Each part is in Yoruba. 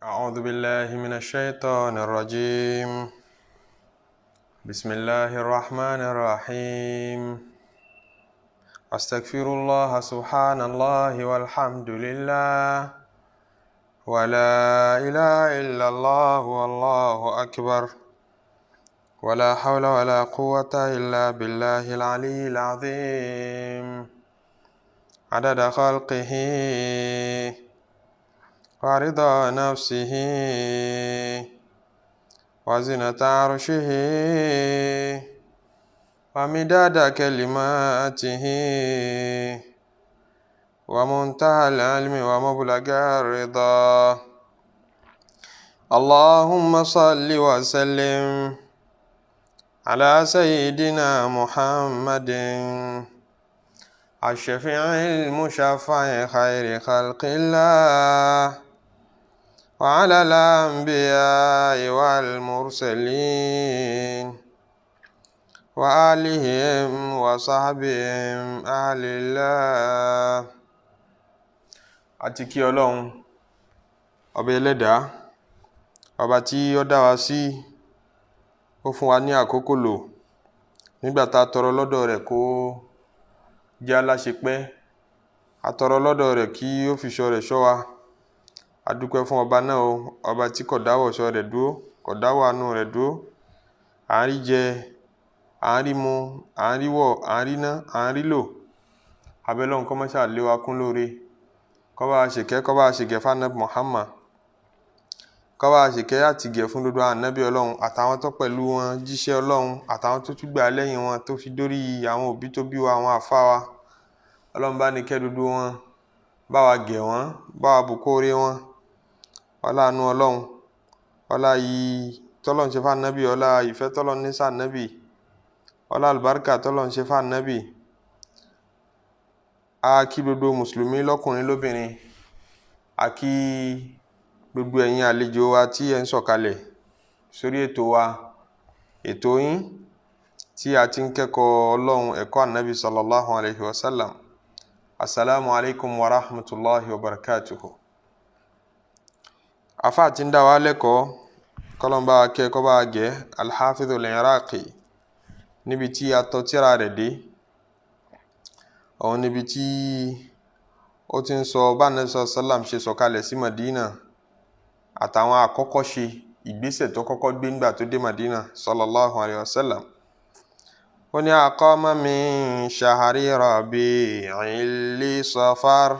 أعوذ بالله من الشيطان الرجيم. بسم الله الرحمن الرحيم. أستغفر الله، سبحان الله والحمد لله ولا إله إلا الله والله أكبر ولا حول ولا قوة إلا بالله العلي العظيم، عدد خلقه ورضا نفسه وزنة عرشه ومداد كلماته ومنتهى العلم ومبلغ الرضا. اللهم صل وسلم على سيدنا محمد الشفيع المشفع خير خلق الله وعلى الأنبياء والمرسلين وآلهم وصحبهم أهل الله. Àti kí Ọlọ́run ọba ẹlẹ́dàá, ọba tí ó dá wa sí, ó fún wa ní àkókò lò nígbà tá a tọrọ lọ́dọ̀ rẹ̀ kó jẹ́ aláṣepẹ́. A tọrọ lọ́dọ̀ rẹ̀ kí ó fi ṣọ́ rẹ̀ ṣọ́ wa. A dúpẹ́ fún ọba náà o, ọba tí kò dáwọ́ ṣọ́ rẹ̀ dúró, kò dáwọ́ àánú rẹ̀ dúró. À ń rí jẹ, à ń rí mu, à ń rí wọ̀, à ń rí ná, à ń rí lò. Abẹ́lọ́run kó má ṣáà lé wa kún lóore, kó bá wa ṣèkẹ́, kó bá wa ṣègẹ̀ fún Ànábì Muhammad, kó bá wa ṣèkẹ́ àtìgẹ̀ fún gbogbo ànábì Ọlọ́run àtàwọn tó pẹ̀lú wọn jíṣẹ́ Ọlọ́run, àtàwọn tó tún gbà lẹ́yìn wọn tó fi dórí àwọn òbí tó bí wa, àwọn àfa wa. Ọlọ́run bá ní kẹ́ gbogbo wọn, bá wa gẹ̀ wọ́n, bá wa bùkún oore wọn. Ọlá àánú Ọlọ́run, ọlá yìí tọ́lọ́run ṣe fún ànábì, ọlá ìfẹ́ tọ́lọ́run ní sí ànábì, ọlá àlùbáríkà tọ́lọ́run ṣe fún ànábì. A kí gbogbo mùsùlùmí lọ́kùnrin lóbìnrin, a kí gbogbo ẹ̀yin àlejò wa tí ẹ ń sọ̀kalẹ̀ sórí ètò wa, ètò yín tí a ti ń kẹ́kọ̀ọ́ Ọlọ́run, ẹ̀kọ́ ànábì sallallahu alayhi wa sallam. Asalaamu alaykum wa rahmatulahi wa barakatuhu. Afa tí ń dá wa lẹ́kọ̀ọ́, kọ́lọ́mbà kẹ́ kọ́ bá gẹ̀, Al-Hafidh al-Iraqi, níbi tí a tọ́ tírà rẹ̀ dé, òun níbi tí ó ti ń sọ bá Ànábì sallam ṣe sọ̀kalẹ̀ sí Madina àtàwọn àkọ́kọ́ ṣe ìgbésẹ̀ tó kọ́kọ́ gbé ńgbà tó dé Madina sallallahu alayhi wa sallam. Ó ní aqama min shahri rabi'il li safar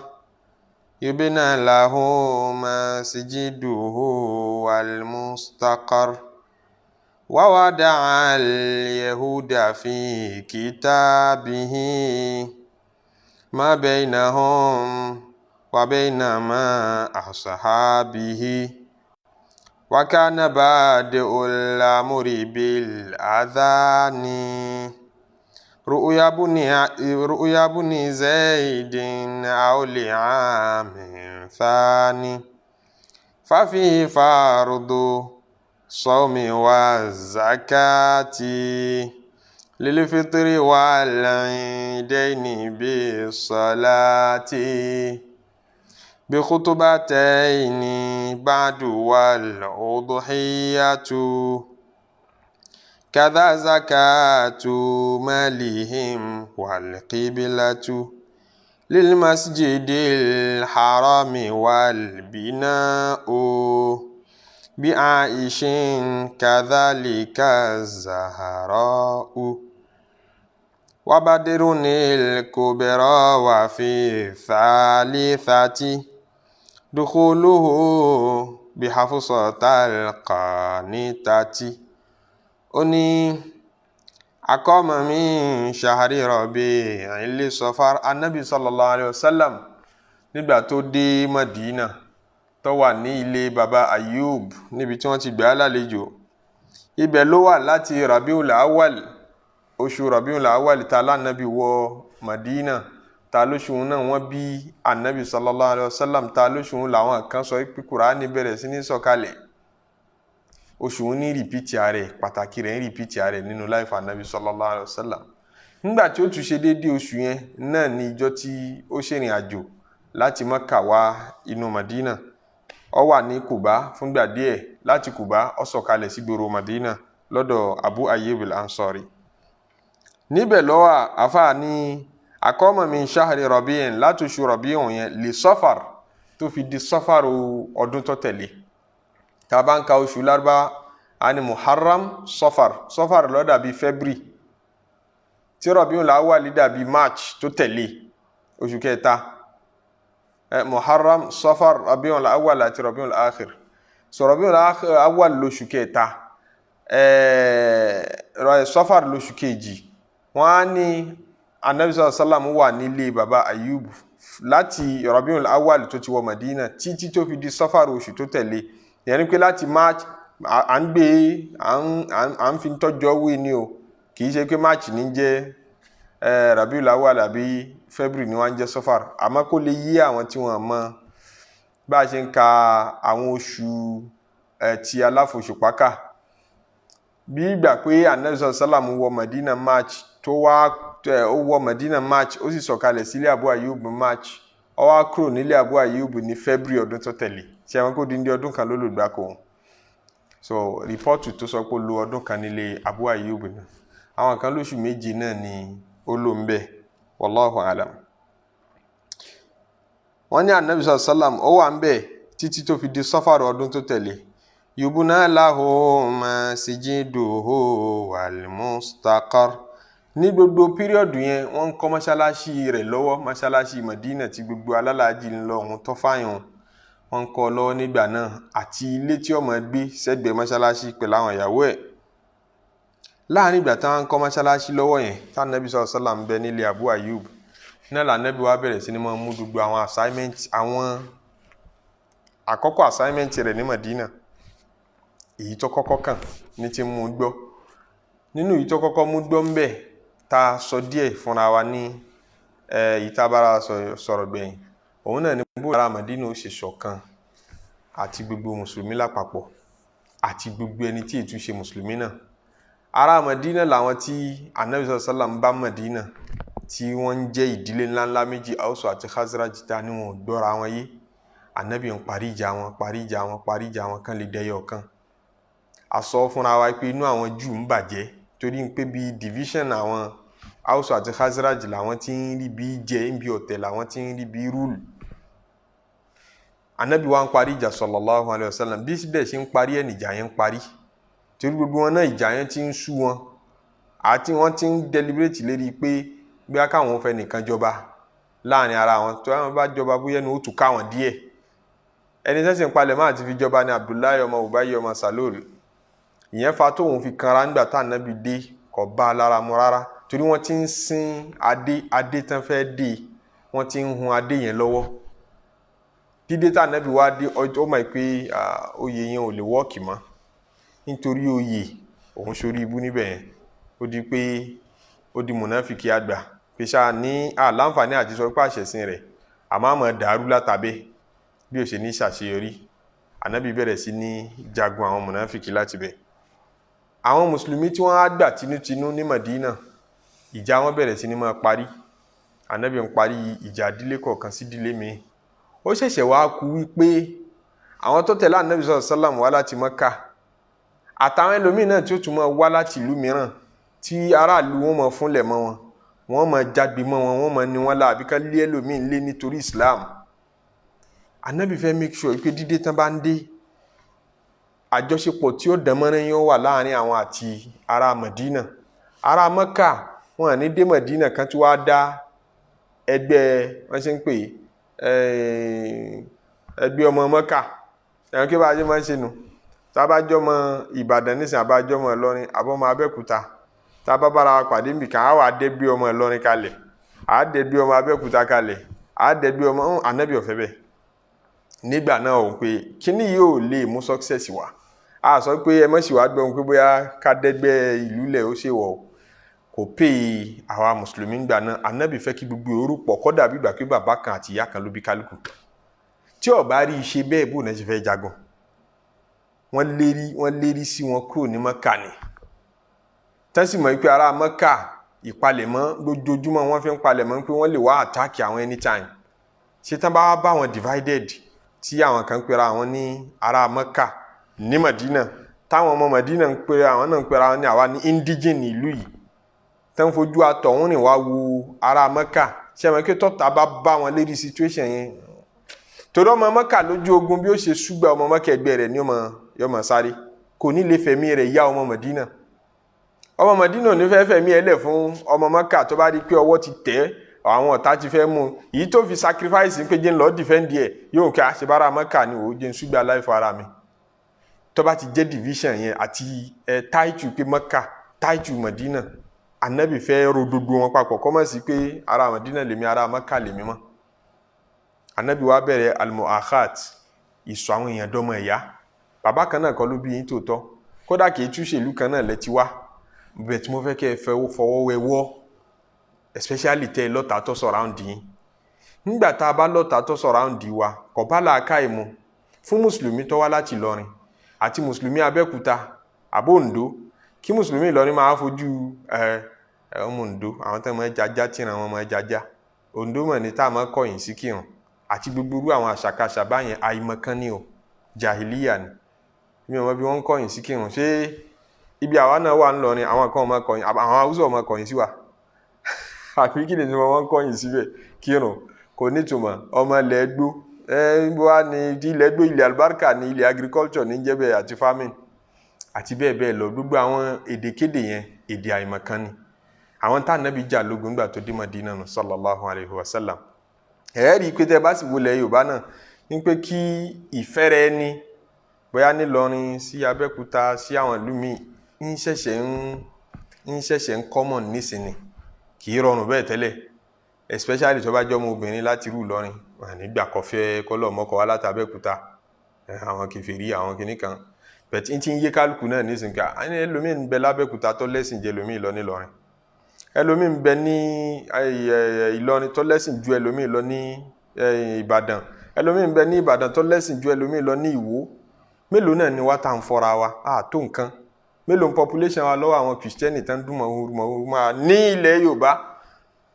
yubna lahu masjiduhu wal mustaqar wa wada'a al yahuda fi kitabihi ma baynahum wa bayna ma ashabihi. وكان بادئ الأمر بالأذان رؤيا بن زيد أو لعام ثاني ففيه فرض الصوم والزكاة للفطر والعيدين بالصلاة بخطبتين بعد والأضحية كذا زكاة مالهم والقبلة للمسجد الحرام والبناء بعائش كذلك الزهراء وبدر الكبرى وفي الثالثة دخوله بحفصة القانتة. Ó ní akọ́mọ min shahri rabi'il safar. Anabi sallallahu alayhi wa sallam nígbà tó dé Madina, tó wà ní ilé baba Ayub níbi tí wọ́n ti gbà á lálejò, ibẹ̀ ló wà láti Rabiul Awwal, oṣù Rabiul Awwal ta lánàbí wọ Madina, ta lóṣù náà wọ́n bí anabi sallallahu alayhi wa sallam, ta lóṣù làwọn kan sọ pé Kùránì bẹ̀rẹ̀ sí ní sọ̀kalẹ̀. Oṣù ní rìpítì ààrẹ, pàtàkì rẹ̀ ń rìpítì ààrẹ nínú láìfà anabi sallallahu alayhi wa sallam. Nígbà tí ó tún ṣe déédéé oṣù yẹn náà ní ìjọ tí ó ṣèrìn àjò láti Mọ́kà wá inú Madina. Ó wà ní Kuba fúngbà díẹ̀. Láti Kuba, ó sọ̀kalẹ̀ sí gbòòrò Madina lọ́dọ̀ Abu Ayyub al-Ansari. Níbẹ̀ lọ́wọ́ àfáà ní aqama min shahri Rabi'in, láti oṣù Rabi'in yẹn lè Safar, tó fi di Safar ọdún tó tẹ̀lé. Tá a bá ń ka oṣù Lárúbá, a ní Muharram, Safar. Safar ló dàbí February, tí Rabi'ul Awwal dàbí March tó tẹ̀lé, oṣù kẹta. Muharram, Safar, Rabi'ul Awwal àti Rabi'ul Akhir. So Rabi'ul Awwal lóṣù kẹta, Safar lóṣù kejì. Wọ́n á ní Anabi sallam wà nílé baba Ayub láti Rabi'ul Awwal tó ti wọ Madina títí tó fi di Safar oṣù tó tẹ̀lé. Ìyẹn ni pé láti March, à ń gbé, à ń fi tọ́jọ́ wí ni o, kì í ṣe pé March ní jẹ́ Rabiul Awwal àbí February ni wọ́n ń jẹ́ Safar. Àmọ́ kó lè yí àwọn tí wọ́n mọ̀ bá a ṣe ń ka àwọn oṣù ti aláfoṣùpákà, bí ìgbà pé Anabi sallam wọ Madina March, tó wá ó wọ Madina March, ó sì sọ̀kalẹ̀ sílé Abu Ayyub March, ó wá kúrò nílé Abu Ayyub ní February ọdún tó tẹ̀lé. Ṣé àwọn kò dín dín ọdún kan ló lò gbáko wọn? So report tó sọ pé ó lo ọdún kan nílé Abu Ayyub náà, àwọn kan lóṣù 7 náà ni ó lò ń bẹ. Wallahu alam. Wọ́n ní Anabi sallam ó wà ń bẹ títí tó fi di Safar ọdún tó tẹ̀lé. Yubuna lahu masjiduhu wal mustaqar. Ní gbogbo period yẹn, wọ́n ń kọ́ mọ́ṣáláṣí rẹ̀ lọ́wọ́, mọ́ṣáláṣí Madina tí gbogbo alálàájì ń lọ òun tó fáyàn. Wọ́n ń kọ́ lọ́wọ́ nígbà náà, àti ilé tí ó máa gbé sẹ́gbẹ̀ẹ́ mọ́ṣáláṣí pẹ̀lú àwọn ìyàwó ẹ̀. Láàrin ìgbà táwọn ń kọ́ mọ́ṣáláṣí lọ́wọ́ yẹn, tánàbí sọ̀rọ̀ sọ́là ń bẹ nílé Abu Ayyub náà, lànàbí wa bẹ̀rẹ̀ sí ni máa mú gbogbo àwọn assignment, àwọn àkọ́kọ́ assignment rẹ̀ ní Madina. Èyí tó kọ́kọ́ kàn ní ti mú gbọ́ nínú èyí tó kọ́kọ́ mú gbọ́ ń bẹ̀, tá a sọ díẹ̀ fúnra wa ní èyí tá a bára sọ̀rọ̀ gbẹ̀yìn, òun náà ní bó ara Madina ó ṣe ṣọ̀kan àti gbogbo mùsùlùmí lápapọ̀ àti gbogbo ẹni tí ètú ṣe mùsùlùmí náà. Ará Madina làwọn tí Anabi sallam bá Madina, tí wọ́n ń jẹ́ ìdílé ńláńlá méjì, Ausu àti Khazraj, ta ni wọn ò gbọ́ra wọn yé. Anabi ń parí ìjà wọn, parí ìjà wọn, parí ìjà wọn, kan lè dẹyọ kan. A sọ fúnra wa pé inú àwọn Júù ń bàjẹ́ torí pé bíi division àwọn Ausu àti Khazraj làwọn tí ń rí bí jẹ ń bí ọ̀tẹ̀, làwọn tí ń rí bí rúùlù. Anabi wa ń parí ìjà sallallahu alayhi wa sallam. Bí síbẹ̀ ṣe ń parí ẹ̀ nìjà yẹn ń parí, torí gbogbo wọn náà ìjà yẹn ti ń sú wọn, àti wọ́n ti ń deliberate lérí pé bí a káwọn fẹ́ nìkan jọba láàrin ara wọn, tó àwọn bá jọba bóyá ẹnu ó tún káwọn díẹ̀. Ẹni tẹ́sí ń palẹ̀ máa ti fi jọba ní Abdullahi ọmọ Ubayy ọmọ Salul. Ìyẹn fa tóun fi kanra nígbà tá ànábì dé, kò bá a lára mu rárá, torí wọ́n ti ń sin adé, adé tán fẹ́ dé, wọ́n ti ń hun adé yẹn lọ́wọ́. Dídé tá ànábì wá dé, ó mọ̀ pé oyè yẹn ò lè wọ́ọ̀kì mọ́, nítorí oyè òun sórí ibú níbẹ̀ yẹn. Ó di pé ó di mùnáfìkì àgbà, pé ṣáà ní àlàǹfààní àti sọ pé àṣẹ̀sìn rẹ̀, àmọ́ àmọ́ dàrú látàbẹ́ bí ó ṣe ní ṣàṣeyọrí. Ànábì bẹ̀rẹ̀ sí ní jagun àwọn mùnáfìkì láti bẹ̀. Àwọn mùsùlùmí tí wọ́n á gbà tinútinú ní Madina, ìjà wọn bẹ̀rẹ̀ sí ní máa parí. Ànábì ń parí ìjà ìdílé kọ̀ọ̀kan sí ìdílé míì. Ó ṣẹ̀ṣẹ̀ wá kú wípé àwọn tó tẹ̀lé Ànábì sallallahu alaihi wasallam wá láti Mọ́kà, àtàwọn ẹlòmíín náà tí ó tún máa wá láti ìlú mìíràn, tí aráàlú wọn máa fúnlẹ̀ mọ́ wọn, wọ́n máa jágbe mọ́ wọn, wọ́n máa ní wọn láàbí ká lé ẹlòmíín lé nítorí Islam. Ànábì fẹ́ make sure pé dídé tán bá ń dé, àjọṣepọ̀ tí ó dánmọ́rán yóò wà láàrin àwọn àti ará Madina. Ará Mọ́kà wọn ní dé Madina kan tí wàá dá ẹgbẹ́ wọ́n ṣe ń pè ẹgbẹ́ ọmọ Mọ́kà. Ẹ̀wọ̀n kí bá a ṣe máa ń ṣe nù, tábàjọ́ mọ Ìbàdàn nísìnyí, àbájọ́ mọ Ìlọrin, àbọ̀mọ Abẹ́òkúta, tábà bára wa pàdé nbìkan, á wà dẹ́gbẹ́ ọmọ Ìlọrin kalẹ̀, á dẹ́gbẹ́ ọmọ Abẹ́òkúta kalẹ̀, á dẹ́gbẹ́ ọmọ Ànábì ọ̀fẹ́ bẹ́ẹ̀ nígbà náà. Ò pé kíní yóò lè mú success wá. A sọ pé ẹ mọ̀ sí wàá gbọ́n pé bóyá ká dẹ́gbẹ́ ìlú lẹ̀, ó ṣe wọ̀ kò pè é. Àwa mùsùlùmí gbà náà, Ànábì fẹ́ kí gbogbo orúpọ̀ kọ́ dàbí ìgbà pé bàbá kan àti ìyá kan ló bí kálukú. Tí ó bá rí iṣẹ́ bẹ́ẹ̀, bó náà ṣe fẹ́ jagun? Wọ́n lérí sí wọn kúrò ní Mọ́kà ni, tẹ́sí mọ̀ pé ará Mọ́kà ìpalẹ̀mọ́ lójoojúmọ́ wọ́n fi ń palẹ̀mọ́ pé wọ́n lè wá attack àwọn anytime. Ṣé tán bá wá bá wọn divided, tí àwọn kan pera àwọn ní ará Mẹ́kà ní Madina, táwọn ọmọ Madina ń pera àwọn náà ń pera àwọn ní àwa ní indigene ìlú yìí, tẹ́ ń fojú àtọ̀hún rìn wá wo ará Mẹ́kà. Ṣé àwọn kí tọ́ta bá bá wọn lérí situation yẹn, torí ọmọ Mẹ́kà lójú ogun bí ó ṣe ṣúgbà ọmọ Mẹ́kà ẹgbẹ́ rẹ̀ ní ọmọ yọmọ sáré, kò ní lè fẹ̀mí rẹ̀ yá ọmọ Madina. Ọmọ Madina ò ní fẹ́ fẹ̀mí ẹ̀ lẹ̀ fún ọmọ Mẹ́kà tó bá rí pé ọwọ́ ti tẹ̀, àwọn ọ̀tá ti fẹ́ mú un, èyí tó fi sacrifice pé jẹ́ ń lọ defend ẹ̀ yóò kí àṣebára Mẹ́kà ni òun jẹ́ ń ṣúgbà láìfọ ara mi. Tó bá ti jẹ́ division yẹn àti ẹ̀ táìtù pé Mẹ́kà, táìtù Madina, Anabi fẹ́ ro gbogbo wọn papọ̀, kọ́ mọ̀ sí pé ara Madina lèmi, ara Mẹ́kà lèmi mọ́. Anabi wa bẹ̀rẹ̀ almuakhat, ìsọ àwọn èèyàn dọ́mọ ẹ̀yà. Bàbá kan náà kọ́ ló bí yín tòótọ́, kódà kì í túṣe ìlú kan náà lẹ́tí wá bẹ́ẹ̀, tí mo fẹ́ kẹ́ ẹ fẹ́ fọwọ́ wẹwọ́, especially tẹ́ ẹ lọ́ta tó surround yín. Nígbà tá a bá lọ́ta tó surround wa, kò bá làákàyè mu fún mùsùlùmí tó wá láti Ìlọrin àti mùsùlùmí Abẹ́òkúta àbó Oǹdó, kí mùsùlùmí Ìlọrin máa fojú ẹ ẹ ọmọ Oǹdó, àwọn tó máa jaja tíran wọn máa jaja Oǹdó mọ̀ ní tá a máa kọ̀yìn sí kírun àti gbogbo irú àwọn àṣàkáṣà báyẹn. Àìmọ̀kan ni o, jahiliya ni. Mi ò mọ bí wọ́n ń kọ̀yìn sí kírun. Ṣé ibi àwa náà wà ńlọrin, àwọn kan máa kọ̀yìn, àwọn Haúsá máa kọ̀yìn sí wa, àbí kí ni tí wọ́n ń kọ̀yìn síbẹ̀ kírun? Kò nítumọ̀. Ọmọ ilẹ̀ gbó ẹ wá ní ilẹ̀ gbó, ilẹ̀ àlùbáríkà ní ilẹ̀ agriculture ní jẹ́bẹ̀ àti farming àti bẹ́ẹ̀ bẹ́ẹ̀ lọ. Gbogbo àwọn èdèkéde yẹn, èdè àìmọ̀kan ni. Àwọn tá ànábì jà lógun nígbà tó dé Madina nù, sallallahu alayhi wa sallam. Ẹ rí i pé tẹ́ bá sì wọlé Yorùbá náà ní pé kí ìfẹ́ rẹ ní bóyá nílọrin sí Abẹ́òkúta sí àwọn ìlú míì ń ṣẹ̀ṣẹ̀ ń common nísìnyí, kì í rọrùn bẹ́ẹ̀ tẹ́lẹ̀, especially tó bá jẹ́ ọmọ obìnrin láti rú Ìlọrin wà nígbà kọfẹ́ kọ́lọ̀ mọ́kọ wá láti Abẹ́òkúta, àwọn kèfèrí, àwọn kìnnì kan. But n ti ń yé kálukú náà nísìnyí ká ẹni ẹlòmíì ń bẹ lábẹ́òkúta tó lẹ́sìn jẹ ẹlòmíì lọ nílọrin, ẹlòmíì ń bẹ ní Ìlọrin tó lẹ́sìn ju ẹlòmíì lọ ní Ìbàdàn, ẹlòmíì ń bẹ ní Ìbàdàn tó lẹ́sìn ju ẹlòmíì lọ ní Ìwó. Mélòó náà ni wá tá à ń fọra wa á tó nǹkan? Mélòó ń population wa lọ́wọ́ àwọn kìrìsìtẹ́nì tán dún mọ̀húrú mọ̀húrú máa ní ilẹ̀ Yorùbá?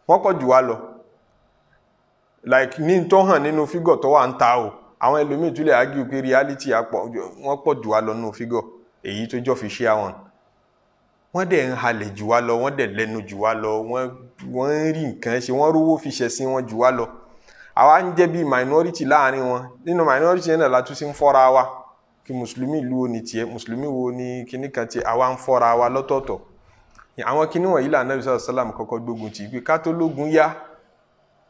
Wọ́n pọ̀ jù wá lọ, like ní tó hàn nínú figure tó wà ń ta o. Àwọn ẹlòmíì tún lè argue pé reality àpọ̀, wọ́n pọ̀ jù wá lọ nínú figure èyí tó jọ fi ṣe àwọn. Wọ́n dẹ̀ ń halẹ̀ jù wá lọ, wọ́n dẹ̀ lẹ́nu jù wá lọ, wọ́n ń rí nǹkan ṣe, wọ́n rówó fi ṣẹ̀sìn wọn jù wá lọ. Àwa ń jẹ́ bí minority láàrin wọn. Nínú minority yẹn náà la tún sí ń fọ́ra wa kí mùsùlùmí ìlú wo ni tiẹ̀, mùsùlùmí wo ni kíní kan tiẹ̀. Àwa ń fọ́ra wa lọ́tọ̀ọ̀tọ̀. Àwọn kíní wọ̀nyí là Ànábì sallallahu alaihi wasallam kọ́kọ́ gbógun tì í pé ká tó lógun yá,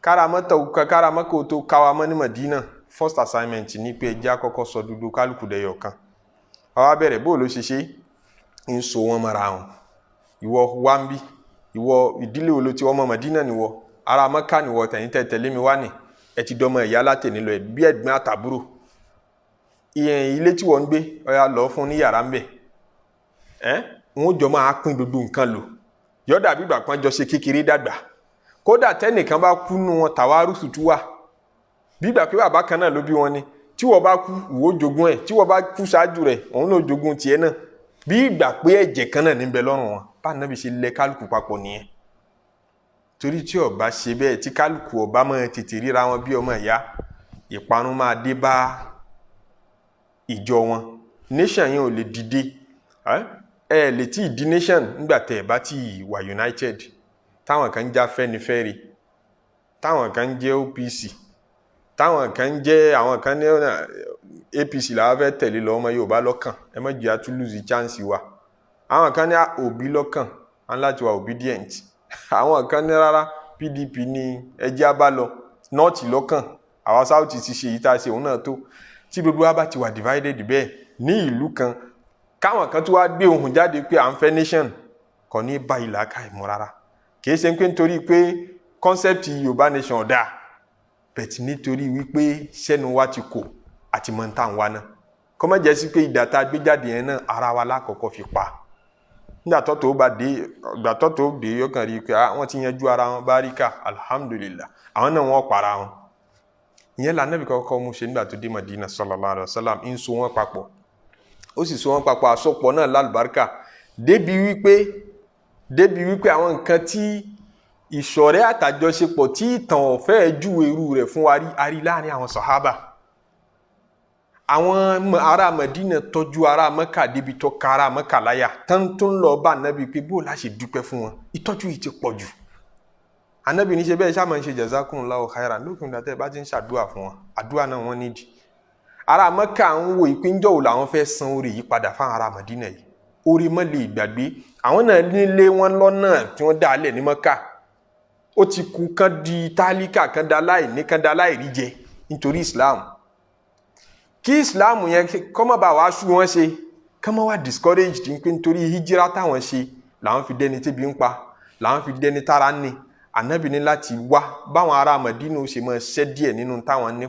káramọ́tò tó káwa mọ́ ní Madina. First assignment ní pé ẹjẹ́ àkọ́kọ́ sọ dúdú kálukú dẹyọ kan. Àwa bẹ̀rẹ̀ bó ló ṣe ṣe ń so wọn mọ́ra wọn. Ìwọ wá ń bí, ìwọ ìdílé wo ló ti, ọmọ Madina nìwọ, ará Mẹ́kà nìwọ, tẹ̀yìn tẹ̀ tẹ̀lé mi wá ní ẹ ti dọmọ ìyá látẹ̀ní lọ, bí ẹ̀gbọ́n àtàbúrò. Ìyẹn ilé tí wọ́n ń gbé, ọ̀yà lọ fún ní yàrá ń bẹ̀ ẹ́, wọ́n jọ máa pín gbogbo nǹkan lò, yọ dàbí ìgbà kan jọ ṣe kékeré dàgbà. Kódà tẹ́nìkan bá kú nù wọn, tàwárùsù tú wà bí ìgbà pé bàbá kan náà ló bí wọn ni. Tí wọ́n bá kú, ìwọ jogún ẹ̀. Tí wọ́n bá kú ṣáájú rẹ̀, òun náà jogún tiẹ̀ náà, bí ìgbà pé ẹ̀jẹ̀ kan náà níbẹ̀ lọ́rùn wọn. Bá Ànábì ṣe lẹ kálukú papọ̀ nìyẹn, torí tí ó bá ṣe bẹ́ẹ̀, tí kálukú ó bá máa tètè ríra wọn bí ọmọ ìyá, ìparun máa dé bá ìjọ wọn, nation yẹn ò lè dìde. Ẹ lè tí ì di nation nígbà tẹ́ ẹ bá ti wà united, táwọn kan ń já Fẹ́nifẹ́re, táwọn kan ń jẹ́ OPC, táwọn kan ń jẹ́, àwọn kan ní APC làwọn fẹ́ tẹ̀lé lọ. Ọmọ Yorùbá lọ́kàn, ẹ má jẹ́ àtún lose chance wa. Àwọn kan ní Òbí lọ́kàn á láti wà obedient. Àwọn kan ní rárá, PDP ní ẹjẹ́ á bá lọ. North lọ́kàn, àwa South ti ṣe èyí tá a ṣe òun náà tó. Tí gbogbo wa bá ti wà divided bẹ́ẹ̀ ní ìlú kan, káwọn kan tó wá gbé ohùn jáde pé à ń fẹ́ nation, kò ní bá ìlà ká ìmọ̀ rárá. Kì í ṣe pé nítorí pé concept Yorùbá nation ọ̀dà bẹ̀tì, nítorí wípé sẹ́nu wa ti kò àti mọ̀ tá à ń wá náà, kọ́ má jẹ́ sí pé ìdá tá a gbé jáde yẹn náà, ara wa lákọ̀ọ́kọ́ fi pa. Nígbà tó tó bá dé, ìgbà tó tó dé, yóò kàn rí i pé wọ́n ti yanjú ara wọn. Báríkà, alhamdulillah, àwọn náà wọ́n para wọn. Ìyẹn là Nábì kọ́kọ́ mú ṣe nígbà tó dé Madina, sallallahu alayhi wa sallam. Ń so wọn papọ̀, ó sì so wọn papọ̀. Àsopọ̀ náà lálùbáríkà débi wípé àwọn nǹkan tí ìṣọ̀rẹ́ àtàjọṣepọ̀ tí ìtàn ọ̀fẹ́ júwe irú rẹ̀ fún wa rí arí láàrin àwọn sàhábà. Àwọn ará Mẹdínà tọ́jú ará Mẹ́kà débi tó ka ará Mẹ́kà láyà tán tó ń lọ bá anabi pé bó la ṣe dúpẹ́ fún wọn, ìtọ́jú yìí ti pọ̀ jù. Anabi ní ṣe bẹ́ẹ̀ ṣáà máa ń ṣe jazakumullahu khairan lókun dàtẹ́ bá ti ń ṣàdúrà fún wọn, àdúrà náà wọ́n nídìí. Ará Mẹ́kà ń wo ìpínjọ́ wò làwọn fẹ́ san oore yìí padà fáwọn ará Mẹdínà yìí. Oore mọ́ lè gbàgbé. Àwọn náà nílé wọn lọ́nà tí wọ́n dá alẹ̀ ní Mẹ́kà. Ó ti kú kán di tálíkà, kán da láìní, kán da láìrí jẹ nítorí Islam. Kí Islam yẹn kọ́ má bàa wá sú wọn ṣe, kán má wá discouraged pé nítorí hijira táwọn ṣe làwọn fi dẹni tébi ń pa, làwọn fi dẹni tára ń ní. Ànábì ní láti wá báwọn ará Mẹdínà ó ṣe máa ṣẹ́ díẹ̀ nínú táwọn ní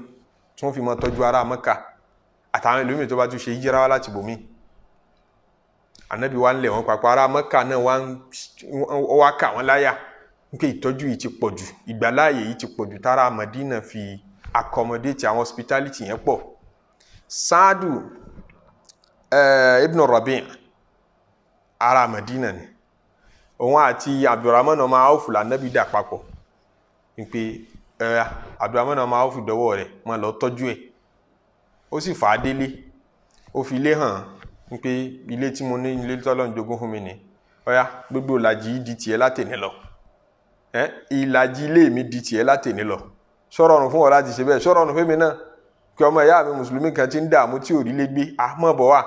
tí wọ́n fi máa tọ́jú ará Mẹ́kà àtàwọn ìlú mi tó bá tún ṣe hijira wá láti bòmí. Ànábì wa ń lẹ̀ wọ́n papọ̀. Ará Mẹ́kà náà wá kà wọ́n láyà pé ìtọ́jú yìí ti pọ̀ jù, ìgbàláàyè yìí ti pọ̀ jù tára Mẹdínà fi accommodate àwọn hospitality yẹn pọ̀. Saadu ibn Rabi' ará Mẹdínà ni òun àti Abdulrahman ọmọ Awf lànàbí dà papọ̀ pé Abdulrahman ọmọ Awf dọwọ́ rẹ̀ máa lọ tọ́jú ẹ̀. Ó sì fà á délé, ó fi ilé hàn pé ilé tí mo ní, ilé tọ́lọ́run jogún fún mi ni. Ọ̀yá, gbogbo ìlàjì yìí di tiẹ̀ látẹ̀ní lọ. Ìlàjì ilé mi di tiẹ̀ látẹ̀ní lọ. Sọ̀rọ̀ ọ̀run fún ọ láti ṣe bẹ́ẹ̀, sọ̀rọ̀ ọ̀run fún mi náà kí ọmọ ìyá mi mùsùlùmí kan ti ń dààmú tí ò rí lé gbé, àmọ́ bọ̀ wá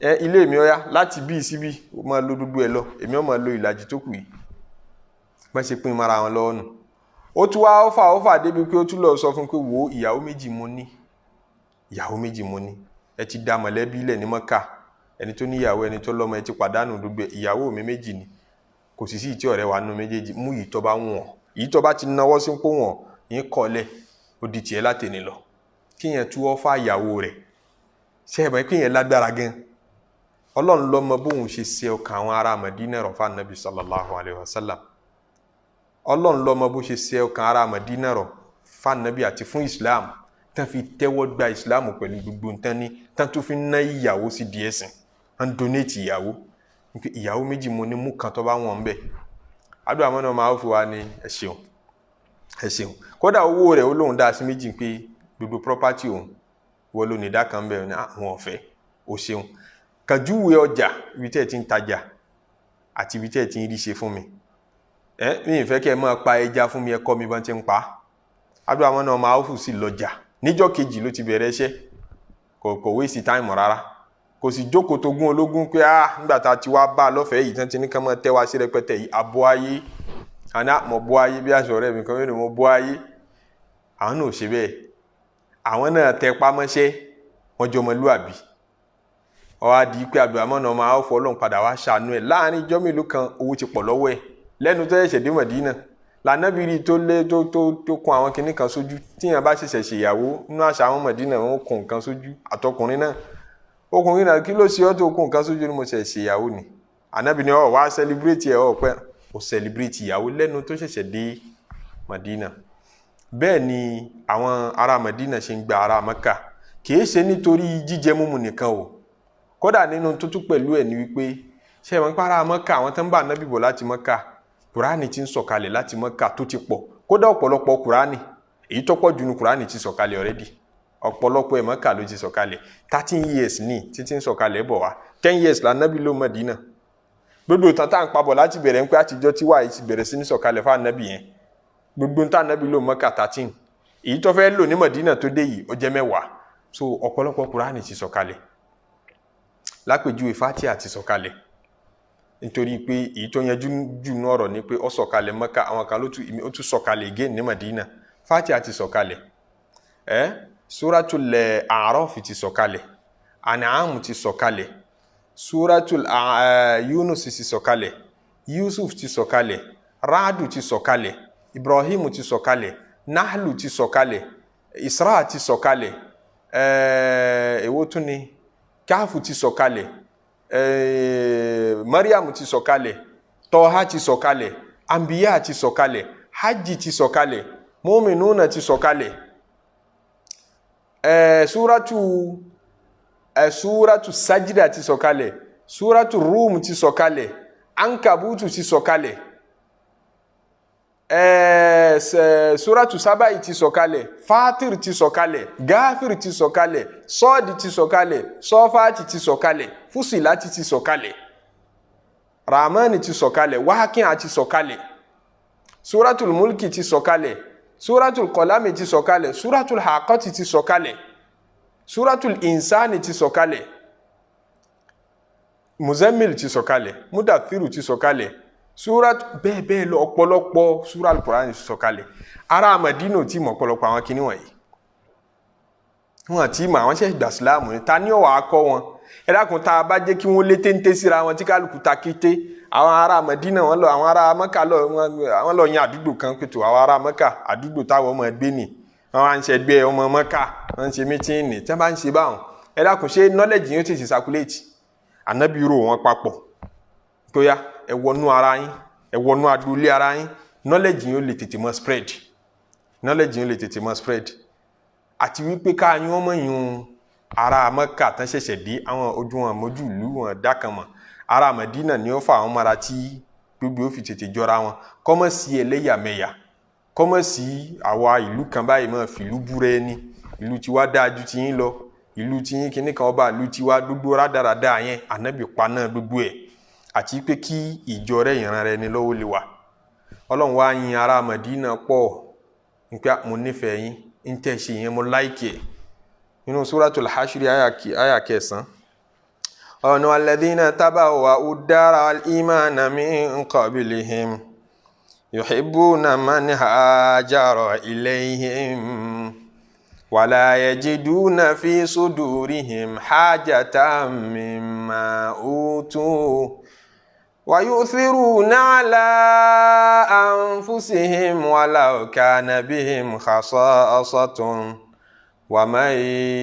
ilé mi. Ọ̀yá, láti bí síbí, ó máa lo gbogbo ẹ̀ lọ, èmi ó máa lo ìlàjì tó kù yìí. Bá ṣe pín mara wọn lọ́wọ́ nù. Ó tún wá ófà ófà débi pé ó tún lọ sọ fún pé wo, ìyàwó méjì mo ní, ìyàwó méjì mo ní, ẹ ti da mọ̀lẹ́bí lẹ̀ ní Mọ́kà, ẹni tó níyàwó, ẹni tó lọ́mọ, ẹ ti pàdánù gbogbo. Ìyàwó mi méjì ni, kò sì sí ìtí ọ̀rẹ́ wa nù méjèèjì. Mú yìí tó bá wọ̀n, yìí tó bá ti náwó sí pé wọ̀n yín kọ́lẹ̀, ó di tiẹ̀ látẹ̀ni lọ. Kí yẹn tú ọ́fà ìyàwó rẹ̀ ṣe é mọ̀ kí yẹn lágbára gan. Ọlọ́run ló mọ bóun ṣe ṣe ọkàn àwọn ará Mẹdínà rọ̀ fún Anabi sallallahu alayhi wa sallam. Ọlọ́run ló mọ bó ṣe ṣe ọkàn ará Mẹdínà rọ̀ fún Anabi àti fún Islam, tán fi tẹ́wọ́ gba Islam pẹ̀lú gbogbo ntán ní, tán tó fi ná ìyàwó sí di ẹ̀sìn, ń donate ìyàwó. Ìyàwó méjì mo ní, mú kan tó bá wọ̀n bẹ́ẹ̀. Àdúrà mọ́nà máa fi wá ní ẹ ṣeun, ẹ ṣeun. Kódà owó rẹ̀ ó lóun dá sí méjì pé gbogbo property òun wọ́n ló ní ìdá kan bẹ́ẹ̀ ní àwọn ọ̀fẹ́. Ó ṣeun, kàjúwe ọjà ibi tẹ́ ẹ ti ń tajà àti ibi tẹ́ ẹ ti ń rí ṣe fún mi. Ẹ mi ì fẹ́ kẹ́ ẹ máa pa ẹja fún mi, ẹ kọ́ mi bá ti ń pa. Àdúrà mọ́nà máa fò sí lọ́jà níjọ́ kejì ló ti bẹ̀rẹ̀ iṣẹ́. Kò waste time rárá, kò sì jókòó tó gún ológun pé ah, nígbà tá a ti wá bá a lọ́fẹ̀ẹ́ yìí tán ti ní ká máa tẹ́ wá sí rẹpẹtẹ yìí, àbọ̀ ayé àná mọ̀ bọ́ ayé bí aṣọ ọ̀rẹ́ mi kan yóò ní mo bọ́ ayé. Àwọn náà ò ṣe bẹ́ẹ̀, àwọn náà tẹ pamọ́ṣẹ́, wọ́n jọ ọmọlúàbí. Ó wá di pé Abdulrahman ọmọ Awf, Ọlọ́run padà wá ṣàánú ẹ̀. Láàrin ijọ́ mélòó kan, owó ti pọ̀ lọ́wọ́ ẹ̀. Lẹ́nu tó ṣẹ̀ṣẹ̀ dé Mọ̀dínà lànàbìrì tó lé tó tó tó kun àwọn kinní kan sójú. Tíyàn bá ṣẹ̀ṣẹ̀ ṣèyàwó nínú àṣà àwọn Mọ̀dínà, wọn kun nǹkan sójú àtọkùnrin náà. Ọkùnrin náà, kí ló ṣe ọ́ tó kun nǹkan sójú? Ni mo ṣẹ̀ ṣèyàwó ni. Ànábì ni ọ wá celebrate ẹ, ọ pẹ́ ó celebrate ìyàwó lẹ́nu tó ṣẹ̀ṣẹ̀ dé Mọ̀dínà. Bẹ́ẹ̀ ni àwọn ará Mọ̀dínà ṣe ń gba ará Mẹ́kà. Kìí ṣe nítorí jíjẹ múmu nìkan o, kódà nínú tuntun pẹ̀lú ẹ̀ ní wípé ṣé ẹ̀ mọ̀ pé ará Mẹ́kà, àwọn tó ń bá ànábì bọ̀ láti Mẹ́kà, Kùránì ti ń sọ̀kalẹ̀ láti Mẹ́kà tó ti pọ̀. Kódà ọ̀pọ̀lọpọ̀ Kùránì, èyí tó pọ̀ jù ní Kùránì ti sọ̀kalẹ̀ already, ọ̀pọ̀lọpọ̀ ẹ̀ Mẹ́kà ló ti sọ̀kalẹ̀. 13 years ní títí ń sọ̀kalẹ̀ bọ̀ wá. 10 years lànábì ló Mọ̀dínà. Gbogbo ìtàn tá à ń pabọ̀ láti bẹ̀rẹ̀ ń pẹ́ àtijọ́ tí wàá ti bẹ̀rẹ̀ sí ní sọ̀kalẹ̀ fún ànábì yẹn, gbogbo ń tá ànábì ló Mẹ́kà 13, èyí tó fẹ́ lò ní Mọ̀dínà tó dé yìí, ó jẹ́ 10. So ọ̀pọ̀lọpọ̀ Kùránì ti sọ̀kalẹ̀. Lápèjúwe, Fatiha ti sọ̀kalẹ̀, nítorí pé èyí tó yanjú jù ní ọ̀rọ̀ ni pé ó sọ̀kalẹ̀ Mẹ́kà, àwọn kan ló tún ó tún sọ̀kalẹ̀ again ní Mọ̀dínà. Fatiha ti sọ̀kalẹ̀, ẹ́ Suratul A'raf ti sọ̀kalẹ̀, An'am ti sọ̀kalẹ̀, Suratul Yunus ti sọ̀kalẹ̀, Yusuf ti sọ̀kalẹ̀, Ra'du ti sọ̀kalẹ̀, Ibrahim ti sọ̀kalẹ̀, Nahlu ti sọ̀kalẹ̀, Isra ti sọ̀kalẹ̀, èwo tún ni, Káfù ti sọ̀kalẹ̀, Mariam ti sọ̀kalẹ̀, Tọ́ha ti sọ̀kalẹ̀, Anbiya ti sọ̀kalẹ̀, Hajj ti sọ̀kalẹ̀, Mu'minuna ti sọ̀kalẹ̀, suratu Sajida ti sọ̀kalẹ̀, suratu Rum ti sọ̀kalẹ̀, Ankabutu ti sọ̀kalẹ̀. Suratu Sábàì ti sọ̀kalẹ̀, Fatir ti sọ̀kalẹ̀, Gáfìr ti sọ̀kalẹ̀, Sọ́ọ̀dì ti sọ̀kalẹ̀, Sọ́fàtì ti sọ̀kalẹ̀, Fúsìláti ti sọ̀kalẹ̀, Ramani ti sọ̀kalẹ̀, Wákìá ti sọ̀kalẹ̀, Suratul Mulki ti sọ̀kalẹ̀, Suratul Kọlámì ti sọ̀kalẹ̀, Suratul Haqati ti sọ̀kalẹ̀, Suratul Insani ti sọ̀kalẹ̀, Muzammil ti sọ̀kalẹ̀, Mudathiru ti sọ̀kalẹ̀, surat bẹ́ẹ̀ bẹ́ẹ̀ lọ. Ọ̀pọ̀lọpọ̀ sura Al-Qur'an ti sọ̀kalẹ̀. Ará Madina tí mọ̀ ọ̀pọ̀lọpọ̀ àwọn kinní wọ̀nyí, wọn àti mọ̀ àwọn ṣẹ̀ṣẹ̀ gbà síláàmù ni. Ta ni ó wá kọ́ wọn? Ẹ dákun, tá a bá jẹ́ kí wọ́n lé téńté síra wọn tí kálukú ta kété, àwọn ará Madina wọn lọ, àwọn ará Mẹ́kà lọ, wọn lọ yan àdúgbò kan pẹ̀tù. Àwọn ará Mẹ́kà, àdúgbò táwọn ọmọ ẹgbẹ́ nì, wọn wá ń ṣe ẹgbẹ́ ọmọ Mẹ́kà, wọn ń ṣe mítìnì tí wọn bá ń ṣe báwọn. Ẹ dákun, ṣé knowledge yẹn ó tètè circulate? Ànábì rò wọn papọ̀ tó yá, ẹ wọnú ara yín, ẹ wọnú agboolé ara yín, knowledge yẹn ó lè tètè mọ spread, knowledge yẹn ó lè tètè mọ spread. Àti wípé káyún ọmọ yún ará Mẹ́kà tán ṣẹ̀ṣẹ̀ dé, àwọn ojú wọn mójú ìlú wọn dákan mọ̀. Ará Mẹdínà ni ó fà àwọn mọ́ra tí gbogbo ó fi tètè jọra wọn, kọ́mọ̀ sí ẹlẹ́yàmẹ̀yà, kọ́mọ̀ sí àwa ìlú kan báyìí mọ̀ fìlú búrẹ́ ẹni, ìlú tiwa dáa ju tiyín lọ, ìlú tiyín kíní kan, ọba ìlú tiwa, gbogbo rádaràda yẹn, Ànábì paná gbogbo ẹ̀. Àti pé kí ìjọ rẹ̀ ìran rẹ̀ ni lọ́wọ́ lè wà. Ọlọ́run wá yin ará Mẹdínà pọ̀ nípa mo nífẹ̀ẹ́ yín, ń tẹ̀ ṣe yẹn, mo like ẹ̀. Nínú Suratul Hashri, àyà 9, ọ̀nà alladhina tabawwa'u ad-dara wal-imana min qablihim yuhibbuna man hajara ilayhim wala yajiduna fi sudurihim hajatan mimma utu wa yu'thiruna ala anfusihim walau kana bihim khasasatun wa man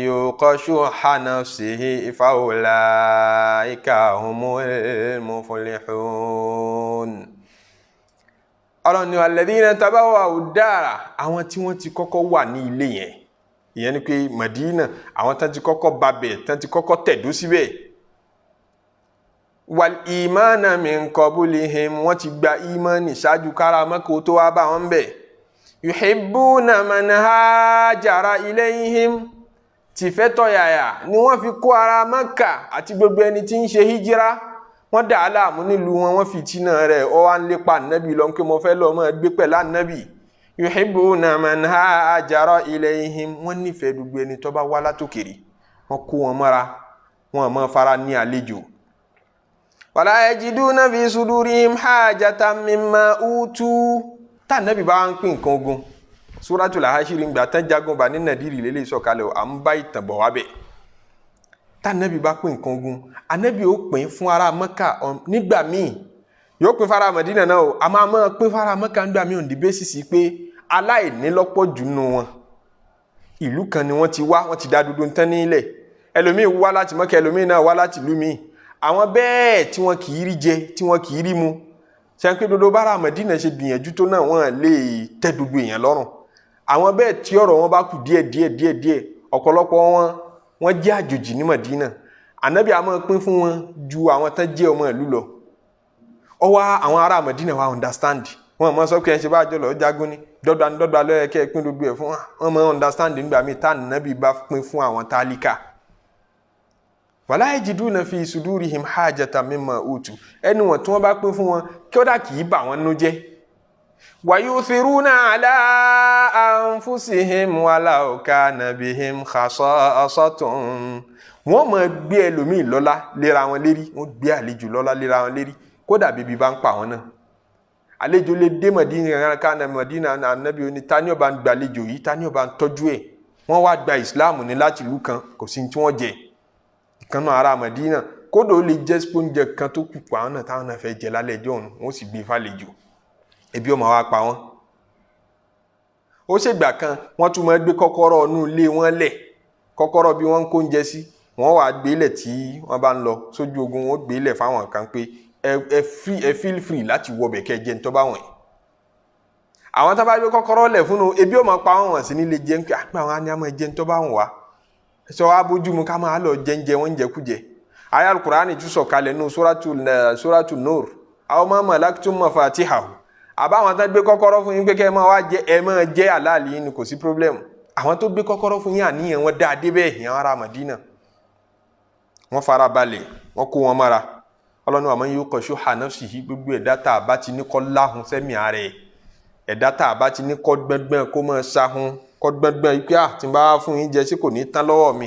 yuqa shuhha nafsihi fa ulaika humul muflihun. Ọlọ́run ní alladhina tabawwa'u ad-dara, àwọn tí wọ́n ti kọ́kọ́ wà ní ilé yẹn, ìyẹn ni pé Madina, àwọn tán ti kọ́kọ́ babẹ̀, tán ti kọ́kọ́ tẹ̀dó síbẹ̀, wal imana min qablihim, wọ́n ti gba ìmánì ṣáájú kára Mẹ́kà tó wá bá wọn bẹ̀, yuhibbuna man hajara ilayhim, tìfẹ́ tọ̀yàyà ni wọ́n fi kó ara Mẹ́kà àti gbogbo ẹni tí ń ṣe hijira. Wọ́n dà á láàmú nílùú wọn, wọ́n fi tínà rẹ̀, ọ wá ń lépa ànábì lọ pé mo fẹ́ lọ mọ́ gbé pẹ̀lú ànábì. Yuhibbuna man hajara ilayhim, wọ́n nífẹ̀ẹ́ gbogbo ẹni tó bá wá látòkèrè, wọ́n kó wọn mọ́ra, wọn mọ́ fara ní àlejò. Wala yajiduna fi sudurihim hajatan mimma utu. Tá ànábì bá ń pín nǹkan ogun, Suratul Hashiri, gbà tán jagun Bani Nadiri lélẹ̀ sọ̀kalẹ̀, à ń bá ìtàn bọ̀ wá bẹ̀. Tá ànábì bá pín nǹkan ogun, ànábì ó pín fún ará Mẹ́kà nígbà míì, yóò pín fara Mẹdínà náà o, a máa máa pín fara Mẹ́kà nígbà míì on the basis pé aláìní lọ́pọ̀ jù nù wọn. Ìlú kan ni wọ́n ti wá, wọ́n ti dá dúdú tán nílẹ̀. Ẹlòmíì wá láti Mẹ́kà, ẹlòmíì náà wá láti ìlú míì. Àwọn bẹ́ẹ̀ tí wọ́n kì í rí jẹ, tí wọ́n kì í rí mu, ṣe pé dodo bára Mẹdínà ṣe gbìyànjú tó náà, wọ́n lè tẹ́ gbogbo èèyàn lọ́rùn. Àwọn bẹ́ẹ̀ tí ọ̀rọ̀ wọn bá kù díẹ̀ díẹ̀ díẹ̀ díẹ̀, ọ̀pọ̀lọpọ̀ wọn, wọ́n jẹ́ àjòjì ní Mẹdínà. Ànábì a máa pín fún wọn ju àwọn tán jẹ́ ọmọ ìlú lọ. Ọ wá àwọn ará Mẹdínà wa understand wọn, mọ sọ pé ẹ ṣe bá jọ lọ jagun ní dọ́gba dọ́gba lọ́yẹ kẹ́ ẹ pín gbogbo ẹ̀ fún wọn. Mọ understand nígbà míì tá ànábì bá pín fún àwọn tálíkà. Wala yajiduna fi sudurihim hajatan mimma utu, ẹnu wọn tí wọ́n bá pín fún wọn, kí ó dà kì í bà wọ́n nú jẹ́. Wa yuthiruna ala anfusihim walau kana bihim khasasatun, wọ́n máa gbé ẹlòmíì lọ́lá léra wọn lérí, wọ́n gbé àlejò lọ́lá léra wọn lérí, kódà bíbí bá ń pa wọn náà. Àlejò lè dé Mọ̀dínà, kánà Mọ̀dínà, ànábì oní tani ó bá ń gbàlejò yìí, tani ó bá ń tọ́jú ẹ̀? Wọ́n wá gba ìsìláàmù ní láti ìlú kan, kò sí tí wọ́n jẹ ìkànnà ará Mọ̀dínà, kódà ó lè jẹ́ oúnjẹ kan tó kù pa àwọn náà táwọn náà fẹ́ jẹ lálẹ́ ẹjọ́ òun, wọ́n sì gbé fàlejò, ebi ó máa wá pa wọ́n. Ó ṣègbà kan wọ́n tún máa gbé kọ́kọ́rọ́ inú ilé wọn lẹ̀, kọ́kọ́rọ́ bí wọ́n ń kó oúnjẹ sí, wọ́n wàá gbé lẹ̀ tí wọ́n bá ń lọ sójú ogun, wọ́n gbé lẹ̀ fáwọn kan pé ẹ free, ẹ feel free láti wọbẹ̀ kẹ́ ẹ jẹ ní tó bá wọ̀nyí. Àwọn tó bá gbé kọ́kọ́rọ́ lẹ̀ fún un, ebi ó máa pa wọ́n, wọ̀n sí nílé jẹun pé àgbà wọn á ní àmọ́ jẹun tó bá wọ̀n wá sọ wá bójú mu ká máa lọ jẹ́ńjẹ wọ́n jẹ kújẹ. Ayé Alukurani tún sọ̀kalẹ̀ nù Suratu Nur, aw ma malaktum mafatihahu. Àbáwọn tó gbé kọ́kọ́rọ́ fún yín pé kẹ́ ẹ máa wá jẹ, ẹ máa jẹ àlàálì yín ni, kò sí problem. Àwọn tó gbé kọ́kọ́rọ́ fún yín, àníyàn wọn dáa débẹ̀. Ìyẹn ará Madina, wọ́n fara balẹ̀, wọ́n kó wọn mọ́ra. Ọlọ́ni wa man yuqa shuhha nafsihi, gbogbo ẹ̀dá tá a bá ti ní kọ́ láhùn sẹ́mi ara ẹ̀, ẹ̀dá tá a bá ti ní kọ́ gbẹ́ngbẹ́n kó máa sáhùn, kọ́ gbẹ́ngbẹ́n pé à tí n bá fún yín jẹ sí kò ní tán lọ́wọ́ mi,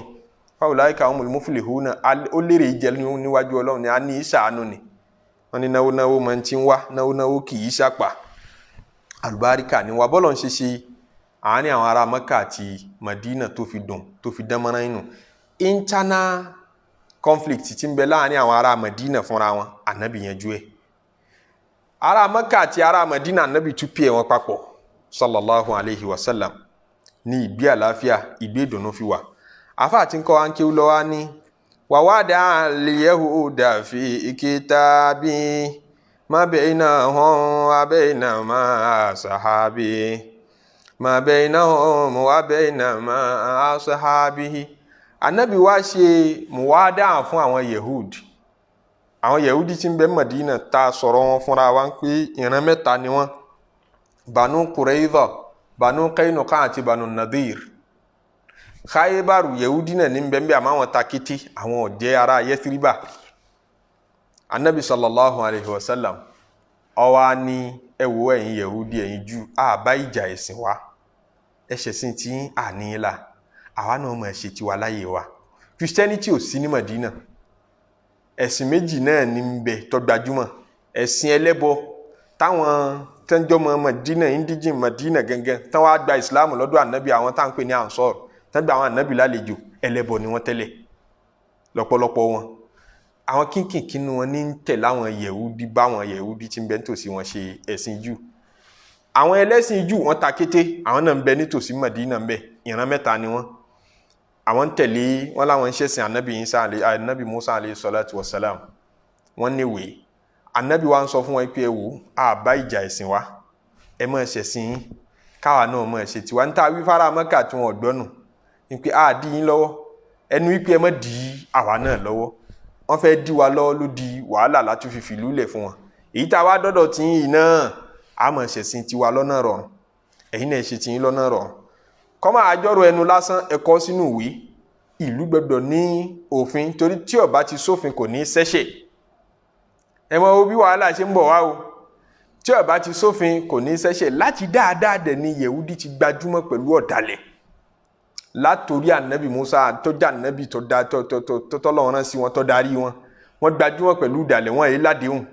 fa ulaika humul muflihuna, ó lérè jẹ níwájú Ọlọ́run ni a ní ìṣàánú ni. Wọ́n ní náwó náwó máa ń ti ń wá, náwó náwó kì í ṣàpà, àlùbáríkà ni wà. Bọ́lọ̀ ń ṣe ṣe àárín àwọn ará Mẹ́kà àti Madina tó fi dùn, tó fi dán mọ́rán inú. Internal conflict tí ń bẹ láàárín àwọn ará Madina fúnra wọn, ànábì yanjú ẹ̀. Ará Mẹ́kà àti ará Madina, ànábì tún pè wọn papọ̀ sallallahu alayhi wa sallam, ní ìgbé àlàáfíà, ìgbé ìdùnnú fi wà. Àfa àti ńkọ́ ankéwú lọ́wọ́ ní wàwádà al-yahuda fi kitabi ma baynahum wa bayna ma sahabi ma baynahum wa bayna ma ashabihi. Anabi wá ṣe muwada fún àwọn yehud, àwọn yehudi tí ń bẹ Madina ta sọ̀rọ̀ wọn fúnra wa ń pé ìran mẹ́ta ni wọ́n: Banu Qurayza, Banu Qaynuqa àti Banu Nadir. Khaybaru yehudi náà ní bẹ́ẹ̀ bí, àmọ́ àwọn takété, àwọn ọ̀jẹ́ ara Yẹ́síríbà. Anabi sallallahu alayhi wa sallam ó wá ní, ẹ wo ẹ̀yin yehudi, ẹ̀yin Júù, àbá ìjà ẹ̀sìn wa, ẹ̀ṣẹ̀ sí ti àníyàn, àwa náà mọ̀ ẹ̀ ṣe tiwa láyé wa. Christianity ò sí ní Madina. Ẹ̀sìn méjì náà ní ń bẹ tó gbajúmọ̀: ẹ̀sìn ẹlẹ́bọ táwọn tẹ́jọ́mọ Madina, indigene Madina gangan, táwọn á gba Islam lọ́dọ̀ ànábì, àwọn táwọn ń pè ní Ansar, tán gba àwọn ànábì lálejò. Ẹlẹ́bọ ni wọ́n tẹ́lẹ̀ lọ́pọ̀lọpọ̀ wọn. Àwọn kínkìnkín ni wọ́n ní ń tẹ̀ láwọn Yẹ̀húdí, báwọn Yẹ̀húdí tí ń bẹ nítòsí wọn ṣe ẹ̀sìn Júù. Àwọn ẹlẹ́sìn Júù, wọ́n ta kété, àwọn náà ń bẹ nítòsí Madina ń bẹ. Ìran mẹ́ta ni wọ́n. Àwọn ń tẹ̀lé wọn láwọn ń ṣẹ̀sìn anabi Isa, anabi Musa alayhi salatu wa salam. Wọ́n níwèé. Anabi wa ń sọ fún wọn pé ẹ wò, àbá ìjà ẹ̀sìn wa, ẹ máa ṣẹ̀sìn yín, káwa náà máa ṣe tiwa. Ń tá wí fara Mẹ́kà tí wọn gbọ́nù ní pé a dí yín lọ́wọ́, ẹnu wípé ẹ má dí àwa náà lọ́wọ́. Wọ́n fẹ́ dí wa lọ́wọ́ ló di wàhálà látún fi fìlú lẹ̀ fún wọn. Èyí tá a wá dọ́dọ̀ tí yín náà, a máa ṣẹ̀sìn tiwa lọ́nà rọrùn, ẹ̀yin náà ṣe tiyín lọ́nà rọrùn. Kọ́mọ àjọrò ẹnu lásán, ẹ̀kọ́ sínú ìwé. Ìlú gbọ́dọ̀ ní òfin, torí tí ó bá ti sófin kò ní ṣẹ̀ṣẹ̀. Ẹ mọ bí wàhálà ṣe ń bọ̀ wá o. Tí ó bá ti sófin kò ní ṣẹ̀ṣẹ̀. Láti dáadáa dẹ̀ ni Yehudi ti gbajúmọ̀ pẹ̀lú ọ̀dàlẹ̀, látòrí ànábì Musa tó jẹ́ ànábì tó da tó tó tó tọ́lọ́run rán sí wọn, tó darí wọn. Wọ́n gbajúmọ̀ pẹ̀lú ìdàlẹ̀, wọn èyí ládéhùn.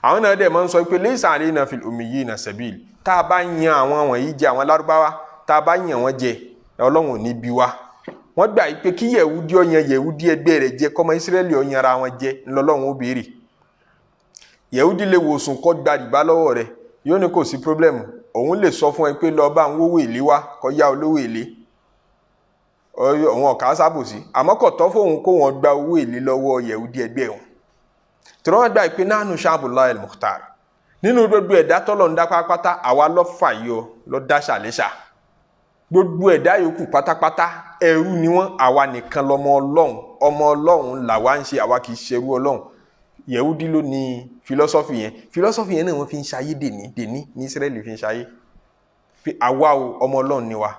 Àwọn náà dẹ̀ máa ń sọ pé laysa alayna fil ummiyina sabil. Tá a bá yan àwọn wọ̀nyí jẹ, àwọn lárúbáwá, tá a bá yàn wọ́n jẹ, Ọlọ́run ò ní bí wa. Wọ́n gbà yí pé kí Yẹ̀wúdí ó yan Yẹ̀wúdí ẹgbẹ́ rẹ̀ jẹ, kọ́mọ Ísírẹ́lì ó yan ara wọn jẹ, ńlọlọ́run ó béèrè. Yẹ̀wúdí lè wòsùn kó gba rìbá lọ́wọ́ rẹ̀, yóò ní kò sí problem. Òun lè sọ fún ẹ pé lọ bá ń wówó èlé wá, kó yá olówó èlé, òun ọ̀ká sábòsí, àmọ́ kò tọ́ fóun kó wọn gba owó èlé lọ́wọ́ Yẹ̀wúdí ẹgbẹ́ wọn. Tí wọ́n gbà pé nahnu sha'bullahi al-mukhtar, nínú gbogbo ẹ̀dá tọ́lọ̀ ń dá pátápátá, àwa ló fàyọ, ló dá ṣàlẹ́ṣà. Gbogbo ẹ̀dá yòókù pátápátá ẹrú ni wọ́n, àwa nìkan lọmọ Ọlọ́run. Ọmọ Ọlọ́run làwa ń ṣe, àwa kì í ṣerú Ọlọ́run. Yẹ̀wúdí ló ní philosophy yẹn. Philosophy yẹn náà wọ́n fi ń ṣayé dèní dèní ní Ísírẹ́lì fi ń ṣayé pé àwa o, ọmọ Ọlọ́run ni wa,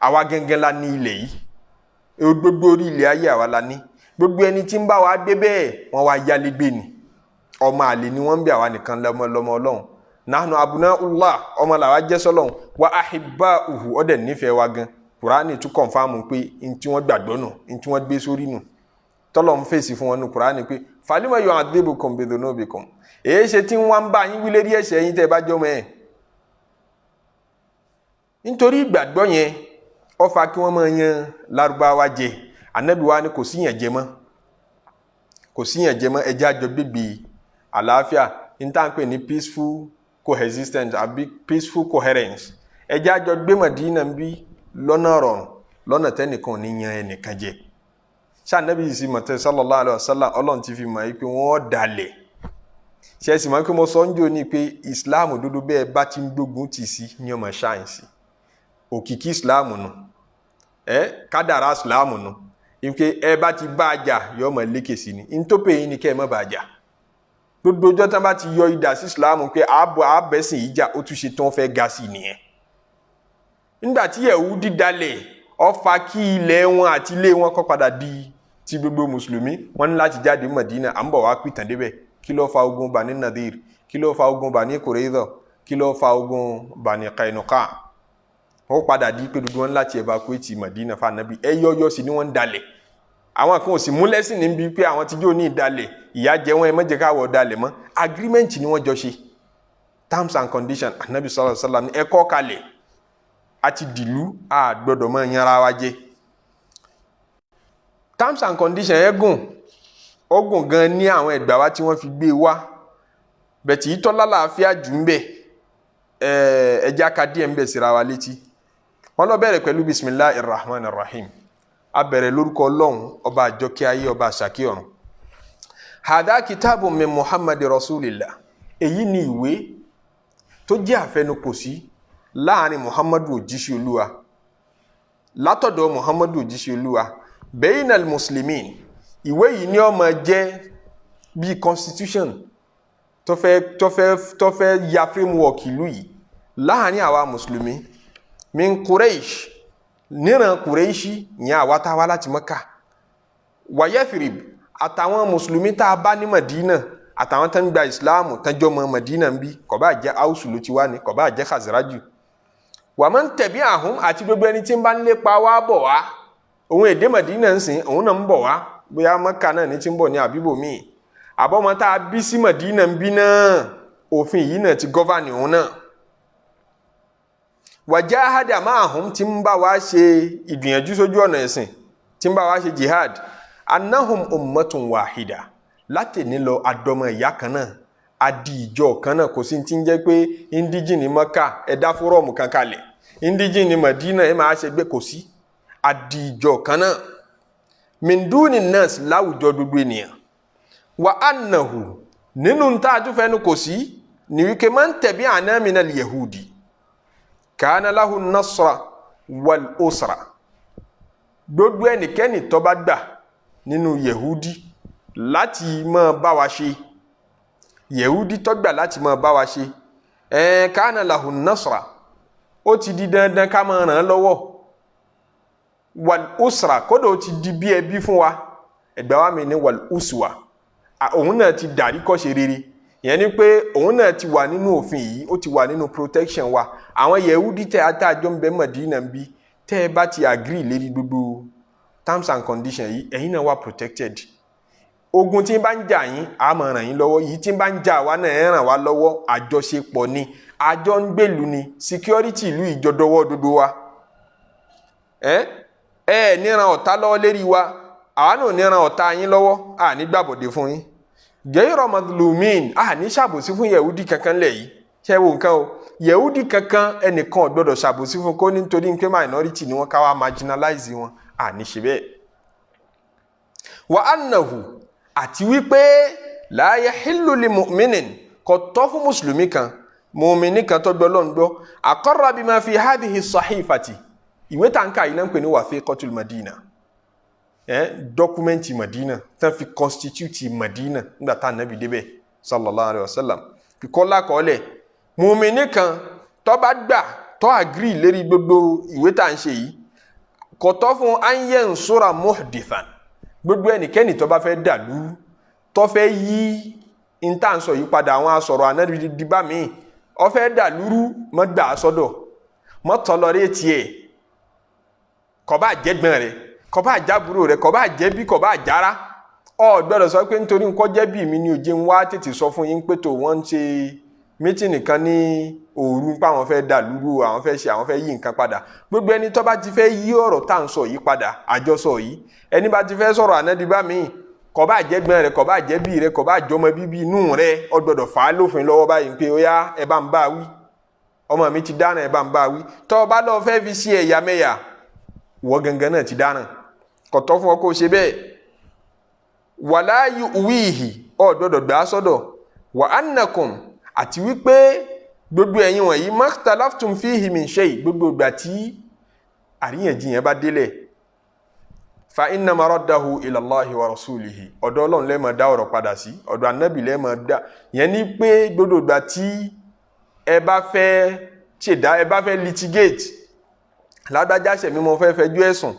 àwa gẹ́gẹ́ la ní ilẹ̀ yìí, gbogbo orí ilẹ̀ ayé àwa la ní. Gbogbo ẹni tí ń bá wa gbé bẹ́ẹ̀, wọ́n wá yálégbé ni, ọmọ àlè ni wọ́n ń bẹ, àwa nìkan lọ́mọ lọ́mọ Ọlọ́run. Nahnu abna'ullah, ọmọ làwa jẹ́ sọ́lọ́run, wa ahibba'uhu, ọ̀dẹ̀ nífẹ̀ẹ́ wa gan. Kùránì tún confirm pé n tí wọ́n gbàgbọ́ nù, n tí wọ́n gbé sórí nù. Tọ́lọ̀ ń fèsì fún wọn nù Kùránì pé falima yu'adhibukum bidhunubikum, èyí ṣe tí wọ́n ń bá yín wílé rí ẹ̀ṣẹ̀ yín tẹ́ ẹ bá jọmọ ẹ̀. Nítorí ìgbàgbọ́ yẹn, ó fa kí wọ́n máa yan Lárúbáwá jẹ. Ànábì wa ni kò sí yàn jẹ mọ́, kò sí yàn jẹ mọ́, ẹ jẹ́ àjọ gbégbé àlàáfíà, ní tá à ń pè ní peaceful coexistence àbí peaceful coherence. Ẹ jẹ́ àjọ gbé Mọ̀dínà ń bí lọ́nà rọrùn, lọ́nà tẹ́nìkan ò ní yan ẹnìkan jẹ. Ṣáà sì mọ̀tẹ́ sallallahu alaihi wasallam, Ọlọ́run ti fi mọ̀ yìí pé wọ́n dalẹ̀. Ṣe é sì mọ̀ pé mo sọ ń jò ní pé Islam dúdú bẹ́ẹ̀ bá ti ń gbógun tì sí ní ọmọ ṣáàyìnsì òkìkí Islam nù, ẹ kádàrá Islam nù, ìpè ẹ bá ti bá a jà, yọ ọmọ lékè sí ni. Ntọ́pẹ̀ yín ni kẹ́ ẹ má bá a jà. Gbogbo ọjọ́ tí wọ́n bá ti yọ idà sí Islam pé ààbò àbẹ̀sìn ìjà, ó tún ṣe tí wọ́n fẹ́ ga sí nìyẹn. Nígbà tí Yẹhudi dalẹ̀, ó fa kí ilẹ̀ wọn àti ilé wọn kó padà di ti gbogbo mùsùlùmí. Wọ́n ní láti jáde Mọ̀dínà. À ń bọ̀ wá pìtàn débẹ̀. Kí ló fa ogun Bani Nadir? Kí ló fa ogun Bani Qurayza? Kí ló fa ogun Bani Qaynuqa? Wọ́n padà di pé gbogbo wọn láti evacuate Mọ̀dínà fún Ànábì. Ẹ yọ́yọ́ sí ni wọ́n ń dalẹ̀. Àwọn kan ò sì mú lẹ́sìn níbi pé àwọn tíjọ́ ní ìdalẹ̀ ìyà jẹ wọ́n, ẹ má jẹ́ káwọ́ dalẹ̀ mọ́. Agreement ni wọ́n jọ ṣe, terms and conditions. Ànábì sallallahu alaihi wasallam ẹ kọ́ kalẹ̀, àti dìlú, a gbọ́dọ̀ mọ́ yanra wa jẹ. Terms and conditions ẹ gùn, ó gùn gan ní àwọn ẹgbàá wa tí wọ́n fi gbé wá bẹ̀tì ìtọ́lá làáfíà jù ń bẹ̀. Ẹ̀ẹ́dẹ́jà ka díẹ̀ ń bẹ̀ síra wa létí. Wọ́n lọ bẹ̀rẹ̀ pẹ̀lú bismillahir rahmanir rahim. A bẹ̀rẹ̀ lórúkọ Ọlọ́run, ọba àjọkẹ́ ayé, ọba àṣàkí ọ̀run. Hadha kitabun min Muhammad rasulillah. Èyí ni ìwé tó jẹ́ àfẹnukò sí láàrin Muhammadu òjíṣẹ́ Olúwa, látọ̀dọ̀ Muhammadu òjíṣẹ́ Olúwa, bainal muslimin. Ìwé yìí ni ó máa jẹ́ bíi constitution tó fẹ́ ya framework ìlú yìí láàrin àwa mùsùlùmí. Min Quraysh, níran Qurayshi, ìyẹn àwa tá a wá láti Mẹ́kà, wa Yathrib, àtàwọn mùsùlùmí tá a bá ní Madina, àtàwọn tó ń gba ìsìláàmù tánjọ́ mọ́ Madina ń bí, kò bá jẹ́ Ausu ló ti wá ní, kò bá jẹ́ Khazraju, wa man tabi'ahum, àti gbogbo ẹni tí ń bá ń lépa wá bọ̀ wá. Òun èdè Madina ń sìn, òun náà ń bọ̀ wá, bóyá Mẹ́kà náà ní ti ń bọ̀ ní àbíbò míì, àbọ̀mọ́ tá a bí sí Madina ń bí náà, òfin yìí náà ti govern òun náà. Wàjáhádà ma'ahum, tí ń bá wa ṣe ìgbìyànjú sójú ọ̀nà ẹ̀sìn, tí ń bá wa ṣe jihad. Annahum ummatun wahida, láti ní lọ àdọ́mọ ìyá kan náà, adi ìjọ kan náà. Kò sí ti ń jẹ́ pé indigene Mọ́kà, ẹ̀dá forum kan kalẹ̀, indigene Madina, ẹ̀ máa ṣe gbé, kò sí. Adi ìjọ kan náà, min duni nas, láwùjọ gbogbo ènìyàn. Wa annahu, nínú tá a tún fẹ́nu kò sí ní wípé man tabi'ana minal yahudi kana lahu nasra wal usra. Gbogbo ẹnikẹ́ni tó bá gbà nínú yehudi láti máa bá wa ṣe, yehudi tó gbà láti máa bá wa ṣe, kana lahu nasra, ó ti di dandan ká máa ràn án lọ́wọ́. Wal usra, kódà ó ti di bí ẹbí fún wa. Ẹgbẹ́ wa mi ní wal uswa, òun náà ti dàrí kọ́ṣe rere. Ìyẹn ni pé òun náà ti wà nínú òfin yìí, ó ti wà nínú protection wa. Àwọn yehudi tẹ atájọ ń bẹ Mọ̀dínà ń bí, tẹ́ ẹ bá ti agree lérí gbogbo terms and conditions yìí, ẹ̀yin náà wà protected. Ogun tí ń bá ń jà yín, a máa ràn yín lọ́wọ́. Yìí tí ń bá ń jà wá náà, ẹ ràn wá lọ́wọ́. Àjọṣepọ̀ ni, àjọ ń gbèlú ni, security ìlú ìjọdọwọ́ dodo wa. Ẹ ẹ níran ọ̀tá lọ́wọ́ lérí wa, àwa náà níran ọ̀tá yín lọ́wọ́. À ní gbàbọ̀dé fún yín. Gẹ́rọ madlumin, à ní ṣàbòsí fún yehudi kankan lẹ̀ yìí. Ṣé wo nǹkan o, yehudi kankan, ẹnìkan ò gbọdọ̀ ṣàbòsí fún kó nítorí pé minority ni wọ́n, ká wá marginalize wọn. À ní ṣe bẹ́ẹ̀. Wa annahu, àti wípé la yahillu li mu'minin, kò tọ́ fún mùsùlùmí kan, mùmíní kan tó gbọ́ lọ́n gbọ́, aqarra bima fi hadhihi sahifati. Ìwé tá n kà yìí náà ń pè ní wathiqatul Madina, document Madina tán fi constitute Madina nígbà tá ànábì débẹ̀ sallallahu alayhi wa sallam, kíkọ́ lákọọ́lẹ̀. Mùmíní kan tó bá gbà, tó agree lérí gbogbo ìwé tá à ń ṣe yìí, kò tọ́ fún an yansura muhdithan, gbogbo ẹnikẹ́ni tó bá fẹ́ dàlú, tó fẹ́ yí níta ń sọ yìí padà, àwọn asọ̀rọ̀ ànábì dìbà míì, ó fẹ́ dàlúrú, mọ́ gbà á sọ́dọ̀, mọ́ tolerate ẹ̀. Kò bá jẹ́gbọ́n rẹ̀, kò bá jábúrò rẹ̀, kò bá jẹ́bí, kò bá jára, ọ gbọ́dọ̀ sọ pé nítorí nǹkan jẹ́bí mi ni òjé ń wá tètè sọ fún yín pé tó wọ́n ń ṣe meeting kan ní òru pa, àwọn fẹ́ dàlúrú, àwọn fẹ́ ṣe, àwọn fẹ́ yí nǹkan padà. Gbogbo ẹni tó bá ti fẹ́ yí ọ̀rọ̀ tá à ń sọ yìí padà, àjọsọ yìí, ẹni bá ti fẹ́ sọ̀rọ̀ ànádìbá míì, kò bá jẹ́gbọ́n rẹ̀, kò bá jẹ́bí rẹ̀, kò bá jọmọ bíbí inú rẹ̀, ọ gbọ́dọ̀ fà á lófin lọ́wọ́ báyìí pé ó yá, ẹ bá ń bá wí, ọmọ mi ti dáná, ẹ bá ń bá wí. Tọ́ ọ bá lọ fẹ́ fi ṣe ẹ̀yàmẹ̀yà, wọ́ gangan náà ti dáná, kò tọ́ fún ọ kó o ṣe bẹ́ẹ̀. Wala yuwihi, ọ gbọ́dọ̀ gbà á sọ́dọ̀. Wa annakum, àti wípé gbogbo ẹ̀yin wọ̀nyí, makhtalaftum fihi min shay, gbogbo ìgbà tí àríyànjiyàn bá délẹ̀. Fa inna maraddahu ila Allahi wa rasulihi, ọ̀dọ̀ Ọlọ́run lẹ máa dá ọ̀rọ̀ padà sí, ọ̀dọ̀ Ànábì lẹ máa dá. Yẹn ni pé gbogbo ìgbà tí ẹ bá fẹ́ ṣèdá, ẹ bá fẹ́ litigate, lágbájá ṣe mí, mo fẹ́ fẹjọ́ ẹ̀sùn,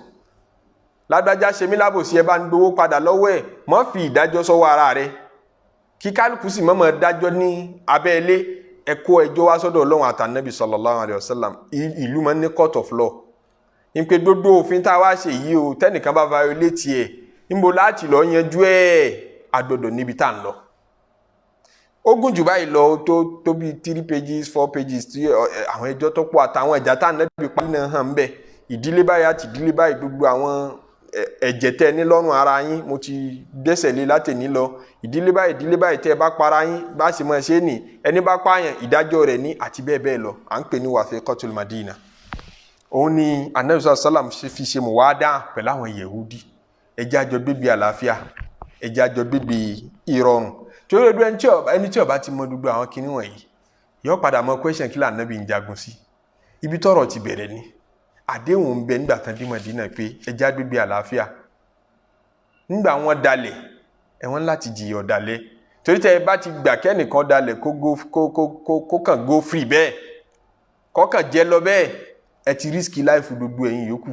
lágbájá ṣe mí lábòsí, ẹ bá ń gbowó padà lọ́wọ́ ẹ̀, má fi ìdájọ́ sọ́wọ́ ara rẹ, kí kálukú sì má máa dájọ́ ní abẹ́lé. Ẹ kó ẹjọ́ wá sọ́dọ̀ Ọlọ́run àtànábì sallallahu alayhi wa sallam. Ìlú máa ń ní court of law ní pé gbogbo òfin tá a wá ṣe yìí o, tẹnìkan bá violate ẹ̀, níbo láti lọ yanjú ẹ̀? Àgbọ́dọ̀ níbi tá à ń lọ. Ó gùn jù báyìí lọ, tó bíi 3 pages, 4 pages, tí àwọn ẹjọ́ tó pọ̀ àtàwọn ìjà tá ànábì parí náà hàn ń bẹ̀. Ìdílé báyìí àti ìdílé báyìí, gbogbo àwọn ẹ̀jẹ̀ tẹ́ ní lọ́rùn ara yín, mo ti gbẹ́sẹ̀ lé látẹ̀ní lọ. Ìdílé báyìí, ìdílé báyìí, tẹ́ ẹ bá para yín, bá ṣe máa ṣe é nì, ẹni bá pààyàn, ìdájọ́ rẹ̀ ní, àti bẹ́ẹ̀ bẹ́ẹ̀ lọ. À ń pè ní Wathiqatul Madina. Òun ni anabi sallam fi ṣe muwada pẹ̀lú àwọn Yehudi. Ẹjẹ́ àjọ gbégbé àlàáfíà, ẹjẹ́ àjọ gbégbé ìrọ̀rùn. Torí ẹdún ẹni tí ó bá ti mọ gbogbo àwọn kinní wọ̀nyí, yóò padà mọ question kí lànàbí ń jagun sí. Ibi tọ́rọ̀ ti bẹ̀rẹ̀ ni àdéhùn ń bẹ nígbà tán dé Mọ̀dínà pé ẹjẹ́ àgbégbé àlàáfíà. Nígbà wọn dalẹ̀, ẹ̀wọ̀n láti jìyà ọ̀dàlẹ̀, torí tẹ́ ẹ bá ti gbà kẹ́nìkan dalẹ̀, kó go kó kó kó kó kàn go free bẹ́ẹ̀, kọ́kàn jẹ́ lọ bẹ́ẹ̀, ẹ ti risk life gbogbo ẹ̀yin yòókù.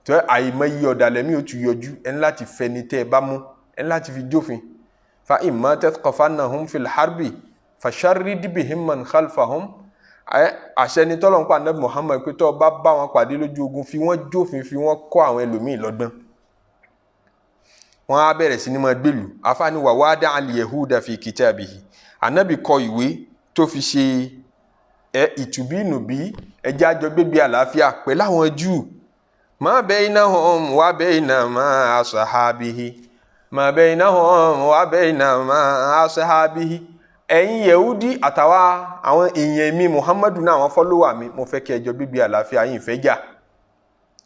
Tó àìmọye ọ̀dàlẹ̀ mi ò tún yọjú. Ẹ ní láti fẹni tẹ́ ẹ bá mú, ẹ ní láti fi jófin. Fa imma tathqafannahum fil harbi fasharrid bihim man khalfahum. Àṣẹ ni tọ́lọ̀ ń pa anabi Muhammad pé tó bá bá wọn pàdé lójú ogun, fi wọ́n jófin, fi wọ́n kọ́ àwọn ẹlòmíì lọ́gbọ́n. Wọ́n á bẹ̀rẹ̀ sí ní máa gbèlú. Afáàní wà wá dá al yehuda fi kitabihi. Anabi kọ ìwé tó fi ṣe ẹ ìtùbínùbí, ẹjẹ́ àjọ gbégbé àlàáfíà pẹ̀lú àwọn Júù. Ma baynahum wa bayna ma ashabihi, ma baynahum wa bayna ma ashabihi. Ẹ̀yin Yehudi àtàwa àwọn èèyàn mi Muhammadu náà, àwọn follower mi, mo fẹ́ kí ẹjọ́ gbígbé àlàáfíà yín, ìfẹ́ jà.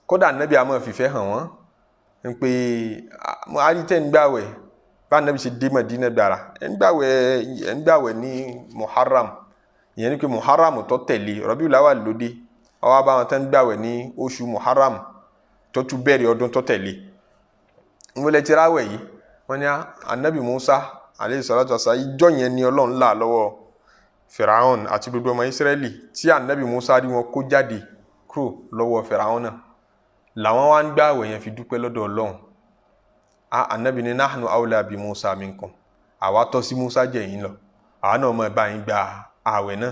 Kódà anabi àmọ́ fìfẹ́ hàn wọ́n ń pé àrítẹ́ ń gbàwẹ̀. Bá anabi ṣe dé Madina gbàrà, ẹ̀ ń gbàwẹ̀ ní Muharram. Ìyẹn ni pé Muharram tó tẹ̀lé Rabiul Awwal lóde, ọwọ́ abáwọn tó ń gbàwẹ̀ ní oṣù Muharram tó tún bẹ̀rẹ̀ ọdún tó tẹ̀lé. Ń wọlé tíráwẹ̀ yìí, wọ́n ní anabi Musa aleyhi salatu wasa, ìjọ yẹn ni Ọlọ́run là lọ́wọ́ Firaun àti gbogbo ọmọ Israẹli, tí anabi Musa rí wọn kó jáde kúrò lọ́wọ́ Firaun náà, làwọn wá ń gbààwẹ̀ yẹn fi dúpẹ́ lọ́dọ̀ Ọlọ́run. A anabi ní nahnu awla bi Musa minkum, àwa tọ́ sí Musa jẹ́ yín lọ, àwa náà mọ̀ bá yín gba àwẹ̀ náà.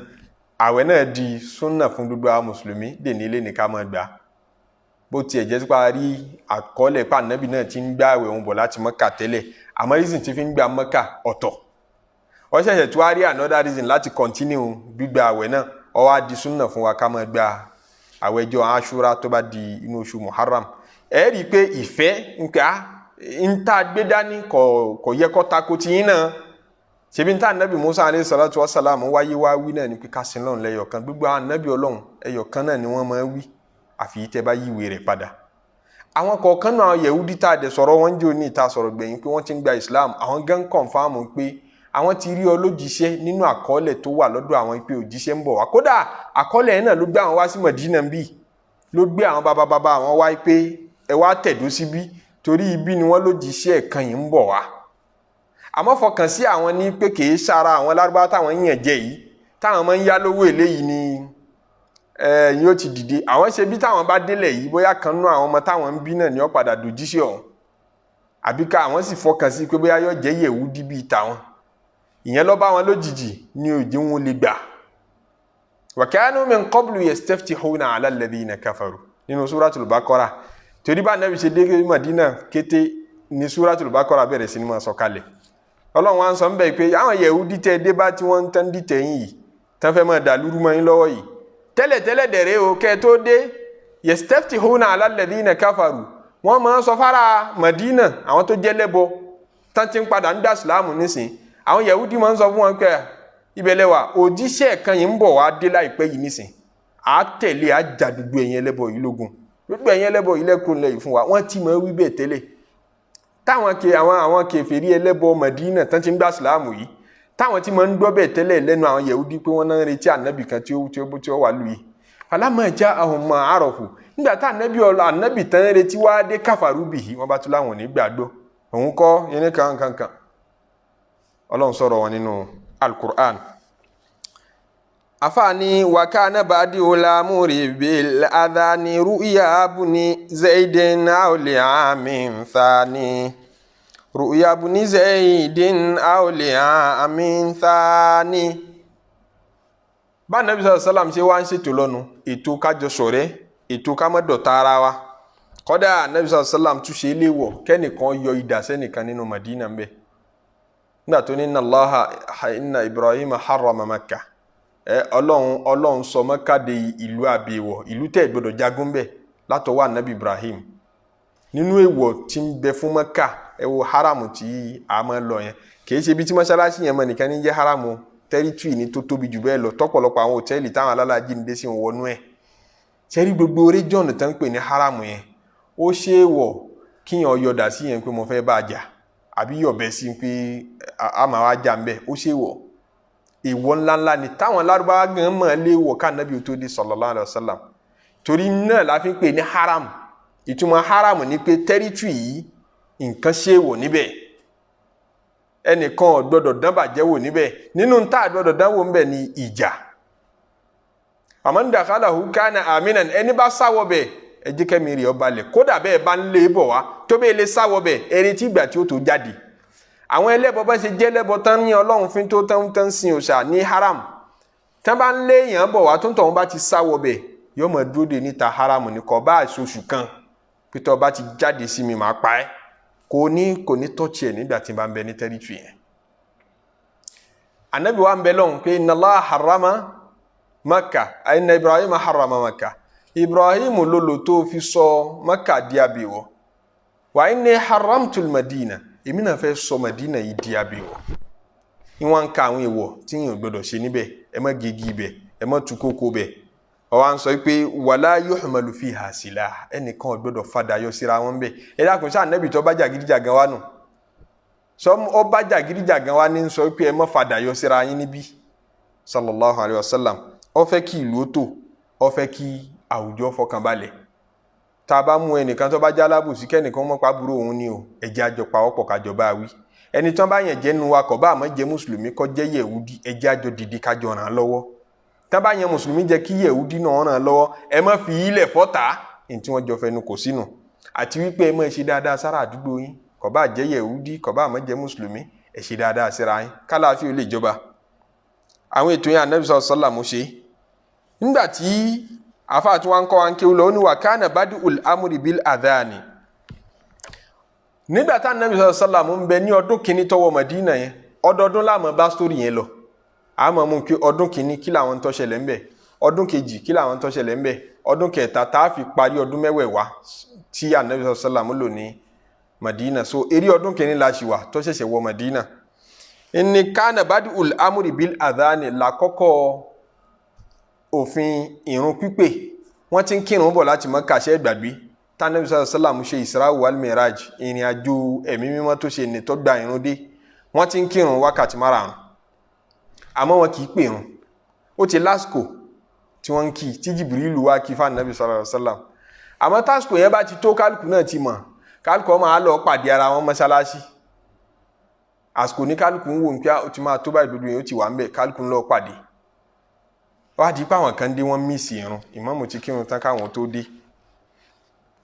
Àwẹ̀ náà di súnà fún gbogbo àwọn mùsùlùmí dè ní ilé ní ká máa gbà. Bó tiẹ̀ jẹ́ sípa rí àkọọ́lẹ̀ pa ànábì náà ti ń gbà àwẹ̀ òun bọ̀ láti Mọ́kà tẹ́lẹ̀, àmọ́ reason ti fi ń gbà Mọ́kà ọ̀tọ̀. Wọ́n ṣẹ̀ṣẹ̀ tó wá rí another reason láti continue gbígba àwẹ̀ náà. Ó wá di súnà fún wa ká máa gba àwẹ̀ ọjọ́ Aṣúra tó bá di inú oṣù Muharram. Ẹ rí i pé ìfẹ́ nǹkan ń tá a gbé dání kò yẹ kó tako tiyín náà. Ṣebí níta anabi Musa aleyhi salatu wa salam wáyé wá wí náà ni pé ká sin Ọlọ́run lẹ́yọ̀kan. Gbogbo àwọn anabi Ọlọ́run, ẹyọ̀kan náà ni wọ́n máa wí, àfi tẹ́ bá yíwèé rẹ̀ padà. Àwọn kọ̀ọ̀kan náà, Yẹ̀wúdí tá a dẹ̀ sọ̀rọ̀ wọn jẹ́ òní ìta sọ̀rọ̀ gbẹ̀yìn pé wọ́n ti ń gba Islam, àwọn gan confirm pé àwọn ti rí ọlójíṣẹ́ nínú àkọọ́lẹ̀ tó wà lọ́dọ̀ àwọn pé òjíṣẹ́ ń bọ̀ wá. Kódà àkọọ́lẹ̀ yẹn náà ló gbé àwọn wá sí Mọ̀dínà bíi, ló gbé àwọn bàbá bàbá àwọn wá pé ẹ wá tẹ̀dó síbí, torí ibi ni wọ́n lójíṣẹ́ kan yìí ń bọ̀ wá. Àmọ́ fọkàn sí àwọn ní pé kì í sára àwọn lárúbáwá táwọn yàn jẹ yìí, táwọn máa ń yá lówó eléyìí ni ẹ yóò ti dìde. Àwọn ṣe bí táwọn bá délẹ̀ yìí, bóyá kan nú àwọn ọmọ táwọn ń bí náà ni ó padà dòjíṣẹ́ ọ̀hún, àbí ká àwọn sì fọkàn sí pé bóyá yóò jẹ́ Yẹ̀wúdí bíi tàwọn. Ìyẹn ló bá wọn lójijì ní òjì wọn lè gbà. Wa kanu min qablu yastaftihuna ala alladhina kafaru nínú Suratul Baqara. Torí bá Nàbì ṣe dé Madina kété ní Suratul Baqara bẹ̀rẹ̀ sí ni máa sọ̀kalẹ̀. Ọlọ́run wa ń sọ ń bẹ̀ pé àwọn Yẹ̀wúdí tẹ́ dé bá tí wọ́n ń tán dìtẹ̀ yín yìí, tán fẹ́ máa dàlúrú mọ́ yín lọ́wọ́ yìí, tẹ́lẹ̀tẹ́lẹ̀ dẹ̀rẹ́ o, kẹ́ ẹ tó dé, yastaftihuna ala alladhina kafaru, wọ́n máa ń sọ fara Madina, àwọn tó jẹ́ lẹ́bọ tán ti ń padà ń dá sílámù nísìn, àwọn Yẹ̀wúdí máa ń sọ fún wọn pé ibẹ̀ lẹ́wà, òjíṣẹ́ kan yìí ń bọ̀ wá dé láìpẹ́ yìí nísìn, à á tẹ̀lé, à á jà gbogbo ẹ̀yin ẹlẹ́bọ yìí lógun, gbogbo ẹ̀yin ẹlẹ́bọ yìí lẹ́kùn lẹ́yìn fún wa. Wọ́n ti máa wí bẹ́ẹ̀ tẹ́lẹ̀ táwọn ke àwọn kèfèrí ẹlẹ́bọ Mẹdínà tán ti ń gbà sílámù yìí, táwọn tí máa ń gbọ́ bẹ́ẹ̀ tẹ́lẹ̀ lẹ́nu àwọn Yẹ̀wúdí pé wọ́n náà ń retí ànábì kan tí ó wà lù yìí. Falamma ja'ahum ma arafu, Nígbà tá ànábì ọlọ ànábì tán retí wá dé, káfàrú bìhí, wọn bá tún láwọn ò ní gbàgbọ́ òun kọ́ yẹn kankankan. Ọlọ́run sọ̀rọ̀ wọn nínú Al-Qur'an. Afaani wakana badi ulamuri bil adhani ru'ya buni zaidin aw li'amin thani, ru'ya buni zaidin aw li'amin thani. Bá Nabi sallallahu alaihi wasallam ṣe wá ń ṣètò lọ́nu, ètò kájọ ṣọ̀rẹ́, ètò ká má dọ̀tá ara wa. Kódà Nabi sallallahu alaihi wasallam tún ṣe é léèwọ̀ kẹ́nìkan yọ idà sẹ́nìkan nínú Madina ń bẹ. Nígbà tó ní inna Allaha inna Ibrahima harrama Makkah, Ọlọ́run sọ Mẹ́kà di ìlú àbẹ̀wọ̀, ìlú tẹ́ gbọ́dọ̀ jagun bẹ̀ látọwọ́ Anabi Ibrahim. Nínú èèwọ̀ tí ń bẹ fún Mẹ́kà, ẹ wo haramu tí a máa lọ yẹn, kìí ṣe ibi tí mọ́ṣáláṣí yẹn mọ̀ nìkan ní jẹ́ haramu, tẹ́rítírì ní tó tóbi jù bẹ́ẹ̀ lọ, tọ́pọ̀lọpọ̀ àwọn hòtẹ́ẹ̀lì táwọn alálàájì ń dé sí wọnú ẹ̀. Sẹ́rí gbogbo réjọ́nù tó ń pè ní haramu yẹn, ó ṣe é wọ̀ kíyàn yọ̀dà sí yẹn pé mo fẹ́ bá a jà, àbí yọ̀bẹ sí pé a máa wá jà ń bẹ̀, ó ṣe é wọ̀. Èèwọ̀ ńláńlá ni táwọn Lárúbáwá gan mọ̀ lé wọ̀ ká Nábì tó dé sallallahu alaihi wasallam. Torí náà la fi ń pè ní haram. Ìtumọ̀ haram ni pé tẹ́rítírì yìí nǹkan ṣe é wọ̀ níbẹ̀, ẹnìkan ò gbọ́dọ̀ dánbàjẹ́ wò níbẹ̀. Nínú tá a gbọ́dọ̀ dánwò níbẹ̀ ni ìjà. Àmọ́ dakhalahu kana aminan, ẹni bá sáwọ́ bẹ̀ ẹ jẹ́ kẹ́mi rè ó balẹ̀, kódà bẹ́ẹ̀ bá ń lé bọ̀ wá tó bẹ́ẹ̀ lè sáwọ́ bẹ̀ ẹni tí ìgbà tí ó tó jáde. Àwọn ẹlẹ́bọ bá ṣe jẹ́ ẹlẹ́bọ tán ní Ọlọ́run fín tó tán tán sin òòṣà ní haram, tán bá ń lé èèyàn bọ̀ wá tó ń tọ̀hún bá ti sáwọ́ bẹ̀ yóò mọ̀ dúró de níta haram ní kọ́ bá àṣoṣù kan pété ọba ti jáde sí mi màá pa ẹ́, kò ní tọ́ọ̀chì ẹ̀ nígbà tí n bá ń bẹ ní tẹ́rìtì yẹn. Anabi wa ń bẹ lọ́hùn pé inna Allah harrama Makkah, inna Ibrahim harrama Makkah, Ibrahim lolo tó fi sọ Makkah di abèwọ̀, wa inni haramtul Madina, èmi náà fẹ́ sọ Madina yìí di abèwọ̀. Ìwọ̀n ń ka àwọn èèwọ̀ tí yìí ò gbọdọ̀ ṣe níbẹ̀, ẹ má gègé ibẹ̀, ẹ má tu kókó bẹ̀. Ọwọ́ à ń sọ pé wala yuhmalu fiha silah, ẹnìkan ò gbọdọ̀ fadà yọ síra wọn bẹ̀. Ẹ dákun, sáà nẹ́bì tó bá jàgídíjàgan wá nù, sọ ọ bá jàgídíjàgan wá ní sọ pé ẹ má fadà yọ síra yín níbí. Sallallahu alayhi wa sallam. Ó fẹ́ kí ìlú ó tò, ó fẹ́ kí àwùjọ fọkànbalẹ̀. Tá a bá mú ẹnìkan tó bá jálábùsí kẹ́nìkan mọ́ pàbúrò òun ni o, ẹ̀jẹ̀ àjọ pawọ́pọ̀ kájọ bá wí. Ẹni tán bá yẹn jẹ́ nu wa kọ̀ bá àmọ́ jẹ́ mùsùlùmí kọ́ jẹ́ yẹ̀wúdí, ẹ̀jẹ̀ àjọ dìde kájọ ràn án lọ́wọ́. Tán bá yẹn mùsùlùmí jẹ́ kí yẹ̀wúdí náà ràn án lọ́wọ́, ẹ má fi ilẹ̀ fọ́ta ní tí wọ́n jọ fẹnu kò sínú. Àti wípé ẹ má ṣe dáadáa sára àdúgbò yín, kọ̀ bá jẹ́ yẹ̀wúdí kọ̀ bá àmọ́ jẹ́ mùsùlùmí, ẹ ṣe dáadáa síra yín kálàáfíà ó lè jọba. Àwọn ètò yẹn Ànábì sallallahu alaihi wasallam ṣe. Nígbà tí àfáà tí wọ́n ń kọ́ wa ń kéwú lọ, ó ní wa kana bad'ul amri bil adhani. Nígbà tá Ànábì sallallahu alaihi wasallam ń bẹ ní ọdún kìíní tọwọ́ Madina yẹn, ọdọọdún láàmú bá sítórì yẹn lọ. Àmọ́ mú kí ọdún kìíní kí làwọn tó ṣẹlẹ̀ ń bẹ, ọdún kejì kí làwọn tó ṣẹlẹ̀ ń bẹ, ọdún kẹta tá a fi parí ọdún mẹ́wẹ̀ẹ̀wá tí Ànábì sallallahu alaihi wasallam lò ní Madina. So eré ọdún kìíní la ṣì wà tó ṣẹ̀ṣẹ̀ wọ Madina. Ní kana bad'ul amri bil adhani làkọ́kọ́ òfin ìrun pípé. Wọ́n ti ń kírun bọ̀ láti Mákà, ṣe gbàgbé tánàbí sallallahu ṣe Isra wal Miraj, ìrìn àjò ẹ̀mí mímọ́ tó ṣe ní tó gba ìrun dé. Wọ́n ti ń kírun wákàtí márààrún, àmọ́ wọn kì í pè run. Ó ti lásìkò tí wọ́n ń kí tí Jibrilu wá kí fún sallallahu alaihi wasallam. Àmọ́ tásìkò yẹn bá ti tó, kálukú náà ti mọ̀, kálukú ọmọ á lọ pàdé ara wọn mọ́ṣáláṣí. Àsìkò ní kálukú ń wò ní pé ó ti máa tó báyìí, gbogbo yẹn ó ti wà ń bẹ̀, kálukú ń lọ pàdé. Wá di pé àwọn kan dé, wọ́n mísì irun, ìmáàmù ti kírun tán káwọn tó dé.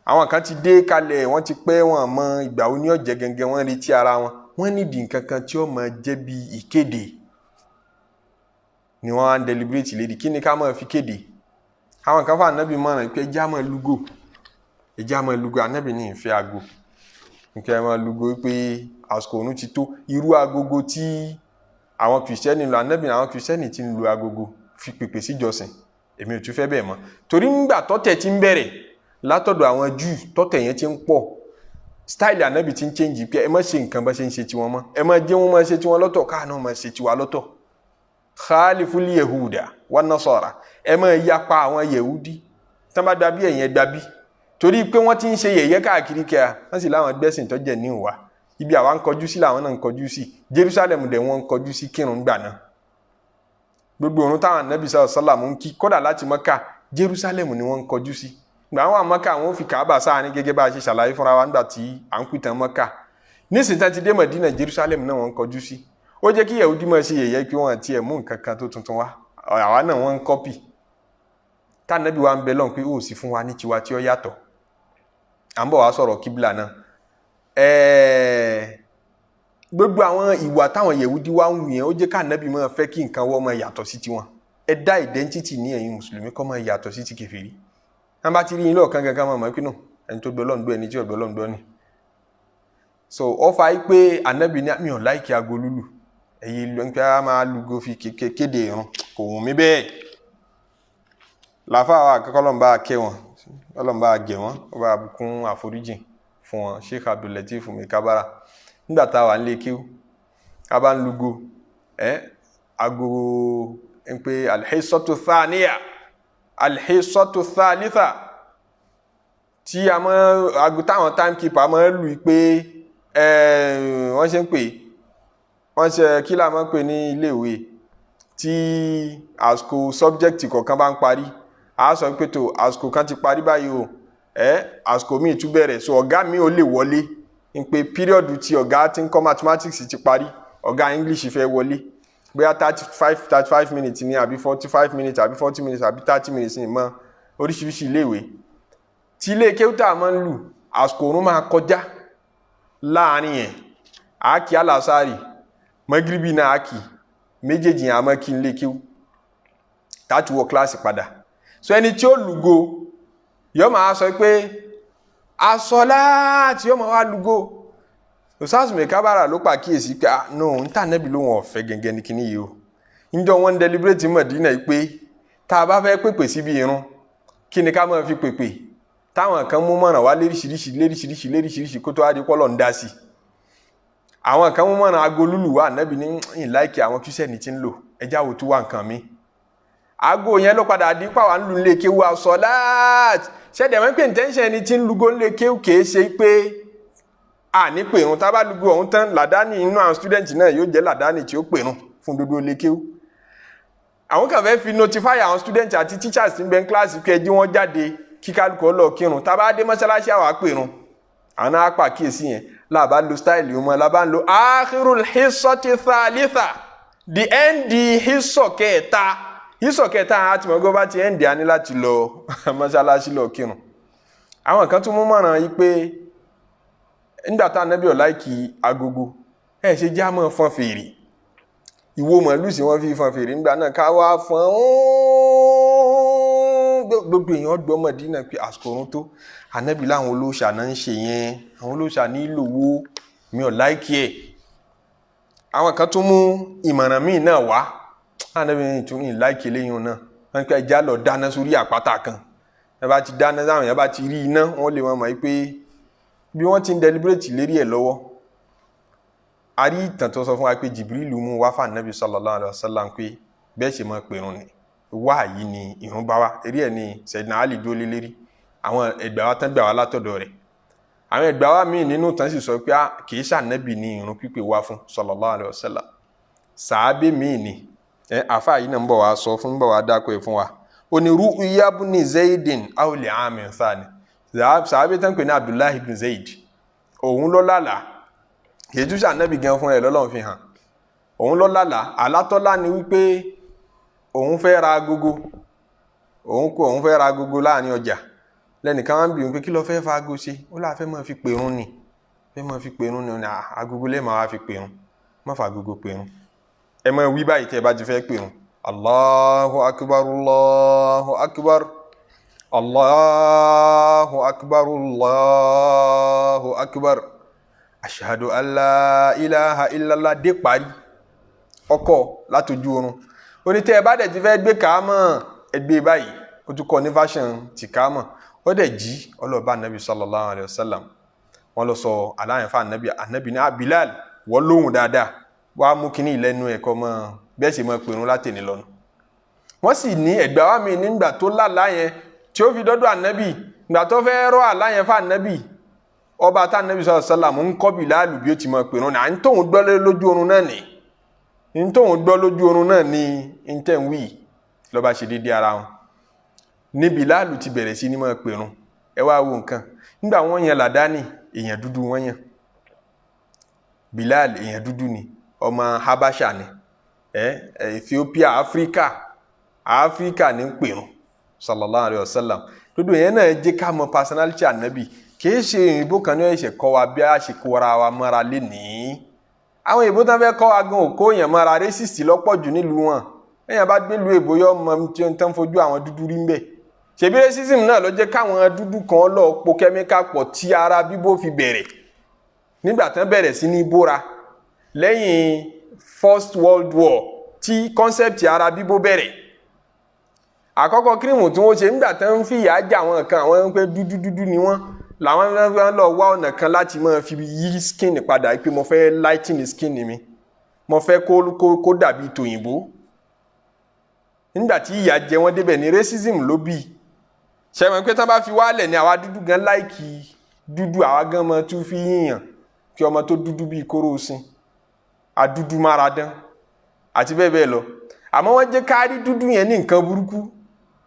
Àwọn kan ti dé kalẹ̀, wọ́n ti pẹ́, wọ́n mọ ìgbà wo ní ọ̀jẹ̀ gẹ́gẹ́, wọ́n retí ara wọn. Wọ́n nídìí nǹkan kan tí ó máa jẹ́ bí ìkéde ni wọ́n á ń deliberate lédi. Kí ni ká máa fi kéde? Àwọn kan fún Ànábì mọ̀ràn pé ẹjẹ́ á máa lúgò, ẹjẹ́ á máa lúgò. Ànábì ní ìfẹ́ ago, nǹkan ẹ máa lúgò pé àsìkò òun ti tó. Irú agogo tí àwọn kìrìsìtẹ́nì lò, Ànábì àwọn kìrìsìtẹ́nì ti ń lu agogo fi pèpè síjọsìn, èmi ò tún fẹ́ bẹ́ẹ̀ mọ́. Torí ńgbà tọ́tẹ̀ ti ń bẹ̀rẹ̀ látọ̀dọ̀ àwọn Júù, tọ́tẹ̀ yẹn ti ń pọ̀, style Ànábì ti ń change pé ẹ má ṣe nǹkan bá ṣe ń ṣe tiwọn mọ́, ẹ má jẹ́ wọn má ṣe tiwọn lọ́tọ̀, káà náà má ṣe tiwa lọ́tọ̀. Khaliful yehuda wan nasara, ẹ má yapa àwọn yehudi, tán bá dàbí ẹ̀yẹn dàbí. Torí pé wọ́n ti ń ṣe yẹ̀yẹ́ káàkiri kẹ́à, wọ́n sì láwọn gbẹ́sìn tó jẹ́ ní ìwà ibi àwa ń kọjú sí làwọn náà ń kọjú sí. Jerusalem dẹ̀ wọ́n ń kọjú sí kírun gbà náà. Gbogbo òrun táwọn Ànábì sallallahu alaihi wasallam ń kí kódà láti Mọ́kà, Jerusalem ni wọ́n ń kọjú sí. Gbà àwọn Mọ́kà àwọn ò fi Kaaba sáàrin gẹ́gẹ́ bá a ṣe ṣàlàyé fúnra wa nígbà tí à ń pìtàn Mọ́kà. Nísìnyí tán ti dé Mọ̀dínà, Jerusalem náà wọ́n ń kọjú sí. Ó jẹ́ kí Yahudi máa ṣe yẹ̀yẹ́ pé wọ́n tiẹ̀ mú nǹkan kan tó tuntun wá, àwa náà wọ́n ń kọ́pì. Tánàbí wa ń bẹ lọ́n pé ó sì fún wa ní tiwa tí ó yàtọ̀. À ń bọ̀ wá sọ̀rọ̀ kíbla náà. Gbogbo àwọn ìwà táwọn Yahudi wá ń wù yẹn, ó jẹ́ káànábì máa fẹ́ kí nǹkan wọ́n máa yàtọ̀ sí tiwọn. Ẹ dá identity ní ẹ̀yin mùsùlùmí kó máa yàtọ̀ sí ti kèfèrí. Wọ́n bá ti rí yín lọ́ọ̀kan gangan máa mọ̀ pé nù, ẹni tó gbọ́ lọ́n gbọ́, ẹni tí ò gbọ́ lọ́n gbọ́ ni. So ó fa yí pé ànábì ní mi ò láìkí aago lúlù, ẹ̀yin ló ń pẹ́ á máa lugo fi kéde ìrun, kò wù mí bẹ́ẹ̀. Làáfàá wa akẹ́kọ̀ọ́ lọ́n bá kẹ́ wọn, lọ́n bá gẹ̀ wọ́n, ó bá bùkún àforíjìn fún wọn, Sheikh Abdul Lateef Mikabara. Nígbà tá a wà nílé kíw, a bá ń lugo aago ń pé alhisatu thaniya, alhisatu thalitha, tí a máa aago táwọn timekeeper máa ń lù pé wọ́n ṣe ń pè, wọ́n ṣe kí la máa ń pè ní iléèwé, tí àsìkò subject kọ̀ọ̀kan bá ń parí, a sọ pé tó àsìkò kan ti parí báyìí o, àsìkò míì tún bẹ̀rẹ̀. So ọ̀gá mi ò lè wọlé ń pé period tí ọ̀gá ti ń kọ́ mathematics ti parí, ọ̀gá English fẹ́ wọlé, bóyá 35 minutes ní àbí 45 minutes àbí 40 minutes àbí 30 minutes ní mọ́ oríṣiríṣi iléèwé. Tí ilé kéwútà máa ń lù, àsìkò òrùn máa kọjá láàrin yẹn, àákì alásàárì, mọ́gíríbì náà àákì méjèèjì yẹn, àmọ́ kí n lè kéwú táàtì wọ kíláàsì padà. So ẹni tí ó lùgo yóò máa sọ pé asọ́láàtì, yóò máa wá lùgo. Ustaz Mekabara ló pàkíyèsí pé ah no, n tà nẹ́bi ló wọn ọ̀fẹ́ gẹ́gẹ́ ní kíní yìí o. Njọ́ wọn ń deliberate Mọ̀dínà yìí pé tá a bá fẹ́ pèpè síbi irun, kí ni ká máa fi pèpè? Táwọn kan mú mọ̀ràn wá léríṣiríṣi léríṣiríṣi léríṣiríṣi kó tó wá di pọ́lọ̀ ń dá sí i. Àwọn kan mú mọ̀ràn aago lúlù wá, ànábì ní ìláìkì àwọn kírísítẹ́nì tí ń lò, ẹjá wo tó wá nǹkan mi. Aago yẹn ló padà di pàwọn ń lu nílé kéwu asọ́láàt. Ṣẹ̀dẹ̀ wọ́n pè ní tẹ́ńṣẹ̀ ẹni tí ń lugo nílé kéwu kìí ṣe pé àní pèrún. Tá a bá lugo ọ̀hún tán, làdáni inú àwọn student náà yóò jẹ́ làdáni tí ó pèrún fún gbogbo ilé kéwu. Àwọn kan fẹ́ fi notify àwọn student àti teachers tí ń bẹ ní kíláàsì pé ẹjí wọn jáde kí kálukú lọ kírun. Tá a bá dé mọ́ṣáláṣí, àwa pèrún. Àwọn náà pa kíyèsí yẹn làbá lo style wọn, làbá ń lo akhirul hissati thalitha, the end hissọ kẹta, hissọ kẹta àti mọ̀gọ́ bá ti end, á ní láti lọ mọ́ṣáláṣí lọ kírun. Àwọn kan tún mú mọ̀ràn yìí pé nígbà tá ànábì ọ̀láìkì agogo, ẹ̀ ṣe já mọ́ fọ́n fèrè. Ìwo màálù sí wọ́n fi fọ́n fèrè nígbà náà, ká wá fọ́n gbogbo èèyàn gbọ́ Mọ̀dínà pé àsìkò òrun tó. Ànábì láwọn olóòṣà náà ń ṣe yẹn, àwọn olóòṣà nílò wo, mi ò láìkì ẹ̀. Àwọn kan tún mú ìmọ̀ràn míì náà wá, ànábì ní ìtún ní láìkì eléyìí náà. Wọ́n pẹ́ ẹja lọ dáná sórí àpáta kan, ẹ bá ti dáná, táwọn èèyàn bá ti rí iná, wọ́n lè mọ̀ mọ̀ pé bí wọ́n ti ń deliberate lérí ẹ̀ lọ́wọ́. A rí ìtàn tó sọ fún wa pé Jibrilu mú wá fún ànábì sallallahu alaihi wasallam pé bẹ́ẹ̀ ṣe máa pèrún ni wá yìí ni ìrun bá wá eré ẹ̀ ní Sayyidina Ali dúró lé lérí. Àwọn ẹgbà wa tán gbà wá látọ̀dọ̀ rẹ̀, àwọn ẹgbà wa míì nínú tán sì sọ pé kì í ṣànábì ní ìrun pípé wá fún sallallahu alaihi wasallam, sàábé míì ni ẹ. Àfa yìí náà ń bọ̀ wá sọ fún, ń bọ̀ wá dákọ̀ ẹ̀ fún wa. Ó ní ru'ya ibn Zaydin aw li amin thani, sàábé tán pè ní Abdullahi ibn Zayd, òun ló lálàá. Kì í tún ṣànábì gan fún ẹ lọ́lọ́run fi hàn. Òun ló lálàá, àlátọ́lá ni wípé òun fẹ́ ra agogo, òun kó òun fẹ́ ra agogo láàrin ọjà. Lẹ́nìkan wá ń bi òun pé kí ló fẹ́ fa ago ṣe? Ó láà fẹ́ máa fi pèrún ni, fẹ́ máa fi pèrún ni. Ní agogo lẹ́ẹ̀ máa wá fi pèrún, má fa agogo pèrún. Ẹ máa wí báyìí tẹ́ ẹ bá ti fẹ́ pèrún: Allahu akbar, Allahu akbar, Allahu akbar, Allahu akbar, ashhadu an la ilaha illallah, dé parí. Ọkọ̀ látọjú oorun. Ó ní tẹ́ ẹ bá dẹ̀ ti fẹ́ gbé kàámọ̀, ẹ gbé báyìí. Ó tún kọ́ ní version ti kàámọ̀. Ó dẹ̀ jí ọlọ́ọ̀bá anabi sallallahu alayhi wa sallam. Wọ́n lọ sọ aláyàn fún anabi. Anabi ní Bilal, wọ́n lóhùn dáadáa, wàá mú kínní ìlẹ́nu ẹ̀kọ́ mọ́ bẹ́ẹ̀ sì mọ́ pèrún látẹ̀ní lọ́nu. Wọ́n sì ní ẹ̀gbá wa mi nígbà tó lálàá yẹn tí ó fi dọ́dọ̀ anabi, ìgbà tó fẹ́ rọ́ àlá yẹn fún anabi, ọba tá anabi sallallahu alayhi wa sallam ń kọ́ Bilal bí ó ti mọ́ pèrún náà. Ń tóun gbọ́ lójú oorun náà ní, ń tóun gbọ́ lójú oorun náà ní ń tẹ̀ ń wí lọ́ba ṣe déédéé ara wọn ní Bilal ti bẹ̀rẹ̀ sí ní máa pèrún. Ẹ wá wo nǹkan, nígbà wọ́n yan làdáni, èèyàn dúdú wọ́n yan. Bilal èèyàn dúdú ni, ọmọ Habasha ni, Ethiopia, Áfíríkà ní ń pèrún sallallahu alayhi wa sallam. Dúdú yẹn náà jẹ́ ká mọ personality ànábì. Kìí ṣe òyìnbó kan ní ẹ̀ṣẹ̀ kọ́ wa bí a ṣe kóra wa mọ́ra lénìí. Àwọn òyìnbó tán fẹ́ kọ́ wa gan òkó yẹn mọ́ra, racist lọ́pọ̀ jù nílùú wọn. Èèyàn bá gbé lu èbó yọ ọmọ tí wọ́n tán fojú àwọn dúdú rí ń bẹ̀. Ṣèbí racism náà ló jẹ́ káwọn dúdú kan lọ po kẹ́míkà pọ̀ tí ara bíbó fi bẹ̀rẹ̀ nígbà tán bẹ̀rẹ̀ sí ní bóra lẹ́yìn First World War, tí concept ara bíbó bẹ̀rẹ̀. Àkọ́kọ́ cream tí wọ́n ṣe nígbà tán ń fìyà jẹ àwọn kan, àwọn ń pẹ́ dúdú dúdú ni wọ́n, làwọn fẹ́ lọ wá ọ̀nà kan láti máa fi yí skin padà, pé mo fẹ́ lighten skin mi, mo fẹ́ kó dàbí tòyìnbó. Nígbà tí ìyà jẹ wọ́n débẹ̀ ní racism ló bí. Ṣẹ̀wọ̀n pé tán bá fi wálẹ̀ ní àwa dúdú gan like dúdú, àwa gan mọ tún fi yíyàn kí ọmọ tó dúdú bíi kóró sin adúdú mára dán àti bẹ́ẹ̀ bẹ́ẹ̀ lọ. Àmọ́ wọ́n jẹ́ ká rí dúdú yẹn ní nǹkan burúkú,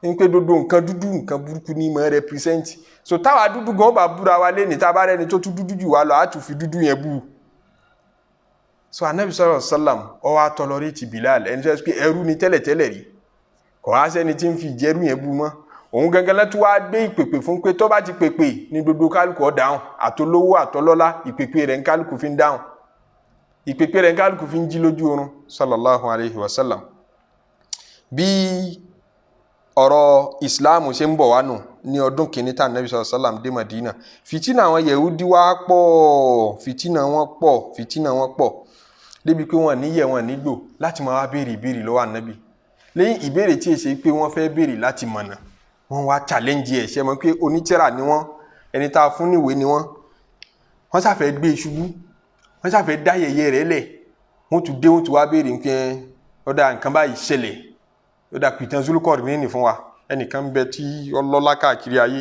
ní pé dodo nǹkan dúdú, nǹkan burúkú ní mọ̀ represent. So táwa dúdú gan bá búra wa lé ní, tá a bá rẹni tó tún dúdú jù wá lọ, á tún fi dúdú yẹn bú. So anabi sallallahu alaihi wasallam ó wá tolerate Bilal, ẹni tó yẹ pé ẹrú ni tẹ́lẹ̀tẹ́lẹ̀ rí, kò wá sẹ́ni tí ń fi ìjẹ́rú yẹn bú mọ́. Òun gangan lẹ́tọ́ wá gbé ìpèpè fún pé tó bá ti pèpè ní gbogbo kálukú ó dáhùn, àtolówó àtọlọ́lá, ìpèpè rẹ̀ ń kálukú fi ń dáhùn, ìpèpè rẹ̀ ń kálukú fi ń jí lójú oorun sallallahu alayhi wa sallam. Bí ọ̀rọ̀ ìsìláàmù ṣe ń bọ̀ wá nù ní ọdún kìíní tá nàbí sallallahu alayhi wa sallam dé Madina, fìtínà àwọn Yẹhudi wá pọ̀, fìtínà wọn pọ̀, fìtínà wọn pọ̀ débi pé wọn níyẹ̀ wọn nígbò láti máa wá béèrè ìbéèrè lọ́wọ́ ànábì. Lẹ́yìn ìbéèrè tí èsè pé wọ́n fẹ́ béèrè láti mọ̀nà, wọ́n wá challenge ẹ̀. Ṣe mọ̀ pé onítìrà ni wọ́n, ẹni tá a fún níwèé ni wọ́n. Wọ́n ṣàfẹ́ gbé ṣubú, wọ́n ṣàfẹ́ dá yẹ̀yẹ́ rẹ̀ lẹ̀. Wọ́n tún dé, wọ́n tún wá béèrè nǹkan, ọ̀dà nǹkan báyìí ṣẹlẹ̀, ọ̀dà pìtàn Zulukọ̀rì fún wa, ẹnìkan bẹ tí ọlọ́lá káàkiri ayé,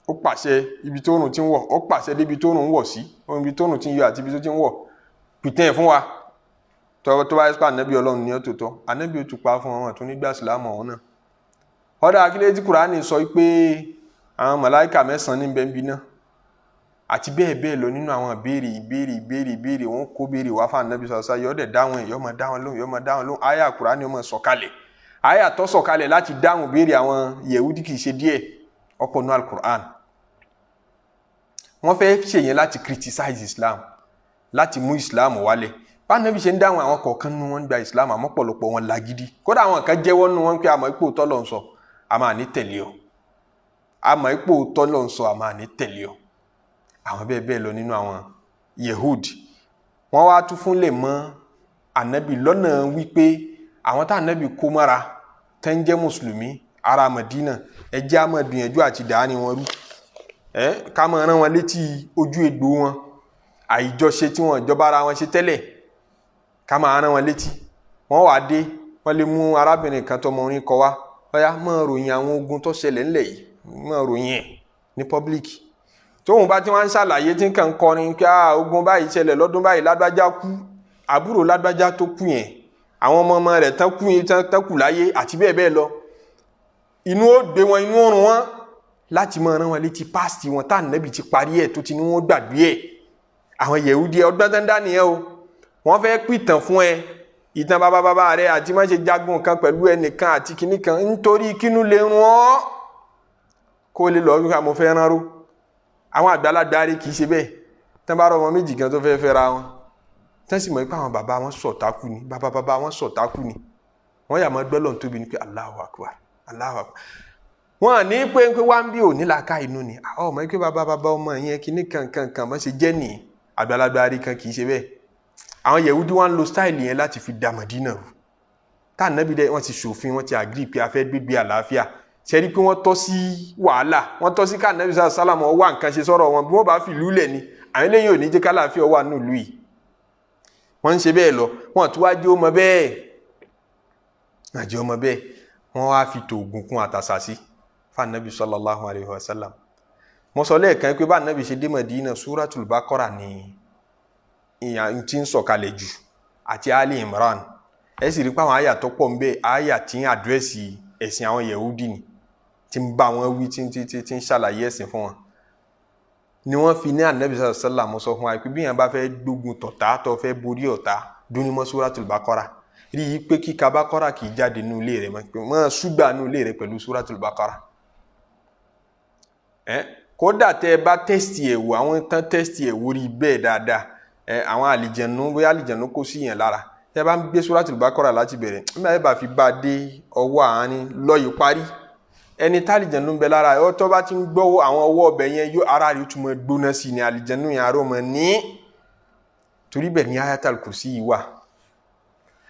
ó pàṣẹ ibi tó rùn ti ń wọ̀, ó pàṣẹ débi tó rùn ń wọ̀ sí, ibi tó rùn ti ń yọ àti ibi tó ti ń wọ̀, pìtàn ẹ̀ fún wa. Tó bá yẹ pé ànábì Ọlọ́run ní ọ̀tọ̀ọ̀tọ̀, ànábì ó tún pa fún wọn, tó nígbà sílámù ọ̀hún náà. Ọ̀dà akílẹ̀ tí Kùránì sọ pé àwọn màláìkà mẹ́sàn-án ní bẹ́ẹ̀ bí náà, àti bẹ́ẹ̀ bẹ́ẹ̀ lọ nínú àwọn ìbéèrè ìbéèrè ìbéèrè ìbéèrè. Wọn kó béèrè wá fún ànábì sọ̀sọ́, yọ dẹ̀ dáhùn ẹ̀, yọ máa dáhùn lóhùn, yọ máa dáhùn lóhùn. Àyà Kùránì ó máa sọ̀kalẹ̀, àyà tó sọ̀kalẹ̀ láti dáhùn béèrè àwọn Yẹ̀húdí kì í ṣe díẹ̀, ọ̀pọ̀ nínú Al-Qur'an. Wọ́n fẹ́ ṣèyẹn láti criticize Islam, láti mú Islam wálẹ̀. Bánabi ṣe ń dáhùn, àwọn kọ̀ọ̀kan nínú wọn gba Islam, àmọ́ pọ̀lọpọ̀ wọn lágídí. Kódà àwọn kan jẹ́wọ́ nínú wọn pé àmọ́ ipò tọ́lọ̀ ń sọ, a máa ní tẹ̀lé ọ, àmọ́ ipò tọ́lọ̀ ń sọ, a máa ní tẹ̀lé ọ. Àwọn bẹ́ẹ̀ bẹ́ẹ̀ lọ nínú àwọn Yehud. Wọ́n wá tún fúnlẹ̀ mọ́ ànábì lọ́nà wípé àwọn tá ànábì kó mọ́ra tẹ́ ń jẹ́ mùsùlùmí ará Madina, ẹ jẹ́ á máa gbìyànjú àti dàá ni wọn rú, ẹ ká máa rán wọn létí ojú egbò wọn, àìjọṣe tí wọn ìjọba ara wọn ṣe tẹ́lẹ̀, ká máa rán wọn létí. Wọ́n wàá dé, wọ́n lè mú arábìnrin kan tọmọ orin kọ wá, ọ̀yá máa ròyìn àwọn ogun tó ṣẹlẹ̀ ńlẹ̀ yìí, máa ròyìn ẹ̀ ní public. Tóun bá tí wọ́n ń ṣàlàyé tí nǹkan kọrin pé ogun báyìí ṣẹlẹ̀ lọ́dún báyìí, lágbájá kú, àbúrò lágbájá tó kú yẹn, àwọn ọmọ ọmọ rẹ̀ tán kú yẹn, tán kú láyé, àti bẹ́ẹ̀ bẹ́ẹ̀ lọ, inú ó gbé wọn, inú ó rún wọn láti máa rán wọn létí past wọn tá ànábì ti parí ẹ̀, tó ti ní wọ́n gbàgbé ẹ̀. Àwọn Yẹ̀húdí ọgbọ́n tán dá nìyẹn o. Wọ́n fẹ́ pìtàn fún ẹ ìtàn bàbá bàbá rẹ àti má ṣe jagun kan pẹ̀lú ẹnìkan àti kinní kan, nítorí kínú lè rún ọ́ kó lè lọ wípé mo fẹ́ rán ró. Àwọn àgbàlagbà rí kì í ṣe bẹ́ẹ̀. Tán bá rọ ọmọ méjì kan tó fẹ́ fẹ́ra wọn, tán sì mọ̀ pé àwọn bàbá wọn sọ̀tákù ni, bàbá bàbá wọn sọ̀tákù ni, wọ́n yà máa gbọ́ lọ́n tóbi ni pé Allahu Akbar, Allahu Akbar. Wọn ní pé pé wá ń bí òní làákà inú ni àwọn ọmọ pé bàbá bàbá ọmọ yẹn kinní kan kan kan bá ṣe jẹ́ nìyí. Àgbàlagbà rí kan kì í ṣe bẹ́ẹ̀. Àwọn Yẹ̀wúdí wọn ń lo style yẹn láti fi da Mádínà rú. Tá ànábì dẹ, wọ́n ti ṣòfin, wọ́n ti agree pé a fẹ́ gbégbé àlàáfíà. Ṣẹ́rí pé wọ́n tọ́ sí wàhálà, wọ́n tọ́ sí ká ànábì sálàmù wá nǹkan ṣe sọ̀rọ̀ wọn. Bí wọ́n bá fi ìlú lẹ̀ ni àwọn eléyìí ò ní jẹ́ kálàáfíà wà nínú ìlú yìí. Wọ́n ń ṣe bẹ́ẹ̀ lọ, wọ́n tún wá jẹ́ ó mọ bẹ́ẹ̀, àjẹ́ ọmọ bẹ́ẹ̀. Wọ́n wá fi tòògùn kún àtàsàsí fún sallallahu alayhi wa sallam. Mo sọ lẹ́ẹ̀kan pé bá ànábì ṣe dé Mádínà, Suratul Baqara ni ìyà tí ń sọ̀kalẹ̀ jù àti Ali Imran. Ẹ sì rí pé àwọn àyà tó pọ̀ ń bẹ, àyà tí ń address ẹ̀sìn àwọn Yẹ̀húdí ni. tí ń bá wọn wí, tí ń tí ń ṣàlàyé ẹ̀sìn fún wọn. Ni wọ́n fi ní Ànábì sallam sọ fún wa pé bí yẹn bá fẹ́ gbógun tọ̀tá, tó fẹ́ borí ọ̀tá, dúnímọ̀ Suratul Baqara. Rí i pé kíka Baqara kì í jáde nínú ilé rẹ̀ mọ́, ṣùgbà nínú ilé rẹ̀ pẹ̀lú Suratul Baqara. Kódà tẹ́ ẹ bá tẹ́sítì ẹ̀ wò, àwọn tán tẹ́sítì ẹ̀ wò rí bẹ́ẹ̀ dáadáa. Àwọn àlìjẹ̀nu, bóyá àlìjẹ̀nu kó sí yẹn lára, tẹ́ ẹ bá ń gbé Suratul Baqara láti bẹ̀rẹ̀, nígbà yẹn bá fi bá a dé ọwọ́ àárín lọ́yìí parí, ẹni tálìjẹ̀nu ń bẹ lára ẹ, tó bá ti ń gbọ́ àwọn ọwọ́ ọbẹ̀ yẹn, yóò ara rẹ̀ tún mọ́ gbóná sí ni àlìjẹ̀nu yẹn aró mọ́ ní. Torí bẹ́ẹ̀ ni Ayatul Kursi yìí wà.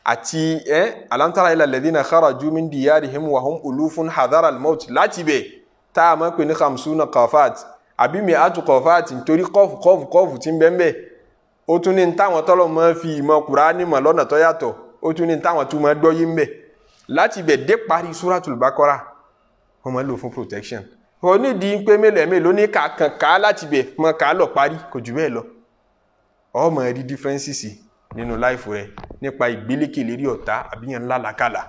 Àti alam tara ila alladhina kharaju min diyarihim wa hum ulufun hadhara al-maut, láti bẹ̀ tá a máa ń pè ní khamsuna qafat àbí mi'atu qafat, nítorí kọ́ọ̀fù kọ́ọ̀fù kọ́ọ̀fù tí ń bẹ ń bẹ. Ó tún ní táwọn tọ́lọ̀ máa fi ìmọ̀ Kùránì mọ̀ lọ́nà tó yàtọ̀, ó tún ní táwọn tún máa gbọ́ yé ń bẹ. Láti bẹ̀ dé parí Suratul Baqara, wọ́n máa lò fún protection. Wọ́n nídìí pé mélòó mélòó ní kàkàn ká láti bẹ̀ mọ ká lọ parí, kò jù bẹ́ẹ̀ lọ. Ó máa rí differences nínú láìfò rẹ nípa ìgbélékè lérí ọ̀tá àbíyàn ńlá làkàlà.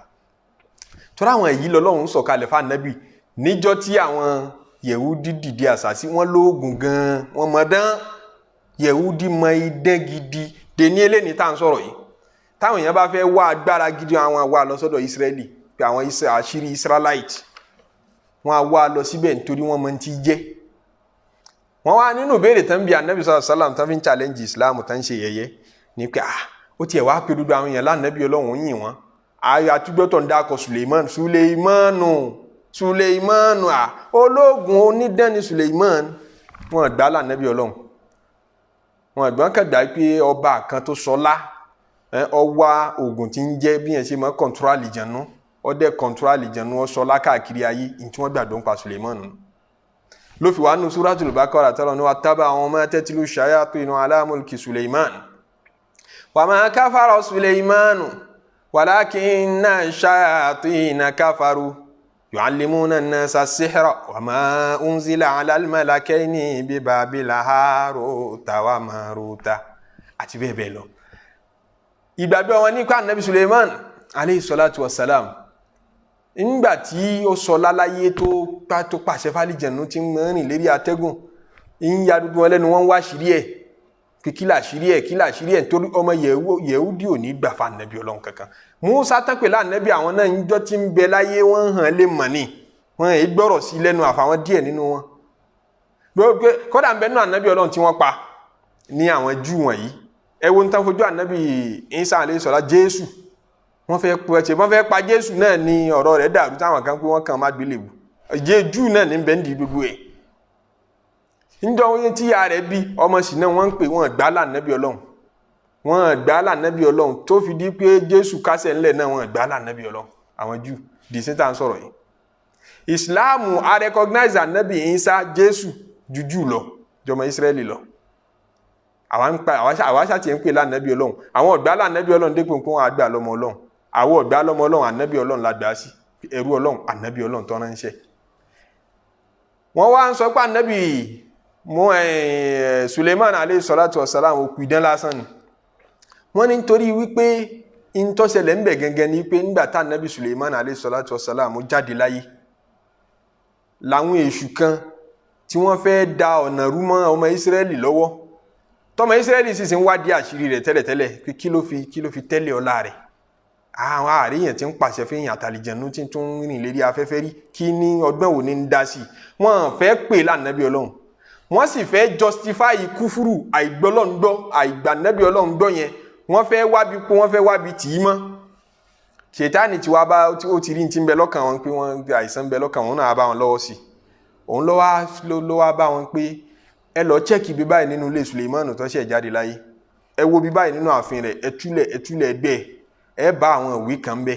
Tọ́lá àwọn èyí lọ́lọ́run sọ̀kalẹ̀ fún Ànábì níjọ́ tí àwọn Yẹ̀húdí dìde àṣàsí, wọ́n lóògùn gan-an, wọ́n mọ̀ dán. Yẹ̀húdí mọ idán gidi dèní eléni tá à ń sọ̀rọ̀ yìí. Táwọn èèyàn bá fẹ́ wá agbára gidi, àwọn wá lọ sọ́dọ̀ Ísírẹ́lì, pé àwọn àṣírí Israelite, wọ́n á wá lọ síbẹ̀ nítorí wọ́n mọ ti jẹ́. Wọ́n wá nínú ìbéèrè tán bí Anabi sallallahu alaihi wasallam, tán fi ń challenge Islam, tán ń ṣe yẹ̀yẹ́ ní pé ah, ó tiẹ̀ wá pé dúdú àwọn èèyàn lánàbí Ọlọ́run yìn wọ́n, ayọ̀ àtúgbọ́tọ̀ ń dákọ̀ Suleiman, Suleimanu, Suleimanu, à ológun onídán ni Suleiman. Wọn gbà lánàbí Ọlọ́run, wọn gbọ́n kẹgbà pé ọba kan tó sọlá ọwá oògùn tí ń jẹ́ bí yẹn ṣe máa control àlìjànú, ọdẹ control àlìjànú, ọsọlá káàkiri ayé. Ní tí wọ́n gbàgbọ́ ń pa Suleiman nù ló fi wà nù Suratul Baqara tọ́lọ̀ ní wattaba'u ma tatlu shayatinu ala mulki Suleiman wa ma kafara Suleimanu walakinna shayatina kafaru yu'allimuna an-nasa as-sihra wa ma unzila ala al-malakayni bi Babila Haruta wa Maruta, àti bẹ́ẹ̀ bẹ́ẹ̀ lọ. Ìgbàgbọ́ wọn nípa Anabi Suleiman aleyhi salatu wa salam, ńgbà tí ó sọ láláyé tó pàṣẹ fálìjẹ̀nu tí ń rìn lérí atẹ́gùn, ń ya dúdú wọn lẹ́nu, wọn ń wá àṣírí ẹ̀ pé kí làṣírí ẹ̀, kí làṣírí ẹ̀, nítorí ọmọ Yẹhudi ò ní gbà fún Ànábì Ọlọ́run kankan. Musa tán pẹ̀lú Ànábì àwọn náà ń jọ́ tí ń bẹ láyé, wọ́n hàn lè mọ̀ ni wọ́n èyí gbọ́rọ̀ sí lẹ́nu àfàwọn díẹ̀ nínú wọn. Kódà ń bẹ nínú Ànábì Ọlọ́run tí wọ́n pa ní àwọn Júù wọ̀nyí. Ẹ wo ń tán fojú Ànábì Isa alayhi salam, Jésù, wọ́n fẹ́ pẹ́ ṣe, wọ́n fẹ́ pa Jésù náà ní ọ̀rọ̀ rẹ̀ dàrú, táwọn kan pé wọ́n kàn má gbélébù. Jésù náà ní bẹ́ẹ̀ ń di gbogbo ẹ̀. Níjọ́ wọ́n tí ìyá rẹ̀ bí ọmọ sì náà, wọ́n ń pè wọ́n gbá lànàbí Ọlọ́run, wọ́n gbá lànàbí Ọlọ́run, tó fi di pé Jésù kásẹ̀ ńlẹ̀ náà, wọ́n gbá lànàbí Ọlọ́run àwọn Júù dì sí tá à ń sọ̀rọ̀ yìí. Ìsìláàmù a recognize Ànábì Ìsá, Jésù, ju Júù lọ, jọmọ Ísírẹ́lì lọ. Àwa ń pa àwa ṣàtìyẹ ń pè lànàbí Ọlọ́run. Àwọn ọ̀gbá lànàbí Ọlọ́run dépò pé wọ́n á gbà lọ́mọ Ọlọ́run. Àwọn ọ̀gbá lọ́mọ Ọlọ́run, Ànábì Ọlọ́run la gbà sí, ẹrú Ọlọ́run, Ànábì Ọlọ́run tó ránṣẹ́. Wọ́n wá ń sọ pé Ànábì mú Suleiman aleyhi salatu wa salam òkú idán lásán ni. Wọ́n ní nítorí wípé ntọ́sẹ̀lẹ̀ ń bẹ̀ gẹ́gẹ́ ni pé nígbà tá Ànábì Suleiman aleyhi salatu wa salam jáde láyé, làwọn èṣù kan tí wọ́n fẹ́ da ọ̀nà rú mọ́ ọmọ Ísírẹ́lì lọ́wọ́, tọmọ Ísírẹ́lì sì ń wádìí àṣírí rẹ̀ tẹ́lẹ̀tẹ́lẹ̀ pé kí ló fi tẹ́lẹ̀ ọlá rẹ̀, àwọn àríyàn tí ń pàṣẹ fún èèyàn àtàlìjẹ̀nu tí tún ń rìn lérí afẹ́fẹ́ rí, kí ní ọgbọ́n wo ni ń dá sí i. Wọ́n fẹ́ pè lánàbí Ọlọ́run, wọ́n sì fẹ́ justify kúfúrú, àìgbọ́lọ́ngbọ́, àìgbànàbí Ọlọ́run gbọ́ yẹn. Wọ́n fẹ́ wábi kó wọ́n fẹ́ wábi tì í mọ́. Ṣètánì tí wàá bá ó ti rí ti ń bẹ lọ́kàn wọn pé wọ́n àìsàn ń bẹ lọ́kàn wọn náà, bá wọn lọ́wọ́ sí i. Òun ló wá bá wọn pé ẹ lọ check bí báyìí nínú ilé Suleiman tó ṣẹ̀ jáde láyé, ẹ wo bí báyìí nínú ààfin rẹ̀, ẹ túlẹ̀, ẹ túlẹ̀ ẹgbẹ́ ẹ, bá àwọn ìwé kan bẹ.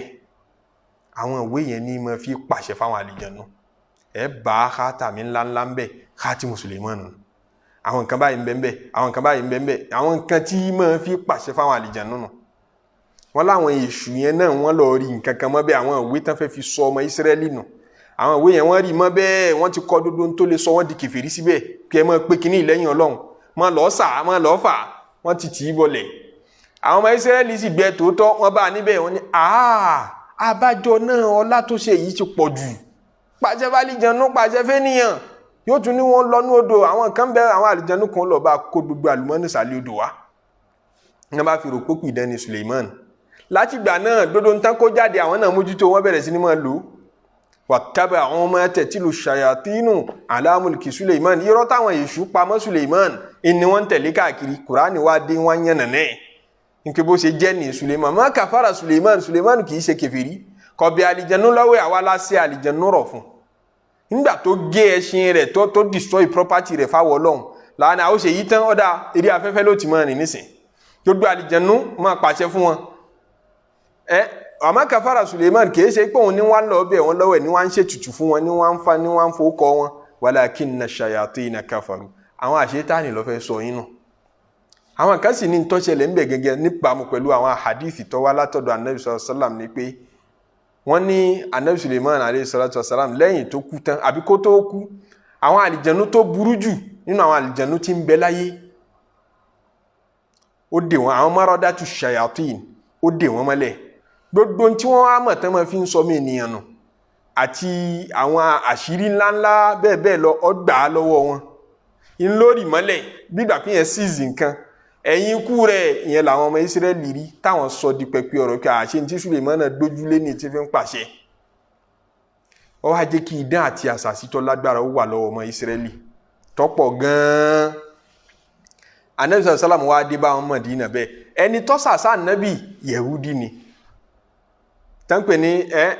Àwọn ìwé yẹn ní ma fi pàṣẹ fáwọn àlìjẹnu. Ẹ bá kátàmí ńláńlá ń bẹ, khatimu Suleiman nù, àwọn nǹkan báyìí ń bẹ ń bẹ, àwọn nǹkan báyìí ń bẹ ń bẹ, àwọn nǹkan tí ma fi pàṣẹ fáwọn àlìjẹnu nù. Wọ́n láwọn èṣù yẹn náà, wọ́n lọ rí nǹkan kan mọ́ bẹ́ẹ̀, àwọn ìwé tán fẹ́ fi sọ ọmọ Ísírẹ́lì nù. Àwọn ìwé yẹn, wọ́n rí mọ́ bẹ́ẹ̀, wọ́n ti kọ́ dúdú tó lè sọ wọ́n di kèfèrí síbẹ̀, kí ẹ máa pé kínní lẹ́yìn Ọlọ́run, máa lọ́ọ́ sà, máa lọ́ọ́ fà. Wọ́n ti tì í bọlẹ̀. Àwọn ọmọ Ísírẹ́lì sì gbẹ tòótọ́, wọ́n bá a níbẹ̀. Wọ́n ní àá abájọ náà, ọlá tó ṣe yìí ti pọ̀ jù. Pàṣẹ fàlìjànú, pàṣẹ fẹ́nìyàn, yóò tún ní wọn lọ́nú odò. Àwọn kan bẹ, àwọn àlìjànú kan lọ bá kó gbogbo àlùmọ́nì sàlẹ̀ odò wá. Ní bá fi rò pé pìdán ni Suleiman. Látìgbà náà dodo ntán kó jáde, àwọn náà mójútó, wọn bẹ̀rẹ̀ sí ni máa lò ó. Wàtábà àwọn ọmọ tẹ̀tìlù ṣayàtínù alámùlùkì Suleiman. Irọ́ táwọn èṣù pamọ́ Suleiman ni wọ́n ń tẹ̀lé káàkiri. Kùránì wá dé, wọ́n yànnà náà nke bó ṣe jẹ́ ní Suleiman. Má kàfàrà Suleiman, Suleiman kì í ṣe kèfèrí. Kọ̀bí àlìjẹnú lọ́wọ́, àwa la ṣe àlìjẹnú rọ̀ fún nígbà tó gé ẹṣin rẹ̀, tó destroy property rẹ̀ fáwọ̀ ọlọ́run làwọn àwọn ṣe yí tán. Ọ̀dà eré afẹ́fẹ́ ló ti máa rìn nísìn, gbogbo àlìjẹnú máa pàṣẹ fún wọn. Ẹ àmọ́ kàfàrà Suleiman kì í ṣe pé òun ní wọ́n lọ bẹ̀ wọ́n lọ́wọ́ ẹ̀ ní wọ́n ń ṣètùtù fún wọn, ní wọ́n ń fa, ní wọ́n ń fowó wọn. Walakinna shayatina kafaru, àwọn àṣetáni ló fẹ́ sọ yín nù. Àwọn kan sì ní ntọ́ṣẹlẹ̀ ńbẹ̀ gẹ́gẹ́ níbàámu pẹ̀lú àwọn àhàdíìsì tó wá látọ̀dọ̀ anabi sallallahu alaihi wasallam, ni pé wọ́n ní anabi Suleiman alayhi salatu wasalam, lẹ́yìn tó kú tán àbí kó tó kú, àwọn àlìjẹ̀nú tó burú jù nínú àwọn àlìjẹ̀nú tí ń bẹ láyé, ó dè wọ́n, àwọn maradatu shayatin, ó dè wọ́n mọ́lẹ̀. Gbogbo tí wọ́n á mọ̀ tán máa fi ń sọ mí ènìyàn nù àti àwọn àṣírí ńláńlá bẹ́ẹ̀ bẹ́ẹ̀ lọ, ó gbà á lọ́wọ́ wọn ńlórí mọ́lẹ̀ gbígbà pé yẹn síìzì nǹkan. Ẹ̀yìn ikú rẹ̀ ìyẹn làwọn ọmọ Ísírẹ́lì rí táwọn sọ di pẹpẹ ọ̀rọ̀ pé àṣẹ ní tí Sulemana dójúlé ní ti fi ń pàṣẹ. Ó wá jẹ́ kí idán àti àṣàṣì tó lágbára ó wà lọ́wọ́ ọmọ Ísírẹ́lì tọ́pọ̀ gan-an. Anabi sàlám wá dé bá àwọn Mọ̀dínà bẹ́ẹ̀. Ẹni tó sàṣà anabi Yehudi ni, tánpẹ̀ ní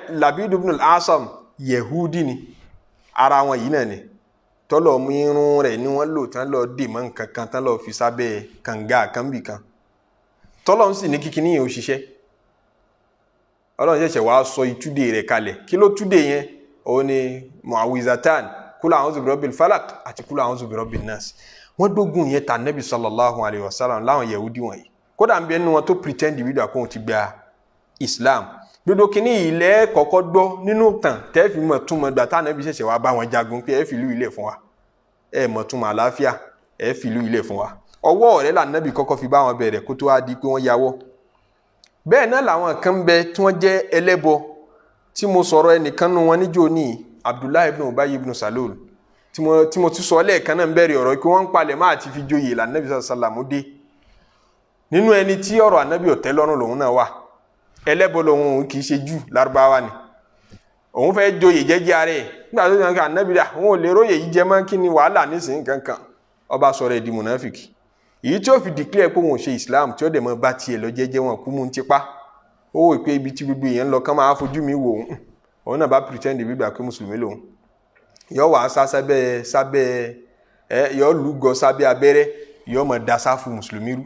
Labid ibn al-Asam, Yehudi ni, ara wọn yìí náà ni tọ́lọ̀ mú irun rẹ̀ ni wọ́n lò tán lọ dè mọ́ nǹkan kan, tán lọ fi sábẹ́ kànga kan bì kan. Tọ́lọ̀ ń sì ní kíkiní yẹn ò ṣiṣẹ́. Ọlọ́run ṣẹ̀ṣẹ̀ wàá sọ ìtúdè rẹ̀ kalẹ̀. Kí ló túdè yẹn? Òun ni muawizatan, kúlọ̀ a'udhu birabbil falak àti kúlọ̀ a'udhu birabbin nas. Wọ́n dógùn yẹn ta nẹ́bí sallallahu alayhi wa sallam láwọn yahudi wọ̀nyí. Kódà ń bẹ nínú wọn tó pretend wíwá kóun ti gba Islam. Gbogbo kínní ilẹ̀ kọ́kọ́ gbọ́ nínú tàn tẹ́ẹ̀fì mọ̀ túmọ̀ gbà tá ànábì ṣẹ̀ṣẹ̀ wá bá wọn jagun pé ẹ fìlú ilẹ̀ fún wa, ẹ mọ̀ túmọ̀ àlàáfíà, ẹ fìlú ilẹ̀ fún wa. Ọwọ́ ọ̀rẹ́ làǹnábì kọ́kọ́ fi bá wọn bẹ̀rẹ̀ kó tó wá di pé wọ́n yáwọ́. Bẹ́ẹ̀ náà làwọn kan bẹ tí wọ́n jẹ́ ẹlẹ́bọ tí mo sọ̀rọ̀ ẹnìkan nu wọn níjó ní Abdullahi ibn Ubayy ibn Salul tí mo ti sọ lẹ́ẹ̀kan náà ń bẹ̀rẹ̀ ọ̀rọ̀ pé wọ́n ń palẹ̀ máa ti fi joyè làǹnábì sàlámù dé. Nínú ẹni tí ọ̀rọ̀ ànábì ò tẹ́ lọ́rùn lòun náà wà. Ẹlẹ́bọ lòun, òun kì í ṣe Júù, Lárúbáwá ni. Òun fẹ́ joyè jẹ́jẹ́ ara ẹ̀. Nígbà tó yàn ká ànábì dà, òun ò lè róyè yìí jẹ mọ́, kí ni wàhálà nísìnyí kankan. Ọba sọ̀rọ̀ ẹ̀ di mùnáfìkì. Èyí tí ó fi declare pé òun ò ṣe Islam, tí ó dẹ̀ mọ́ bá tiẹ̀ lọ jẹ́jẹ́, wọn kú mú un tipa. Ó wò pé ibi tí gbogbo èèyàn ń lọ kán máa fojú mi wò òun. Òun náà bá pretend gbígbà pé mùsùlùmí lòun. Yọ wàá sá sábẹ́ sábẹ́ ẹ, yọ lúgọ sábẹ́ abẹ́rẹ́, yọ mọ̀ da sáfù mùsùlùmí rú,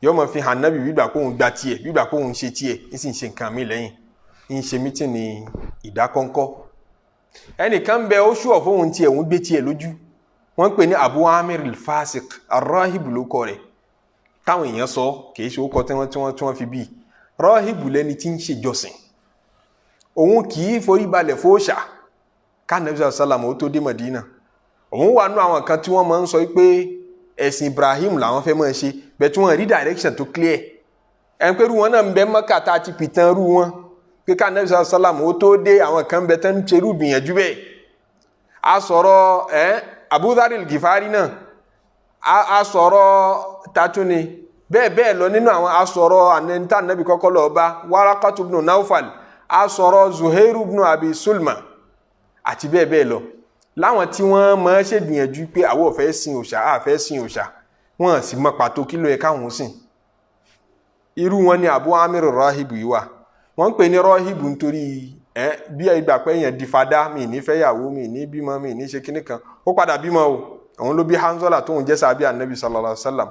yọ mọ̀ fi hàn nábì gbígbà kóun gba tiẹ̀, gbígbà kóun ṣe tiẹ̀, ń sì ń ṣe nǹkan mi lẹ́yìn, ń ṣe mítìnì ìdákọ́ńkọ́. Ẹnìkan bẹ ó ṣùọ̀ fóun tiẹ̀, òun gbé tiẹ̀ lójú. Wọ́n ń pè ní Abu Amir al-Fasiq ar-Rahibu ló kọ rẹ̀ táwọn èèyàn sọ, kìí ṣe orúkọ tí wọ́n fi bí rọ́hìbù lẹ́ni tí ń ṣèjọsìn. Òun kì í forí balẹ̀ fóòṣà. Kánàbí sàlámù ó tó dé Mọ̀dínà, òun wà nú àwọn kan tí wọ́n máa ń sọ pé ẹ̀sìn Ibrahim làwọn fẹ́ máa ṣe bẹ́ẹ̀, tí wọ́n rí direction tó clear. Ẹ̀ ń pẹ́rù wọn náà ń bẹ Mọ́kà tá a ti pìtàn rú wọn pé kánàbí sàlámù ó tó dé, àwọn kan bẹ tán ń ṣerú gbìyànjú bẹ́ẹ̀. A sọ̀rọ̀ ẹ̀ Abu Dharr al-Ghifari náà, a sọ̀rọ̀ tatuni bẹ́ẹ̀ bẹ́ẹ̀ lọ nínú àwọn. A sọ̀rọ̀ anẹ́ntà nàbí kọ́kọ́ lọ́ọ́ bá Waraqatu ibn Nawfal, a sọ̀rọ̀ Zuhairu ibn Abi Sulma àti bẹ́ẹ̀ bẹ́ẹ̀ lọ láwọn tí wọ́n máa ṣe gbìyànjú pé àwọn ò fẹ́ sin òòṣà, á fẹ́ sin òòṣà. Wọ́n sì mọ pàtó kí ló yẹ káwọn sìn. Irú wọn ni Abu Amir Rahibu yìí wà. Wọ́n ń pè ní Rahibu nítorí ẹ bí ìgbà pé èèyàn di fada, mi ní fẹ́yàwó, mi ní bímọ, mi ní ṣe kíní kan. Ó padà bímọ o. Òun ló bí Hanzola tóun jẹ́ sábẹ́ anabi sallallahu alayhi wa sallam.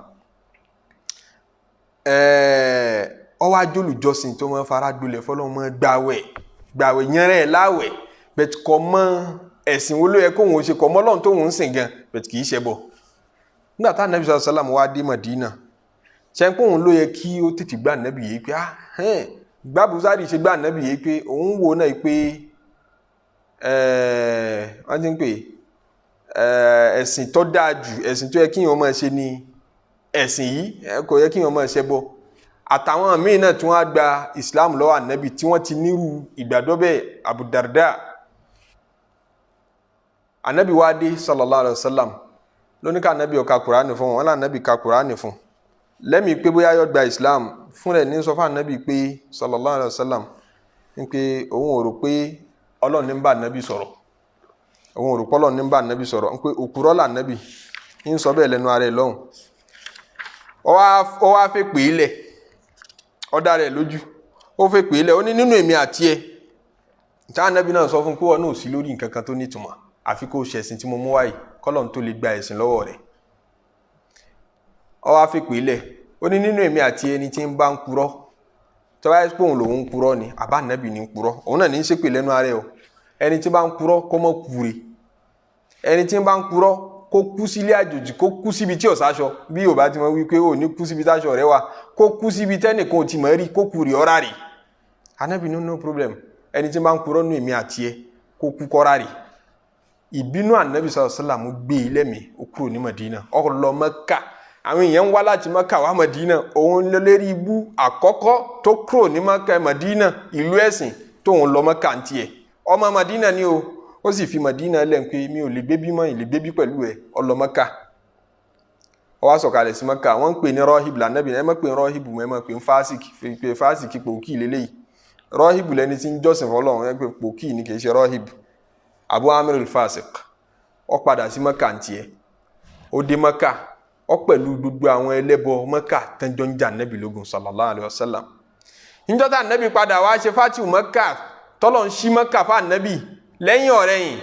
Ó wá jólùjọsìn tó máa fara gbolẹ̀ fọlọ́run, máa gbàwẹ̀ gbàwẹ̀ yẹnrẹ́ ẹ̀ láwẹ̀ bẹ́ẹ̀, kọ́ mọ́ ẹ̀sìn wo ló yẹ kóun ó ṣe, kọ́ mọ́ Ọlọ́run tóun ń sìn gan bẹ́ẹ̀, kì í ṣe bọ̀. Nígbà tá anabi sallallahu alayhi wa sallam wá dé Madina, ṣe pé òun ló yẹ kí ó tètè gbá anabi yìí pé ah gbábùsárì ṣe gbá anabi yìí pé òun wo náà pé wọ́n ti ń pè ẹ̀sìn tó dáa jù, ẹ̀sìn tó yẹ kí èèyàn máa ṣe ni ẹ̀sìn yìí, kò yẹ kí èèyàn máa ṣẹbọ. Àtàwọn míín náà tí wọ́n á gba Islam lọ́wọ́ anabi tí wọ́n ti nírú ìgbàgbọ́ bẹ́ẹ̀, Abu Darda. Anabi wa dé sallallahu alayhi wa sallam, lóní ká anabi ó ka Kùránì fún wọn, anabi ka Kùránì fún lẹ́mìí pé bóyá yó gba Islam fún rẹ̀, ní sọ fún anabi pé sallallahu alayhi wa sallam ń pé òun ò rò pé Ọlọ́run ní ń bá anabi sọ̀rọ̀, òun ò rò pé Ọlọ́run ní ń bá anabi sọ̀rọ̀, ń pé òkúrọ́ là anabi ń sọ bẹ́ẹ̀ lẹ́nu ara ẹ̀ lọ́hùn. Ó wá fẹ́ pè é lẹ̀, ó dá rẹ̀ lójú, ó fẹ́ pè é lẹ̀, ó ní nínú èmi àti ẹ̀ tá anabi náà sọ fún pé wọn náà sí lórí nǹkan kan tó nítumọ̀, àfi kó ṣẹ̀sìn tí mo mú wáyé kọ́lọ́n tó lè gba ẹ̀sìn lọ́wọ́ rẹ̀. Ó wá fi pè é lẹ̀, ó ní nínú èmi àti ẹni tí ń bá ń purọ́, tó bá yẹ pé òun lòun ń purọ́ ni àbá nàbì ní ń purọ́, òun náà ní í ṣépè lẹ́nu ara ẹ̀ o. Ẹni tí bá ń purọ́ kó mọ́ kúre, ẹni tí ń bá ń purọ́ kó kú sílé àjòjì, kó kú síbi tí ò sáṣọ, bí Yorùbá ti mọ̀ wípé ò ní kú síbi táṣọ rẹ wà, kó kú síbi tẹ́nìkan ò ti mọ̀ rí, kó kú rí ọ́rá rè. Ànábì ní no problem, ẹni tí ń bá ń purọ́ nínú èmi àti ẹ kó kú kọ́ra rè. Ìbínú Ànábì sallallahu alaihi wasallam gbé e lẹ́mìí, ó kúrò ní Madina, ó lọ Mẹ́kà. Àwọn èèyàn ń wá láti Mẹ́kà wá Madina, òun lérí ibú àkọ́kọ́ tó kúrò ní Mẹ́kà Madina ìlú ẹ̀sìn tóun lọ Mẹ́kà ń tiẹ̀. Ọmọ Madina ni o, ó sì fi Madina lẹ̀ pé mi ò lè gbé bímọ, ìlè gbé bí pẹ̀lú rẹ̀, ó lọ Mẹ́kà. Ó wá sọ̀kalẹ̀ sí Mẹ́kà, wọ́n ń pè ní rọ́hìbù lànàbì, ẹ má pè ní rọ́hìbù, ẹ má pè ní fásìkì, pé fásìkì pòkì lélẹ́yìí. Rọ́hìbù lẹni tí ń jọ́sìn fọlọ́run, ẹ pé pòkì ni kì í ṣe rọ́hìbù. Abu Amir al-Fasiq ó padà sí Mẹ́kà ń tiẹ̀, ó dé Mẹ́kà, ó pẹ̀lú gbogbo àwọn ẹlẹ́bọ Mẹ́kà tẹ́jọ́ ń jà nẹ́bì lógun sallallahu alayhi wa sallam. Níjọ́ tá nẹ́bì padà wá ṣe fatihu Mẹ́kà, tọ́lọ̀ ń ṣí Mẹ́kà fún ànẹ́bì lẹ́yìn ọ̀rẹ́yìn,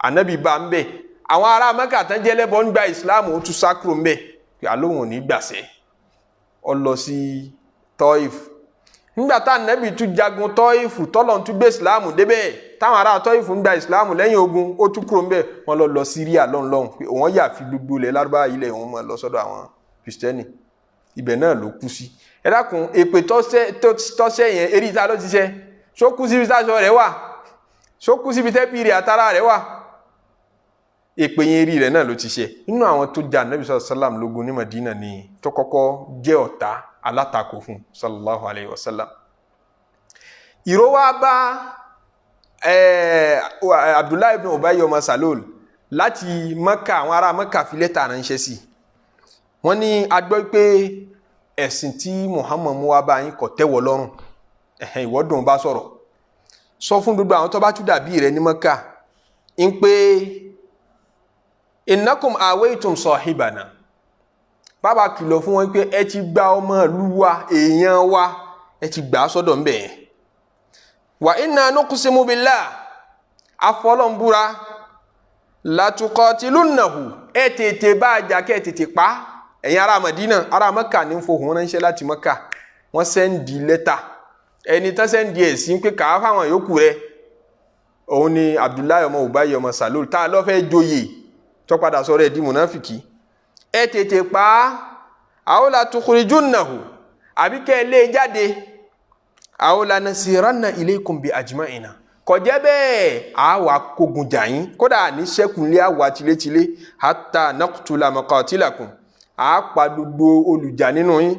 ànẹ́bì bá ń bẹ̀. Àwọn ará Mẹ́kà tán jẹ́ ẹlẹ́bọ ń gba ìsìláàmù, ó tún sá kúrò ń bẹ̀ pé àlóhùn ò ní gbàṣẹ́. Ó lọ sí Tọ́ìf. Nígbà tá ànẹ́bì tún jagun Tọ́ìfù, tọ́lọ̀ ń tún gbé ìsìláàmù débẹ̀, táwọn ará Tọ́ìfù ń gba ìsìláàmù lẹ́yìn ogun, ó tún kúrò ńbẹ̀, wọ́n lọ lọ Síríà lọ́hùn-lọ́hùn pé wọ́n yà fi gbogbo ilẹ̀ Lárúbáwá ilẹ̀ wọn mọ̀ lọ sọ́dọ̀ àwọn Kìrìsìtẹ́nì. Ibẹ̀ náà ló kú sí. Ẹ dákun, èpè tọ́sẹ̀ yẹn eré ìta ló ti ṣe, ṣó kú síbi táṣọ rẹ̀ wà, ṣó kú síbi tẹ́bí rẹ̀ àtàrà rẹ̀ wà? Èpè yẹn eré rẹ̀ náà ló ti ṣe. Nínú àwọn tó jà Ànábì sallallahu alaihi wasallam lógun ní Madina ni tó kọ́kọ́ jẹ́ ọ̀tá alátakò fún sallallahu alaihi wasallam. Ìró wa bá Abdullahi ibn Ubay ọmọ Salul láti Mẹ́kà, àwọn ará Mẹ́kà fi lẹ́tà ránṣẹ́ sí. Wọ́n ní a gbọ́ pé ẹ̀sìn tí Muhammad mú wá bá yín kò tẹ́wọ́ lọ́rùn, ẹ̀hẹ́n ìwọ́dùn bá sọ̀rọ̀, sọ fún gbogbo àwọn tó bá tún dàbí rẹ̀ ní Mẹ́kà ń pé innakum awaytum sahibana. Bàbá kìlọ̀ fún wọn pé ẹ ti gba ọmọ ìlú wa, èèyàn wa, ẹ ti gbà á sọ́dọ̀ ń bẹ̀ yẹn. Wa inna nuqsimu billah, afọlọ́nbúra, latuqatilunnahu, ẹ tètè bá a jà kẹ́ ẹ tètè pa. Ẹ̀yin ará Madina, ará Mẹ́kà ní fohùn ránṣẹ́ láti Mẹ́kà, wọ́n send lẹ́tà, ẹni tán send ẹ̀ sí pé kàá fáwọn yòókù rẹ̀, òun ni Abdullahi ọmọ Ubay ọmọ Salul, tá a lọ́ fẹ́ joyè tó padà sọ̀rọ̀ ẹ̀ di mùnáfìkì. Ẹ tètè pa á, aw la tukhrijunnahu, àbí kẹ́ ẹ lé e jáde, aw la nasiranna ilaykum bi ajma'ina, kò jẹ́ bẹ́ẹ̀ a wà kógun jà yín, kódà ní sẹ́kùnlé àwa tilétilé, hatta naqtula maqatilakum, a pa gbogbo olùjà nínú yín,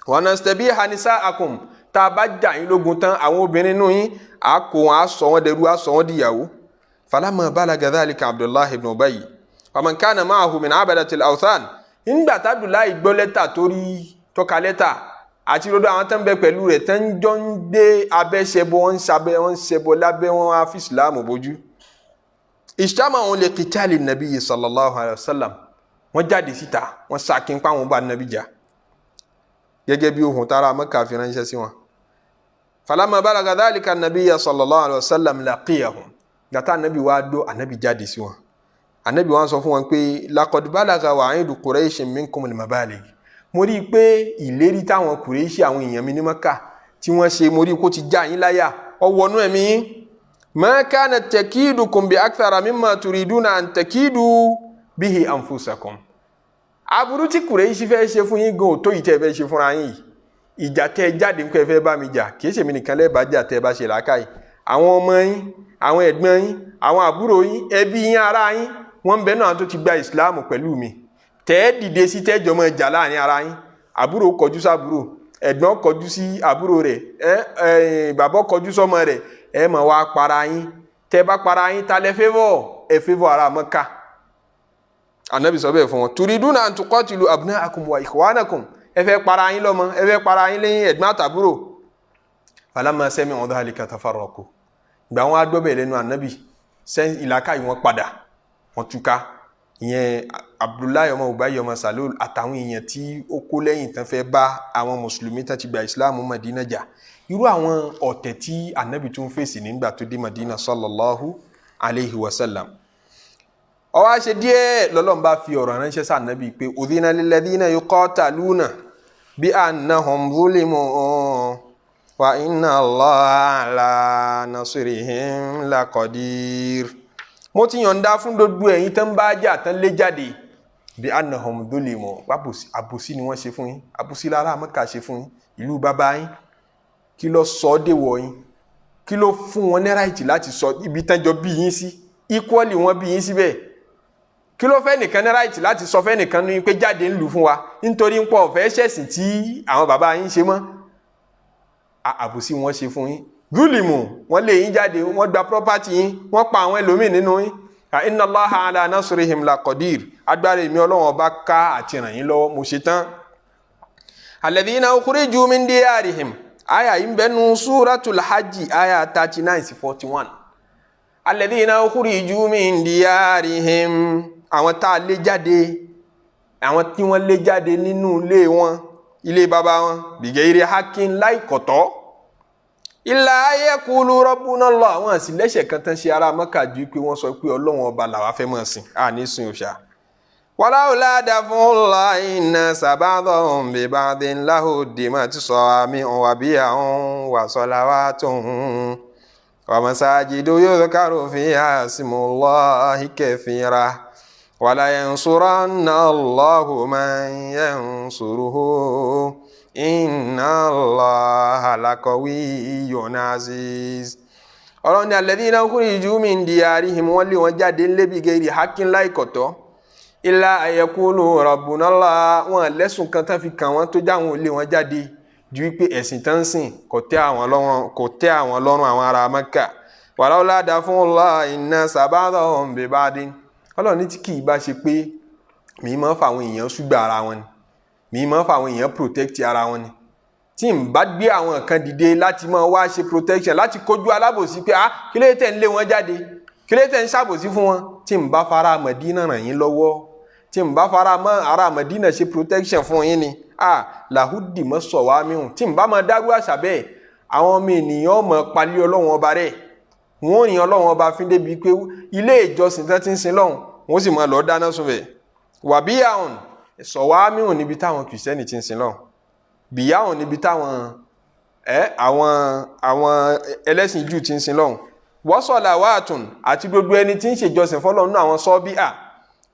wa nastabiha nisa'akum, tá a bá jà yín lógun tán, àwọn obìnrin nínú yín a kó wọn, a sọ wọn dẹrú, a sọ wọn dìyàwó. Falamma balaga dhalika Abdullahi ibn Ubay wa man kana ma'ahu min abadatil awthan. Nígbà tábìláì gbọ́ lẹ́tà tó rí tọ́ka lẹ́tà àti lọ́dọ̀ àwọn tó ń bẹ pẹ̀lú rẹ̀ tó ń jọ ń gbé abẹ́ ṣẹbọ, wọ́n ń ṣabẹ́, wọ́n ń ṣẹbọ lábẹ́, wọn á fi ìsìláàmù bójú. Ijtama'u li qitali nabiyyi sallallahu alayhi wa sallam, wọ́n jáde síta, wọ́n sàkín pa àwọn bá nàbí jà gẹ́gẹ́ bí ohun tára Mẹ́kà fi ránṣẹ́ sí wọn. Falamma balaga dhalika nabiyya sallallahu alayhi wa sallam laqiyahum, gàtà nàbí wàá dó, ànàbí jáde sí wọn, ànàbí wọn sọ fún wọn pé laqad balaga wa'idu Qurayshin minkum al-mabaligh, mo rí i pé ìlérí táwọn Kùrẹ́ṣì, àwọn èèyàn mi ní Mẹ́kà tí wọ́n ṣe, mo rí i kó ti já yín láyà, ọwọ́nú ẹ̀mí yín. Ma kana takidukum bi akthara mimma turiduna an takidu bihi anfusakum. Aburú tí Kùrẹ́ṣì fẹ́ ṣe fún yín gan ò tó yìí tẹ́ ẹ fẹ́ ṣe fúnra yín yìí. Ìjà tẹ́ ẹ jáde nípa ẹ fẹ́ bá mi jà, kì í ṣèmi nìkan lẹ́ẹ̀bá jà tẹ́ ẹ bá ṣe làákàyè. Àwọn ọmọ yín, àwọn ẹ̀gbọ́n yín, àwọn àbúrò yín, ẹbí yín, ará yín, wọ́n ń bẹ náà tó ti gba ìsìláàmù pẹ̀lú mi. Tẹ́ ẹ dìde sí tẹ́jọ́ mọ́ jà láàrin ara yín, àbúrò kọjú sábúrò, ẹ̀gbọ́n kọjú sí àbúrò rẹ̀, ẹ ẹ bàbá kọjú sọ́mọ rẹ̀, ẹ máa wá para yín. Tẹ́ bá para yín, ta lẹ favour? Ẹ favour ará Mẹ́kà. Anabi sọ bẹ́ẹ̀ fún wọn, turiduna an tuqatilu abna'akum wa ikhwanakum, ẹ fẹ́ para yín lọ́mọ, ẹ fẹ́ para yín lẹ́yìn ẹ̀gbọ́n àtàbúrò. Falamma sami'u dhalika tafarraqu. Gbà wọn agbọ́bẹ̀ lẹ́nu anabi, ìlàkà yìí wọn padà, wọn túká. Ìyẹn Abdullahi ọmọ Ubayy ọmọ Salul àtàwọn èèyàn tí ó kó lẹ́yìn tán fẹ́ bá àwọn mùsùlùmí tán ti gba ìsìláàmù Madina jà. Irú àwọn ọ̀tẹ̀ tí anabi tún fèsì nígbà tó dé Madina sallallahu alayhi wa sallam. Ó wá ṣe díẹ̀ lọ́lọ́run bá fi ọ̀rọ̀ ránṣẹ́ sí anabi pé udhina lilladhina yuqataluna bi annahum zulimu wa inna Allaha ala nasrihim laqadir. Mo ti yọ̀ǹda fún gbogbo ẹ̀yin tán bá jà tán lé jáde, bí annahum dhulimu, àbòsí ni wọ́n ṣe fún yín, àbòsí lára Mẹ́kà ṣe fún yín, ìlú bàbá yín. Kí ló sọ ọ́ dèwọ̀ yín? Kí ló fún wọn ní right láti sọ ibi tán jọ bí yín sí? Equally wọ́n bí yín síbẹ̀. Kí ló fẹ́ nìkan ní right láti sọ fẹ́ nìkan ní pé jáde ń lù fún wa nítorí ń pọ̀ ọ̀fẹ́ ṣẹ̀sìn tí àwọn bàbá yín ṣe mọ́? Àbòsí wọ́n ṣe fún yín, zulimu, wọ́n lé yín jáde, wọ́n gba property yín, wọ́n pa àwọn ẹlòmíì nínú yín. Inna Allaha ala nasrihim laqadir, agbára èmi Ọlọ́run ọba ká àti ràn yín lọ́wọ́, mo ṣe tán. Alladhina ukhriju min diyarihim, àyà yìí ń bẹ nu suratul hajj, àyà 39-41. Alladhina ukhriju min diyarihim, àwọn tá a lé jáde, àwọn tí wọ́n lé jáde nínú ilé wọn, ilé baba wọn, bighairi haqqin, láìkọ̀tọ́, illa yaqulu rabbuna Allah. Àwọn àsì lẹ́sẹ̀ kan tán ṣe ará Mẹ́kà ju pé wọ́n sọ pé Ọlọ́run ọba làwa fẹ́ máa sìn, à ní sin òòṣà. Walaula daf'ullahi nnasa ba'dahum bi ba'din lahuddimat sawami'un wa biya'un wa salawatun wa masajidu yudhkaru fiha ismullahi kathira wala yansuranna Allahu man yansuruhu inna Allaha laqawiyyun aziz. Ọlọ́run ní alladhina ukhriju min diyarihim, wọ́n lé wọn jáde ńlẹ́ bi ghairi haqqin, láìkọ̀tọ́, illa an yaqulu rabbuna Allah. Wọn lẹ́sùn kan tán fi kàn wọ́n tó jáwọn lé wọn jáde ju wípé ẹ̀sìn tán ń sìn kò tẹ́ àwọn lọ́rùn, kò tẹ́ àwọn lọ́rùn àwọn ará Mẹ́kà. Walaula daf'ullahi nnasa ba'dahum bi ba'din. Ọlọ́run ní tí kì í bá ṣe pé mi máa ń fa àwọn èèyàn ṣùgbọ́n ara wọn ni, mi máa ń fa àwọn èèyàn protect ara wọn ni, tí n bá gbé àwọn kan dìde láti máa wá ṣe protection, láti kojú alábòsí pé ah, kí ló tẹ̀ ń lé wọn jáde, kí ló tẹ̀ ń ṣàbòsí fún wọn, tí n bá fara Mẹdínà ràn yín lọ́wọ́, tí n bá fara mọ́ ará Mẹdínà ṣe protection fún yín ni, ah, làhúdì mọ́ sọ̀ wá mìíràn, tí n bá máa dárú àṣà bẹ́ẹ̀, àwọn ọmọ ènìyàn mọ̀ palẹ́ Ọlọ́run ọba rẹ̀, wọ́n rìn Ọlọ́run ọba fín débi pé ilé ìjọsìn tán ti ń sin lọ́hùn, wọ́n sì máa lọ́ọ́ dáná sun bẹ̀. Wàbíyàhùn sọ̀wámíhùn níbi táwọn kìrìsìtẹ́nì ti ń sin lọ́hùn, bíyàhùn níbi táwọn ẹ àwọn ẹlẹ́sìn Júù ti ń sin lọ́hùn, wọ́sọ̀là wàtún àti gbogbo ẹni tí ń ṣèjọsìn fọlọ́run nínú àwọn sọ́bíà,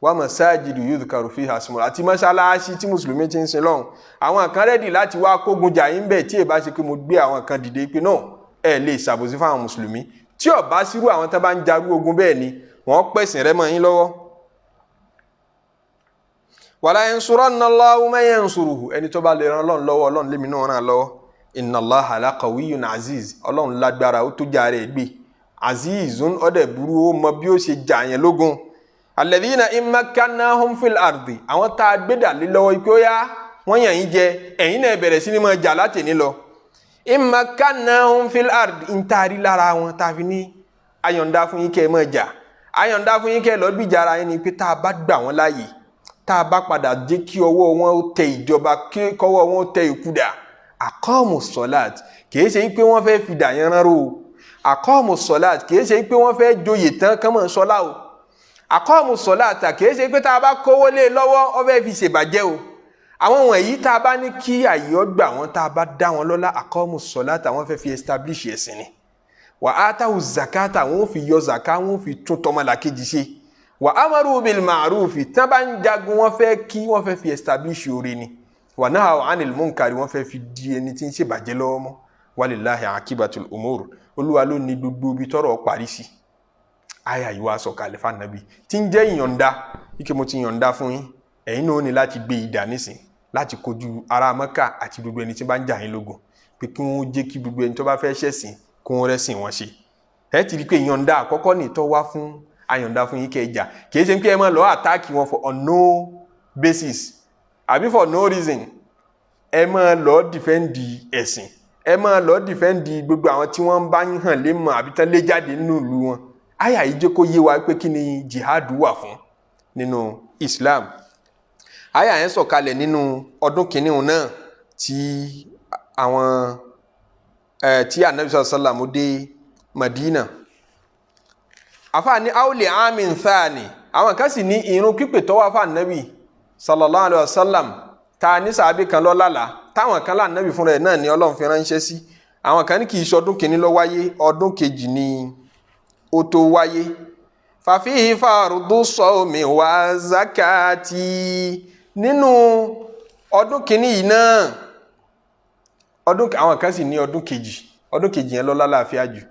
wà masajidu yudhkaru fiha ismu, àti mọ́ṣáláṣí tí mùsùlùmí ti ń sin lọ́hùn. Àwọn kan ready láti wá kógun jà yín bẹ́ẹ̀ tí èbá ṣe pé mo gbé àwọn kan dìde pé náà ẹ lè ṣàbòsí fáwọn mùsùlùmí. Tí ó bá sírú àwọn tó bá ń jarú ogun bẹ́ẹ̀ ni wọ́n pẹ̀sìn rẹ́ mọ́ yín lọ́wọ́. Wala yansuranna Allahu man yansuruhu, ẹni tó bá lè ran Ọlọ́run lọ́wọ́, Ọlọ́run lémi náà ràn lọ́wọ́. Inna Allaha laqawiyyun aziz, Ọlọ́run lágbára, ó tó jà rẹ̀ gbé, azizun, ọ̀dẹ̀ burú, ó mọ bí ó ṣe jà yẹn lógun. Alladhina in makkannahum fil ardi, àwọn tá a gbé dà lé lọ́wọ́ ikú ó yá, wọ́n yàn yín jẹ, ẹ̀yin náà bẹ̀rẹ̀ sí ni máa jà látẹ̀ní lọ. In makkannahum fil ardi, ń taari lára wọn tá a fi ní ayọ̀ǹda fún yín kẹ́ ẹ máa jà, ayọ̀ǹda fún yín kẹ́ ẹ lọ́ọ́ gbìjà ara yín, ni pé tá a bá gbà wọ́n láàyè, tá a bá padà jẹ́ kí ọwọ́ wọn ó tẹ ìjọba, kí kọ́wọ́ wọn ó tẹ ìkúdà, aqamu sọ̀láàt, kìí ṣe pé wọ́n fẹ́ fi dà yẹn rán o. Aqamu sọ̀láàt, kìí ṣe pé wọ́n fẹ́ joyè tán kán mọ̀ sọ́lá o. Aqamu sọ̀láàt, kìí ṣe pé tá a bá kówó lé lọ́wọ́, ó fẹ́ fi ṣèbàjẹ́ o. Àwọn wọ̀nyí, tá a bá ní kí àyè ọgbà wọn, tá a bá dá wọn lọ́lá, aqamu sọ̀láàt, àwọn fẹ́ fi establish ẹ̀sìn ni. Wa atawu zakata, wọn ò fi yọ zaka, wọn ò fi tún tọmọlàkejì ṣe. Wa amaru bil ma'rufi, tí wọ́n bá ń jagun, wọ́n fẹ́ kí wọ́n fẹ́ fi establish oore ni. Wa nahaw anil munkari, wọ́n fẹ́ fi di ẹni tí ń ṣèbàjẹ́ lọ́wọ́ mọ́. Walillahi akibatul umur, Olúwa ló ní gbogbo ibi tọ́rọ̀ parí sí. Àyà yìí wá sọ̀kalẹ̀ fànàbí tí ń jẹ́ ìyọ̀ǹda ike mo ti yọ̀ǹda fún yín, ẹ̀yin náà ní láti gbé idà nísìn láti kojú ará Mẹ́kà àti gbogbo ẹni tí bá ń jà yín lógun, pé kí wọ́n jẹ́ kí gbogbo ẹni tó bá fẹ́ ṣẹ̀sìn kí wọ́n rẹ́sìn wọn ṣe. Ẹ ti rí i pé ìyọ̀ǹda àkọ́kọ́ ní tó wá fún Àyọ̀ǹda fún yín kẹ́ ẹ jà. Kì í ṣe pé ẹ máa lọ attack wọn for on no basis àbí for no reason. Ẹ máa lọ defend ẹ̀sìn, ẹ máa lọ defend gbogbo àwọn tí wọ́n bá ń hàn lé mọ̀ àbí tán lé jáde nínú ìlú wọn. Àyà yìí jẹ́ kó yé wa pé kí ni jihad wà fún nínú Islam. Àyà yẹn sọ̀kalẹ̀ nínú ọdún kìíní náà tí àwọn tí anabi sallam dé Madina. Àfààní awli amin thani, àwọn kan sì ní irun pípè tó wá fún anabi sallallahu alayhi wa sallam ta ní sàábì kan lọ́lálà, táwọn kan láàánábì fúnra ẹ̀ náà ní Ọlọ́run fi ránṣẹ́ sí. Àwọn kan ní kì í ṣe ọdún kìíní ló wáyé, ọdún kejì ni ó tó wáyé. Fàfihì fardu sawmi wa zakati, nínú ọdún kìíní yìí náà, ọdún àwọn kan sì ní ọdún kejì. Ọdún kejì yẹn ló lálàáfíà jù,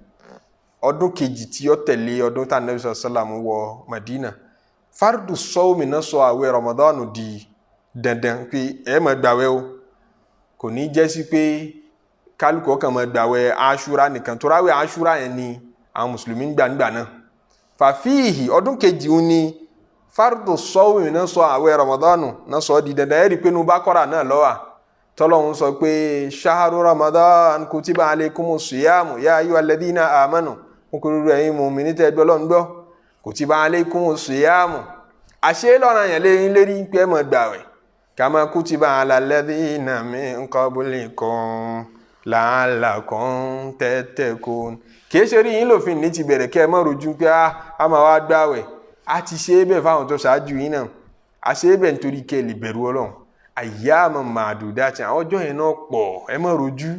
ọdún kejì tí ó tẹ̀lé ọdún tá Ànábì sallam wọ Madina. Fardu sawmi náà sọ àwẹ̀ Ramadan di dandan pé ẹ máa gbàwẹ̀ o. Kò ní jẹ́ sí pé kálukú ọkàn máa gbàwẹ̀ Aṣúra nìkan, tó ráwẹ̀ Aṣúra yẹn ni àwọn mùsùlùmí ń gbà nígbà náà. Fàfíìhì, ọdún kejì ń ní fardu sawmi náà sọ àwẹ̀ Ramadan náà sọ di dandan. Ẹ rí i pé nu Baqara náà ló wà tọ́lọ́hún sọ pé ṣaharu Ramadan kutiba alaykumu siyamu ya ayyuhal ladhina amanu, kúkúrú ẹ̀yin mùmínì tẹ́ gbọ́ lọ́n gbọ́, kutiba alaykumu siyamu, àṣẹ lọ́ràn yẹn léyìn lérí pé ẹ máa gbàwẹ̀, kama kutiba ala alladhina min qablikum la'allakum tattaqun. Kìí ṣe rí yín lòfin ní ti bẹ̀rẹ̀ kẹ́ ẹ má rojú pé a máa wá gbàwẹ̀. A ti ṣe é bẹ́ẹ̀ fáwọn tó ṣáájú yín náà, a ṣe é bẹ́ẹ̀ nítorí kẹ́ ẹ lè bẹ̀rù Ọlọ́run. Ayyaman ma'dudat, àwọn ọjọ́ yẹn náà pọ̀, ẹ má rojú.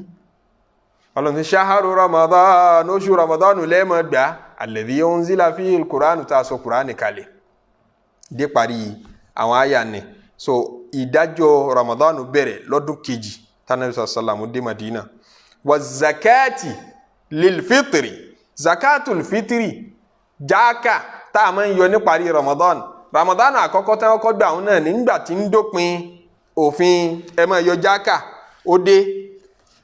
Ọlọ́run ti ṣaharu Ramadan, oṣù Ramadan lẹ́ẹ̀mọ́ gbà, alladhi unzila fihi al-Qur'an, tá a sọ Qur'an kalẹ̀ dé parí àwọn àyà ni. So ìdájọ́ Ramadan bẹ̀rẹ̀ lọ́dún kejì tánàbí sàlámù dé Madina. Wa zakati lil fitri, zakatul fitri, jáàkà tá a máa ń yọ ní parí Ramadan. Ramadan àkọ́kọ́ tí wọ́n kọ́ gbà wọn náà nígbà tí ń dópin òfin ẹ máa yọ jáàkà ó dé,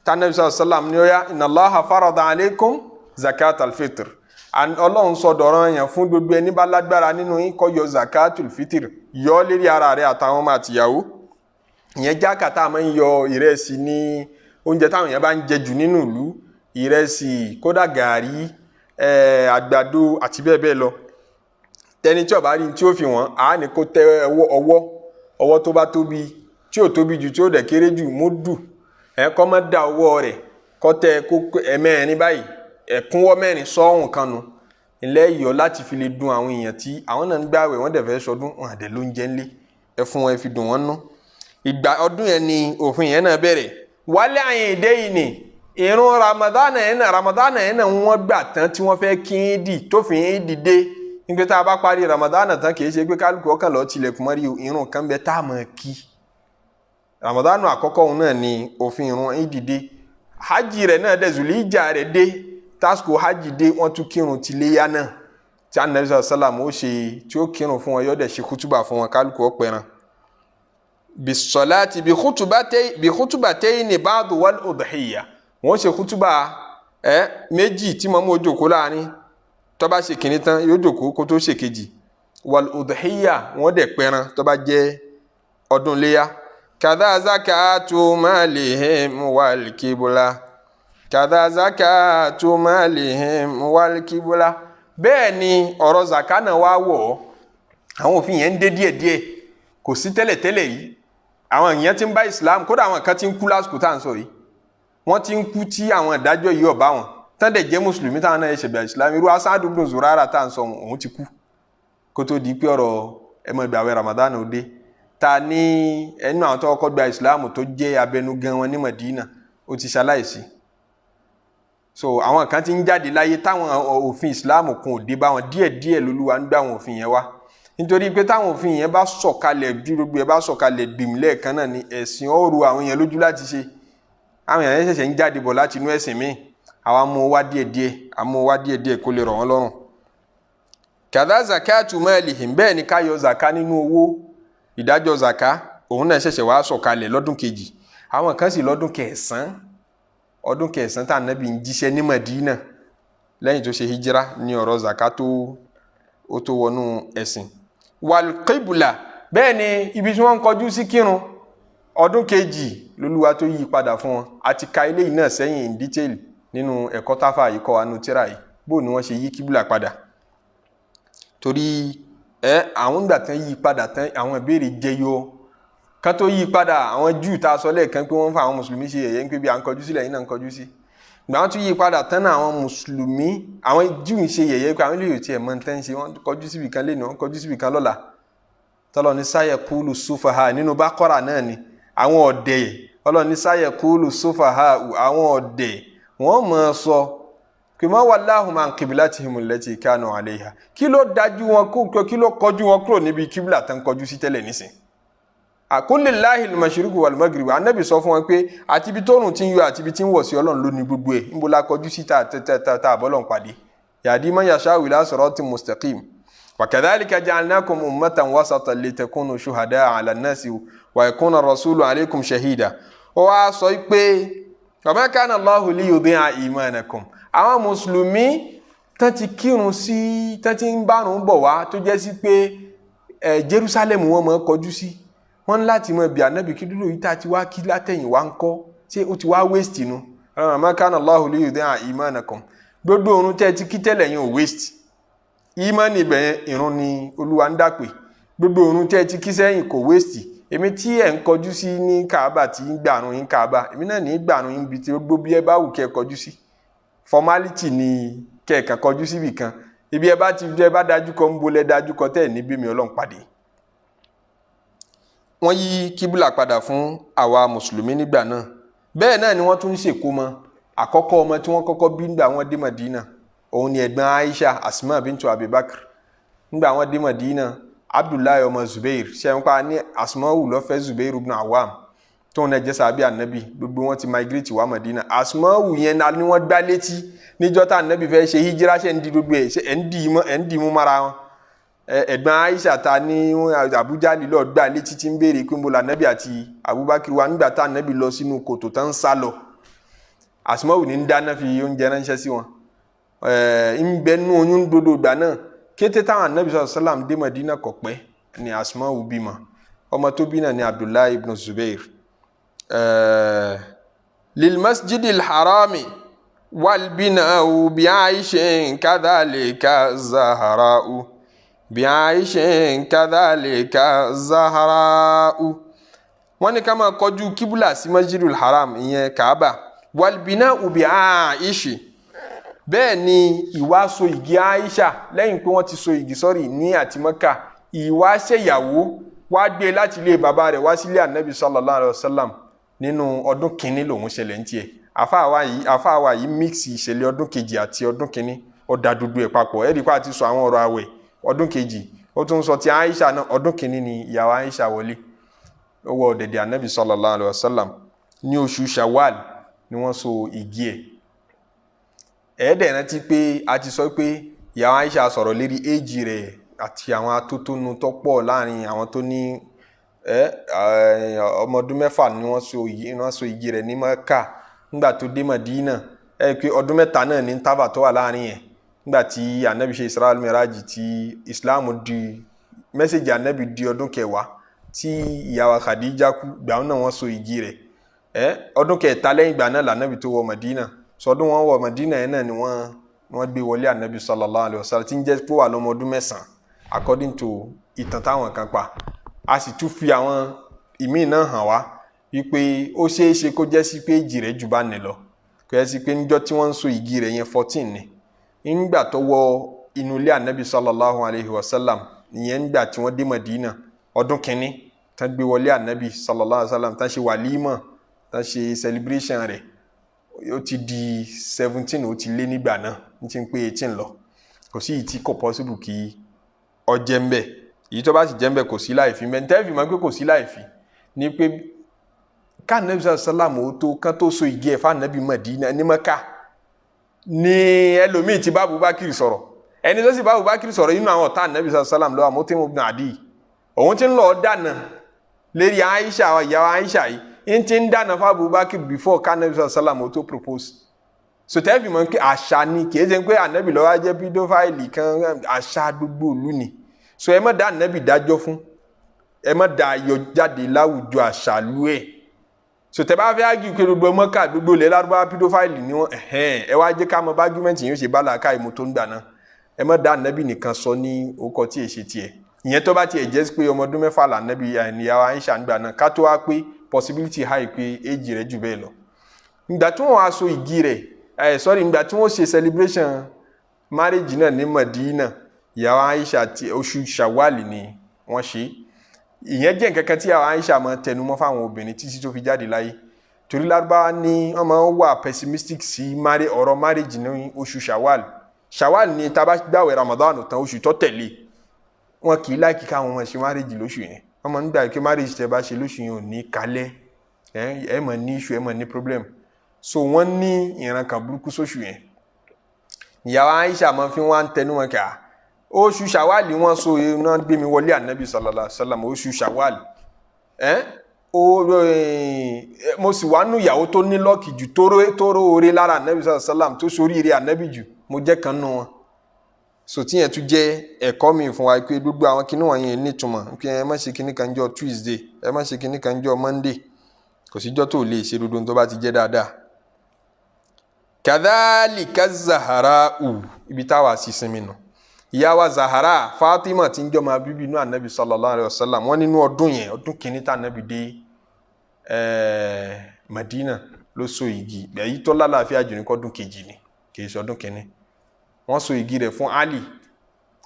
tánàbí sàlámù ní ó yá, inna Allaha farada alaykum zakatul fitr, Ọlọ́run sọ dọ̀rọ̀ yẹn fún gbogbo ẹni bá lágbára nínú yín kó yọ zakatul fitr, yọ lérí ara rẹ̀ àtàwọn ọmọ àtìyàwó. Ìyẹn jákà tá a máa ń yọ ìrẹsì ní oúnjẹ táwọn yẹn bá ń jẹ jù nínú ìlú, ìrẹsì, kódà gàrí, àgbàdo àti bẹ́ẹ̀ bẹ́ẹ̀ lọ. Tẹni tí ó bá rí tí ó fi wọ́n á ní kó tẹ ọwọ́ ọwọ́ tó bá tóbi, tí ò tóbi jù, tí ó dẹ̀ kéré jù, múdù ẹ kọ́ mọ́ da ọwọ́ rẹ̀ kọ́ tẹ kó ẹ̀mẹ́rin báyìí, ẹ̀kúnwọ́ mẹ́rin sọ́hùn kanu ilẹ̀ yọ láti fi lè dùn àwọn èèyàn tí àwọn náà ń gbààwẹ̀, wọ́n dẹ̀ fẹ́ sọdún, wọn àdẹ̀ ló ń jẹ ńlé, ẹ fún wọn, ẹ fi dùn wọ́n nú. Ìgbà ọdún yẹn ni òfin yẹn náà bẹ̀rẹ̀. Wálé àyìn ìdé yìí ni ìrun Ramadan yẹn náà, Ramadan yẹn náà wọ́n gbà tán tí wọ́n fẹ́ kí ń dì tó fi ń dìde nígbà tá a bá parí Ramadan tán, kì í ṣe pé kálukú ọkàn lọ tilẹ̀kùn mọ́rí. Ìrun kan bẹ tá a mọ̀ kí. Ramadan àkọ́kọ́ òun náà ni òfin ìrun ń dìde. Hajj rẹ̀ náà dẹ̀ Zulhijja rẹ̀ dé, tásìkò hajj dé, wọ́n tún kírun tiléyà náà tí anabi sàlám ó ṣe tí ó kírun fún wọn, yóò dẹ̀ ṣe kútùbà fún wọn, kálukú ọ̀pẹ̀ràn bisolati bi khutubatayni ba'du wal udhiya. Wọ́n ṣe kútùbà méjì tí mọ́mú ó jókòó láàrin, tó bá ṣe kìíní tán yóò jókòó kó tó ṣe kejì. Wal udhiya, wọ́n dẹ̀ pẹran tó bá jẹ́ ọdún léyà. Kadha zakatu malihim wal kibla, kàdá zakatu malihim wal kibla. Bẹ́ẹ̀ ni ọ̀rọ̀ zaka náà wá wọ̀ ọ́. Àwọn òfin yẹn ń dé díẹ̀díẹ̀, kò sí tẹ́lẹ̀tẹ́lẹ̀ yìí. Àwọn èèyàn ti ń bá Islam, kódà àwọn kan ti ń kú lásìkò tá à ń sọ yìí, wọ́n ti ń kú tí àwọn ìdájọ́ yìí ọ̀bá wọn tán dẹ̀ jẹ́ mùsùlùmí táwọn náà ṣẹ̀gbà Islam. Irú Asadu ibn Zurara tá à ń sọ, òun ti kú kó tó di pé ọ̀rọ̀ ẹ máa gbààwẹ̀ Ramadan ó dé. Ta ní ẹnu àwọn tó kọ́kọ́ gba Islam tó jẹ́ abẹnugan wọn ní Madina, ó ti ṣaláìsí. So àwọn kan ti ń jáde láyé táwọn òfin Islam kun ò dé bá wọn. Díẹ̀díẹ̀ lolúwa ń gbé àwọn òfin yẹn wá, nítorí pé táwọn òfin yẹn bá sọ̀kalẹ̀, bí gbogbo ẹ bá sọ̀kalẹ̀ gbìm lẹ́ẹ̀kan náà ni ẹ̀sìn ọ̀rù àwọn yẹn lójú láti ṣe. Àwọn yẹn ṣẹ̀ṣẹ̀ ń jáde bọ̀ láti inú ẹ̀sìn míì, àwa mú wá díẹ̀díẹ̀, àmú wá díẹ̀díẹ̀ kó lè rọ̀ wọ́n lọ́rùn. Kàdá zakatu malihim, bẹ́ẹ̀ ni ká yọ zaka nínú owó. Ìdájọ́ zaka òun náà ṣẹ̀ṣẹ̀ wá sọ̀kalẹ̀ lọ́dún kejì. Àwọn kan sì lọ́dún kẹsàn-án, ọdún kẹsàn-án tá ànábì ń jíṣẹ́ ní Madina lẹ́yìn tó ṣe hijira ní ọ̀rọ̀ zaka tó ó tó wọnú ẹ̀sìn. Wàlùkíbùlà, bẹ́ẹ̀ ni ibi tí wọ́n ń kọjú sí kírun, ọdún kejì lolúwa tó yí padà fún wọn. Àti ka eléyìí náà sẹ́yìn in detail nínú ẹ̀kọ́ táfà yìí kọ́ wa nínú tírà yìí, bó ni wọ́n ṣe yí kíbùlà padà. Torí àwọn ìgbà tán yí padà tán, àwọn ìbéèrè jẹyọ kán tó yí padà. Àwọn Júù tá a sọ lẹ́ẹ̀kan pé wọ́n ń fa àwọn mùsùlùmí ṣe yẹ̀yẹ́, ń pé bí à ń kọjú sílẹ̀ yìí náà ń kọjú sí. Ìgbà wọn tún yí padà tán náà, àwọn mùsùlùmí, àwọn Júù ń ṣe yẹ̀yẹ́ pé àwọn ilé yòó tiẹ̀ mọ̀ tán ń ṣe, wọ́n kọjú síbì kan lẹ́nu, wọ́n kọjú síbì kan lọ́la. Tọ́lọ́ ní sayaqulu sufaha nínú Baqara náà ni àwọn ọ̀dẹ̀. Ọlọ́run ní sayaqulu sufaha, àwọn ọ̀dẹ̀ wọ́n mọ̀ ọ́ sọ pé ma wallahum an qiblatihim allati kanu alayha. Kí ló dájú wọn kó, kí ló kọjú wọn kúrò níbi kíbla tán kọjú sí tẹ́lẹ̀ nísìn? Kullillahi al-mashriqu wal-maghrib. Anabi sọ fún wọn pé àti ibi tóòrùn ti ń yọ àti ibi tí ń wọ̀ sí, Ọlọ́run ló ní gbogbo ẹ̀. Níbo la kọjú sí tá tá àbọ́lọ̀ ń pàdé? Yahdi man yasha'u ila siratin mustaqim. Wa kadhalika ja'alnakum ummatan wasatan litakunu shuhada'a 'ala an-nasi wa yakuna ar-rasulu 'alaykum shahida. Ó wá sọ pé wa ma kana Allahu liyudi'a imanakum. Àwọn mùsùlùmí tán ti kírun sí, tán ti ń bárun bọ̀ wá, tó jẹ́ sí pé Jerusalem wọn máa kọjú sí, wọ́n ní láti mọ bí anabi kí dúró yìí tá a ti wá kí látẹ̀yìn wá ń kọ́, ṣé ó ti wá waste nu? Wa ma kana Allahu liyudi'a imanakum. Gbogbo òrun tẹ́ ti kí tẹ́lẹ̀ yẹn ò waste. Ìmánì ibẹ̀ yẹn, ìrun ni Olúwa ń dàpè. Gbogbo òrun tẹ́ ti kí sẹ́yìn kò waste. Èmi tí ẹ̀ ń kọjú sí ní Kaaba, tí ń gbàrún yín Kaaba, èmi náà ní gbàrún yín bí tí gbogbo bí ẹ bá wù kẹ́ ẹ kọjú sí. Formality ni kẹ́ẹ̀kan kọjú síbì kan. Ibi ẹ bá ti ẹ bá dájú kọ, ń bolẹ̀ dájú kọ tẹ́ ẹ̀ níbí mi Ọlọ́run pàdé. Wọ́n yí kíbùlà padà fún àwa mùsùlùmí nígbà náà. Bẹ́ẹ̀ náà ni wọ́n tún ń ṣèkómọ. Àkọ́kọ́ ọmọ tí wọ́n kọ́kọ́ bí nígbà wọ́n dé Madina, òun ni ẹ̀gbọ́n Aisha, Asma bintu Abibakar. Nígbà wọ́n dé Madina, Abdullahi ọmọ Zubair, ṣe ń pa ní Asma'u ló fẹ́ Zubair ibn Awam, tóun náà jẹ́ sàbí ànábì. Gbogbo wọn ti migrate wá Madina. Asma'u yẹn ni wọ́n gbá létí níjọ́ tá ànábì fẹ́ ṣe hijira. Ṣe ń di gbogbo ẹ̀, ṣe ẹ̀ ń di mú mára wọn? Ẹ̀gbọ́n Aisha ta ní Abuja lílọ gbá létí, tí ń béèrè pé mo là ànábì àti Abubakar wa nígbà tá ànábì lọ sínú kòtò tán ń sá lọ. Asma'u ní ń dáná fi oúnjẹ ránṣẹ́ sí wọn, ń bẹ nú oyún dodo ìgbà náà. Kété táwọn anabi sọlá sàlám dé Madina, kò pẹ́ ni Asma'u bímọ. Ọmọ tó bí náà ni Abdullahi ibn Zubair. Lil masjidil harami walbina'u bi'aishin kadhalika zahra'u, bi'aishin kadhalika zahra'u. Wọ́n ní ká máa kọjú kíbúlà sí Masjidul Haram, ìyẹn Kaaba. Walbina'u bi'aishi, bẹ́ẹ̀ ni ìwà so igi Aisha lẹ́yìn pé wọ́n ti so igi sọ́rí ní àti Mẹ́kà, ìwà ṣèyàwó wá gbé láti ilé bàbá rẹ̀ wá sílé anabi sallallahu alayhi wa sallam nínú ọdún kìíní lòun ṣẹlẹ̀ ń tiẹ̀. Àfáàwá yìí mix ìṣẹ̀lẹ̀ ọdún kejì àti ọdún kìíní, ó da dúdú ẹ̀ papọ̀. Ẹ̀rí pa àti sọ àwọn ọ̀rọ̀ àwẹ̀ ọdún kejì, ó tún sọ ti Aisha náà. Ọdún kìíní ni ìyàwó Aisha wọlé, ó wọ ọ̀dẹ̀dẹ̀ anabi sallallahu alayhi wa sallam. Ní oṣù Shawwal ni wọ́n so igi ẹ̀. Ẹ̀ẹ́dẹ̀ rántí pé a ti sọ pé ìyàwó Aisha sọ̀rọ̀ lérí éèjì rẹ̀ àti àwọn atótónu tó pọ̀ láàrin àwọn tó ní ọmọ ọdún 6 ni wọ́n so igi rẹ̀ ní Mẹ́kà. Nígbà tó dé Madina, ẹ pé ọdún 3 náà ní tábà tó wà láàrin yẹn. Nígbà tí anabi ṣe Isra Miraj, tí Islam di message anabi di ọdún 10 tí ìyàwó Khadija kú, gbà náà wọ́n so igi rẹ̀. Ọdún 3 lẹ́yìn ìgbà náà lànàbì tó wọ Madina. Sọdún wọn wọ Madina yẹn náà ni wọ́n gbé wọlé anabi sallallahu alayhi wa sallam, tí ń jẹ́ pé wà lọ́mọ ọdún 9 according to ìtàn táwọn kan pa. A sì tún fi àwọn ìmíì náà hàn wá wípé ó ṣeé ṣe kó jẹ́ sí pé èjì rẹ̀ jù bá ní lọ, kó jẹ́ sí pé níjọ́ tí wọ́n ń so igi rẹ̀ yẹn, 14 ni nígbà tó wọ inú ilé anabi sallallahu alayhi wa sallam. Ìyẹn nígbà tí wọ́n dé Madina ọdún 1 tán gbé wọlé anabi sallallahu alayhi wa sallam, tán ṣe wàlímọ̀, tán ṣe celebration rẹ̀, ó ti di 17, ó ti lé nígbà náà, ní ti ń pé 18 lọ. Kò sí ìtí kò possible kí ọ jẹ́ ń bẹ̀. Èyí tó bá sì jẹ́ ń bẹ̀, kò sí láì fi ń bẹ̀. Ntẹ́ fi máa pé kò sí láì fi ni pé ká anabi sallam ó tó kán tó so igi ẹ̀ fún anabi Madina ní Mẹ́kà ní ẹlòmíì ti bá Abubakar sọ̀rọ̀. Ẹni tó sì bá Abubakar sọ̀rọ̀ inú àwọn ọ̀tá anabi sallam lọ́wọ́, Mutim ibn Adi. Òun ti ń lọ dáná lérí Aisha, ìyàwó Aisha yìí, ń ti ń dáná fún Abubakar before ká anabi sallam ó tó propose. Sotẹ́fì mọ̀ pé àṣà ni, kì í ṣe pé ànábì ló wá jẹ́ pídófáìlì kan, àṣà gbogbo ìlú ni. So ẹ má dá ànábì dájọ́ fún, ẹ má dá ayọ̀ jáde láwùjọ àṣà lú ẹ̀. Sotẹ́ bá fẹ́ ágì pé gbogbo Mọ́kà gbogbo ilẹ̀ Lárúbáwá pídófáìlì ni wọ́n, ẹ wá jẹ́ ká mọ bá ágúmẹ̀ntì yóò ṣe bá làákà ìmú tó ń gbà náà. Ẹ má dá ànábì nìkan sọ ní orúkọ tí èṣe tiẹ̀. Ìyẹn tó bá tiẹ̀ jẹ́ pé ọmọ ọdún 6 lànábì ìyàwó Aisha ń gbà náà, ká tó wá pé possibility high pé éjì rẹ̀ jù bẹ́ẹ̀ lọ. Ìgbà tí wọ́n aṣọ igi rẹ̀, ìgbà tí wọ́n ṣe celebration marriage náà ní Madina, ìyàwó Aisha ti oṣù Shawwal ni wọ́n ṣe. Ìyẹn jẹ́ nǹkan kan tí ìyàwó Aisha máa tẹnumọ́ fáwọn obìnrin títí tó fi jáde láyé. Torí Lárúbáwá ní wọ́n máa ń wà pessimistic sí ọ̀rọ̀ marriage ní oṣù Shawwal. Shawwal ni tá a bá gbàwẹ̀ Ramadan tán, oṣù tó tẹ̀lé, wọn kì í láìkí káwọn máa ṣe marriage lóṣù yẹn. Wọ́n máa ń gbà pé marriage tẹ́ bá ṣe lóṣù yẹn ò ní kalẹ̀, ẹ máa ní issue, ẹ máa ní problem. So wọ́n ní ìran kan burúkú sóṣù yẹn. Ìyàwó Aisha máa fi wọ́n tẹnu wọn kà oṣù Shawwal wọ́n so iná gbé mi wọlé ànábì sallallahu alaihi wasallam oṣù Shawwal. Mo sì wá nù ìyàwó tó ní lọ́ọ̀kì jù, tó ró oore lára ànábì sallallahu alaihi wasallam, tó soríire ànábì jù, mo jẹ́ kan nù wọn. So tíyẹn tún jẹ́ ẹ̀kọ́ mi fún wa pé gbogbo àwọn kinní wọ̀nyẹn nítumọ̀ pé ẹ má ṣe kinní kan jọ Tuesday, ẹ má ṣe kinní kan jọ Monday, kò síjọ́ tó lè ṣe gbogbo tó bá ti jẹ́ dáadáa. Kadhalika Zahara'u, ibi táwa sì sinmi nù. Ìyá wa Zahara Fatima tí ń jọ máa bíbí inú ànábì sallallahu alayhi wa sallam, wọ́n nínú ọdún yẹn, ọdún kìíní tá ànábì dé Madina ló so igi. Èyí tó lálàáfíà jù ní kọ́dún kejì ni, kì í ṣe ọdún kìíní. Wọ́n so igi rẹ̀ fún Ali.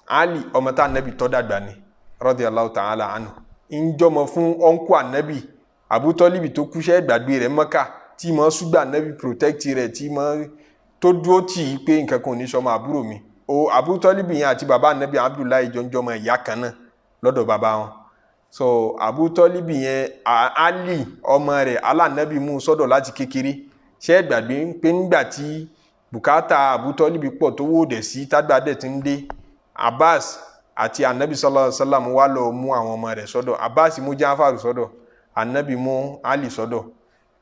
Ali ọmọ tá ànábì tó dàgbà ni, radiyallahu ta'ala anhu, ń jọmọ fún ọ̀nkú ànábì Abu Tọ́líbì tó kúṣẹ́ gbàgbé rẹ̀ Mọ́kà, tí mo ṣùgbọ́n ànábì protect rẹ̀, tí mo tó dúró tì í pé nǹkan kan ò ní sọmọ àbúrò mi. O Abu Tọ́líbì yẹn àti bàbá ànábì Abdullahi jọjọmọ ìyá kan náà lọ́dọ̀ bàbá wọn. So Abu Tọ́líbì yẹn, Ali ọmọ rẹ̀ alànábì mú sọ́dọ̀ láti kékeré. Ṣé ẹ gbàgbé pé ńgbà tí bùkátà Abu Tọ́líbì pọ̀ tó wó dẹ̀ sí tágbà dẹ̀ ti ń dé, Abbas àti ànábì sallallahu alaihi wasallam wá lọ mú àwọn ọmọ rẹ̀ sọ́dọ̀. Abbas mú Jáfàrù sọ́dọ̀, ànábì mú Ali sọ́dọ̀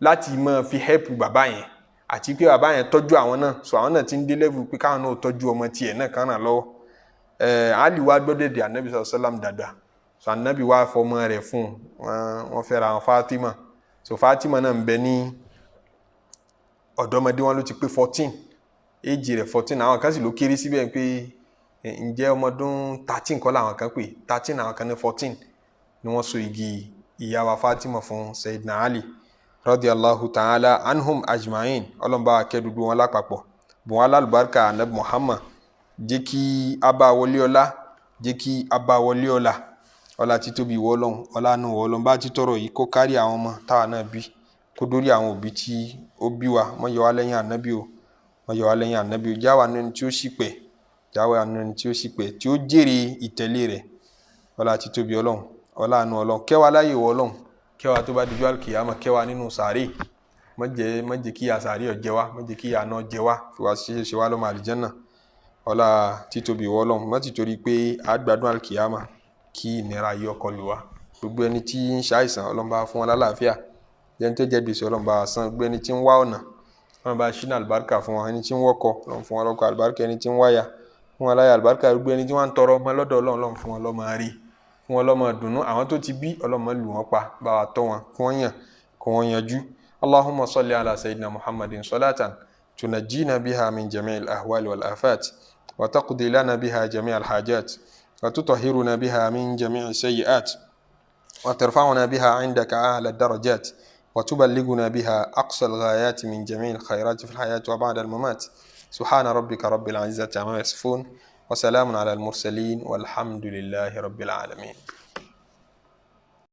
láti máa fi help bàbá yẹn, àti pé bàbá yẹn tọ́jú àwọn náà. So àwọn náà ti ń dé level pé káwọn náà tọ́jú ọmọ tiẹ̀ náà kàn ràn lọ́wọ́. Ali wá gbọ́dọ̀ dé ànábì sallallahu alaihi wasallam dàgbà. So ànábì wá fọmọ rẹ̀ fún wọn, fẹ́ra wọn Fatima. So Fatima náà ń bẹ ní ọ̀dọ́mọdé, wọn ló ti pé 14, éjì rẹ̀ 14. Àwọn kan sì ló kéré síbẹ̀ pé ǹjẹ́ ọmọdún 13 kọ́ làwọn kan pé 13, àwọn kan ní 14 ni wọ́n so igi ìyá wa Fatima fún Sayyidina Ali radiyallahu ta'ala anhum ajma'in. Ọlọ́mọba akẹ́dùdú wọn lápapọ̀, bùn wọn alálùbáríkà anabi Muhammad, jẹ́ kí a bá wọlé ọlá, jẹ́ kí a bá wọlé ọlá, ọlá títóbi ìwọ Ọlọ́run, ọlá nù ìwọ Ọlọ́run. Bá ti tọrọ yìí kó kárí àwọn ọmọ táwa náà bí, kó dórí àwọn òbí tí ó bí wa. Mọ́ yọ wá lẹ́yìn ànábì o, mọ́ yọ wá lẹ́yìn ànábì o. Jáwa nínú tí ó sì pẹ̀, jáwa nínú tí ó sì pẹ̀, tí ó jèrè ìtẹ̀lé rẹ̀. Ọlá títóbi Ọlọ́run, ọlá nù Ọlọ́run, kẹwàá láyè ìwọ Ọlọ́run, kẹwàá tó bá dijú àlùkìyámà, kẹwàá nínú sàárè. Má jẹ́ kí ìyà sàárè ó jẹ wá, má jẹ́ kí ìyà náà jẹ wá, fi wá ṣe wá lọ́mọ àlìjẹ́nà. Ọlá títóbi ìwọ Ọlọ́run, má ti torí pé a gbádùn àlùkìyámà kí ìnira yìí ọkọ lù wá. Gbogbo ẹni tí ń ṣàìsàn, Ọlọ́run bá fún wọn lálàáfíà. Ẹni tó jẹ gbèsè, Ọlọ́run bá san. Gbogbo ẹni tí ń wá ọ̀nà, Ọlọ́run bá ṣínà àlùbáríkà fún wọn. Ẹni tí ń wọ́kọ, Ọlọ́run fún wọn lọ́kọ àlùbáríkà. Ẹni tí ń wáyà, fún wọn láyà àlùbáríkà. Gbogbo ẹni tí wọ́n ń tọrọ ọmọ lọ́dọ̀ Ọlọ́run, Ọlọ́run fún wọn lọ́mọ rí, fún wọn lọ́mọ dùnú. Àwọn tó ti bí, Ọlọ́run lù wọ́n pa, bá wa tọ́ wọn, kí wọ́n yàn, kí wọ́n yanjú. Allahumma salli ala sayyidina Muhammadin salatan tunajjina biha min jami'il ahwali wal afat, wa taqdi lana biha jami'al hajat, wa tutahhiruna biha min jami'i sayyi'at, wa tarfa'una biha 'indaka a'la ad-darajat, wa tuballighuna biha aqsa al-ghayat min jami'il khayrati fil hayati wa ba'da al-mamat. Subhana rabbika rabbil 'izzati amma yasifun, wa salamun ala al-mursalin, walhamdulillahi rabbil alamin.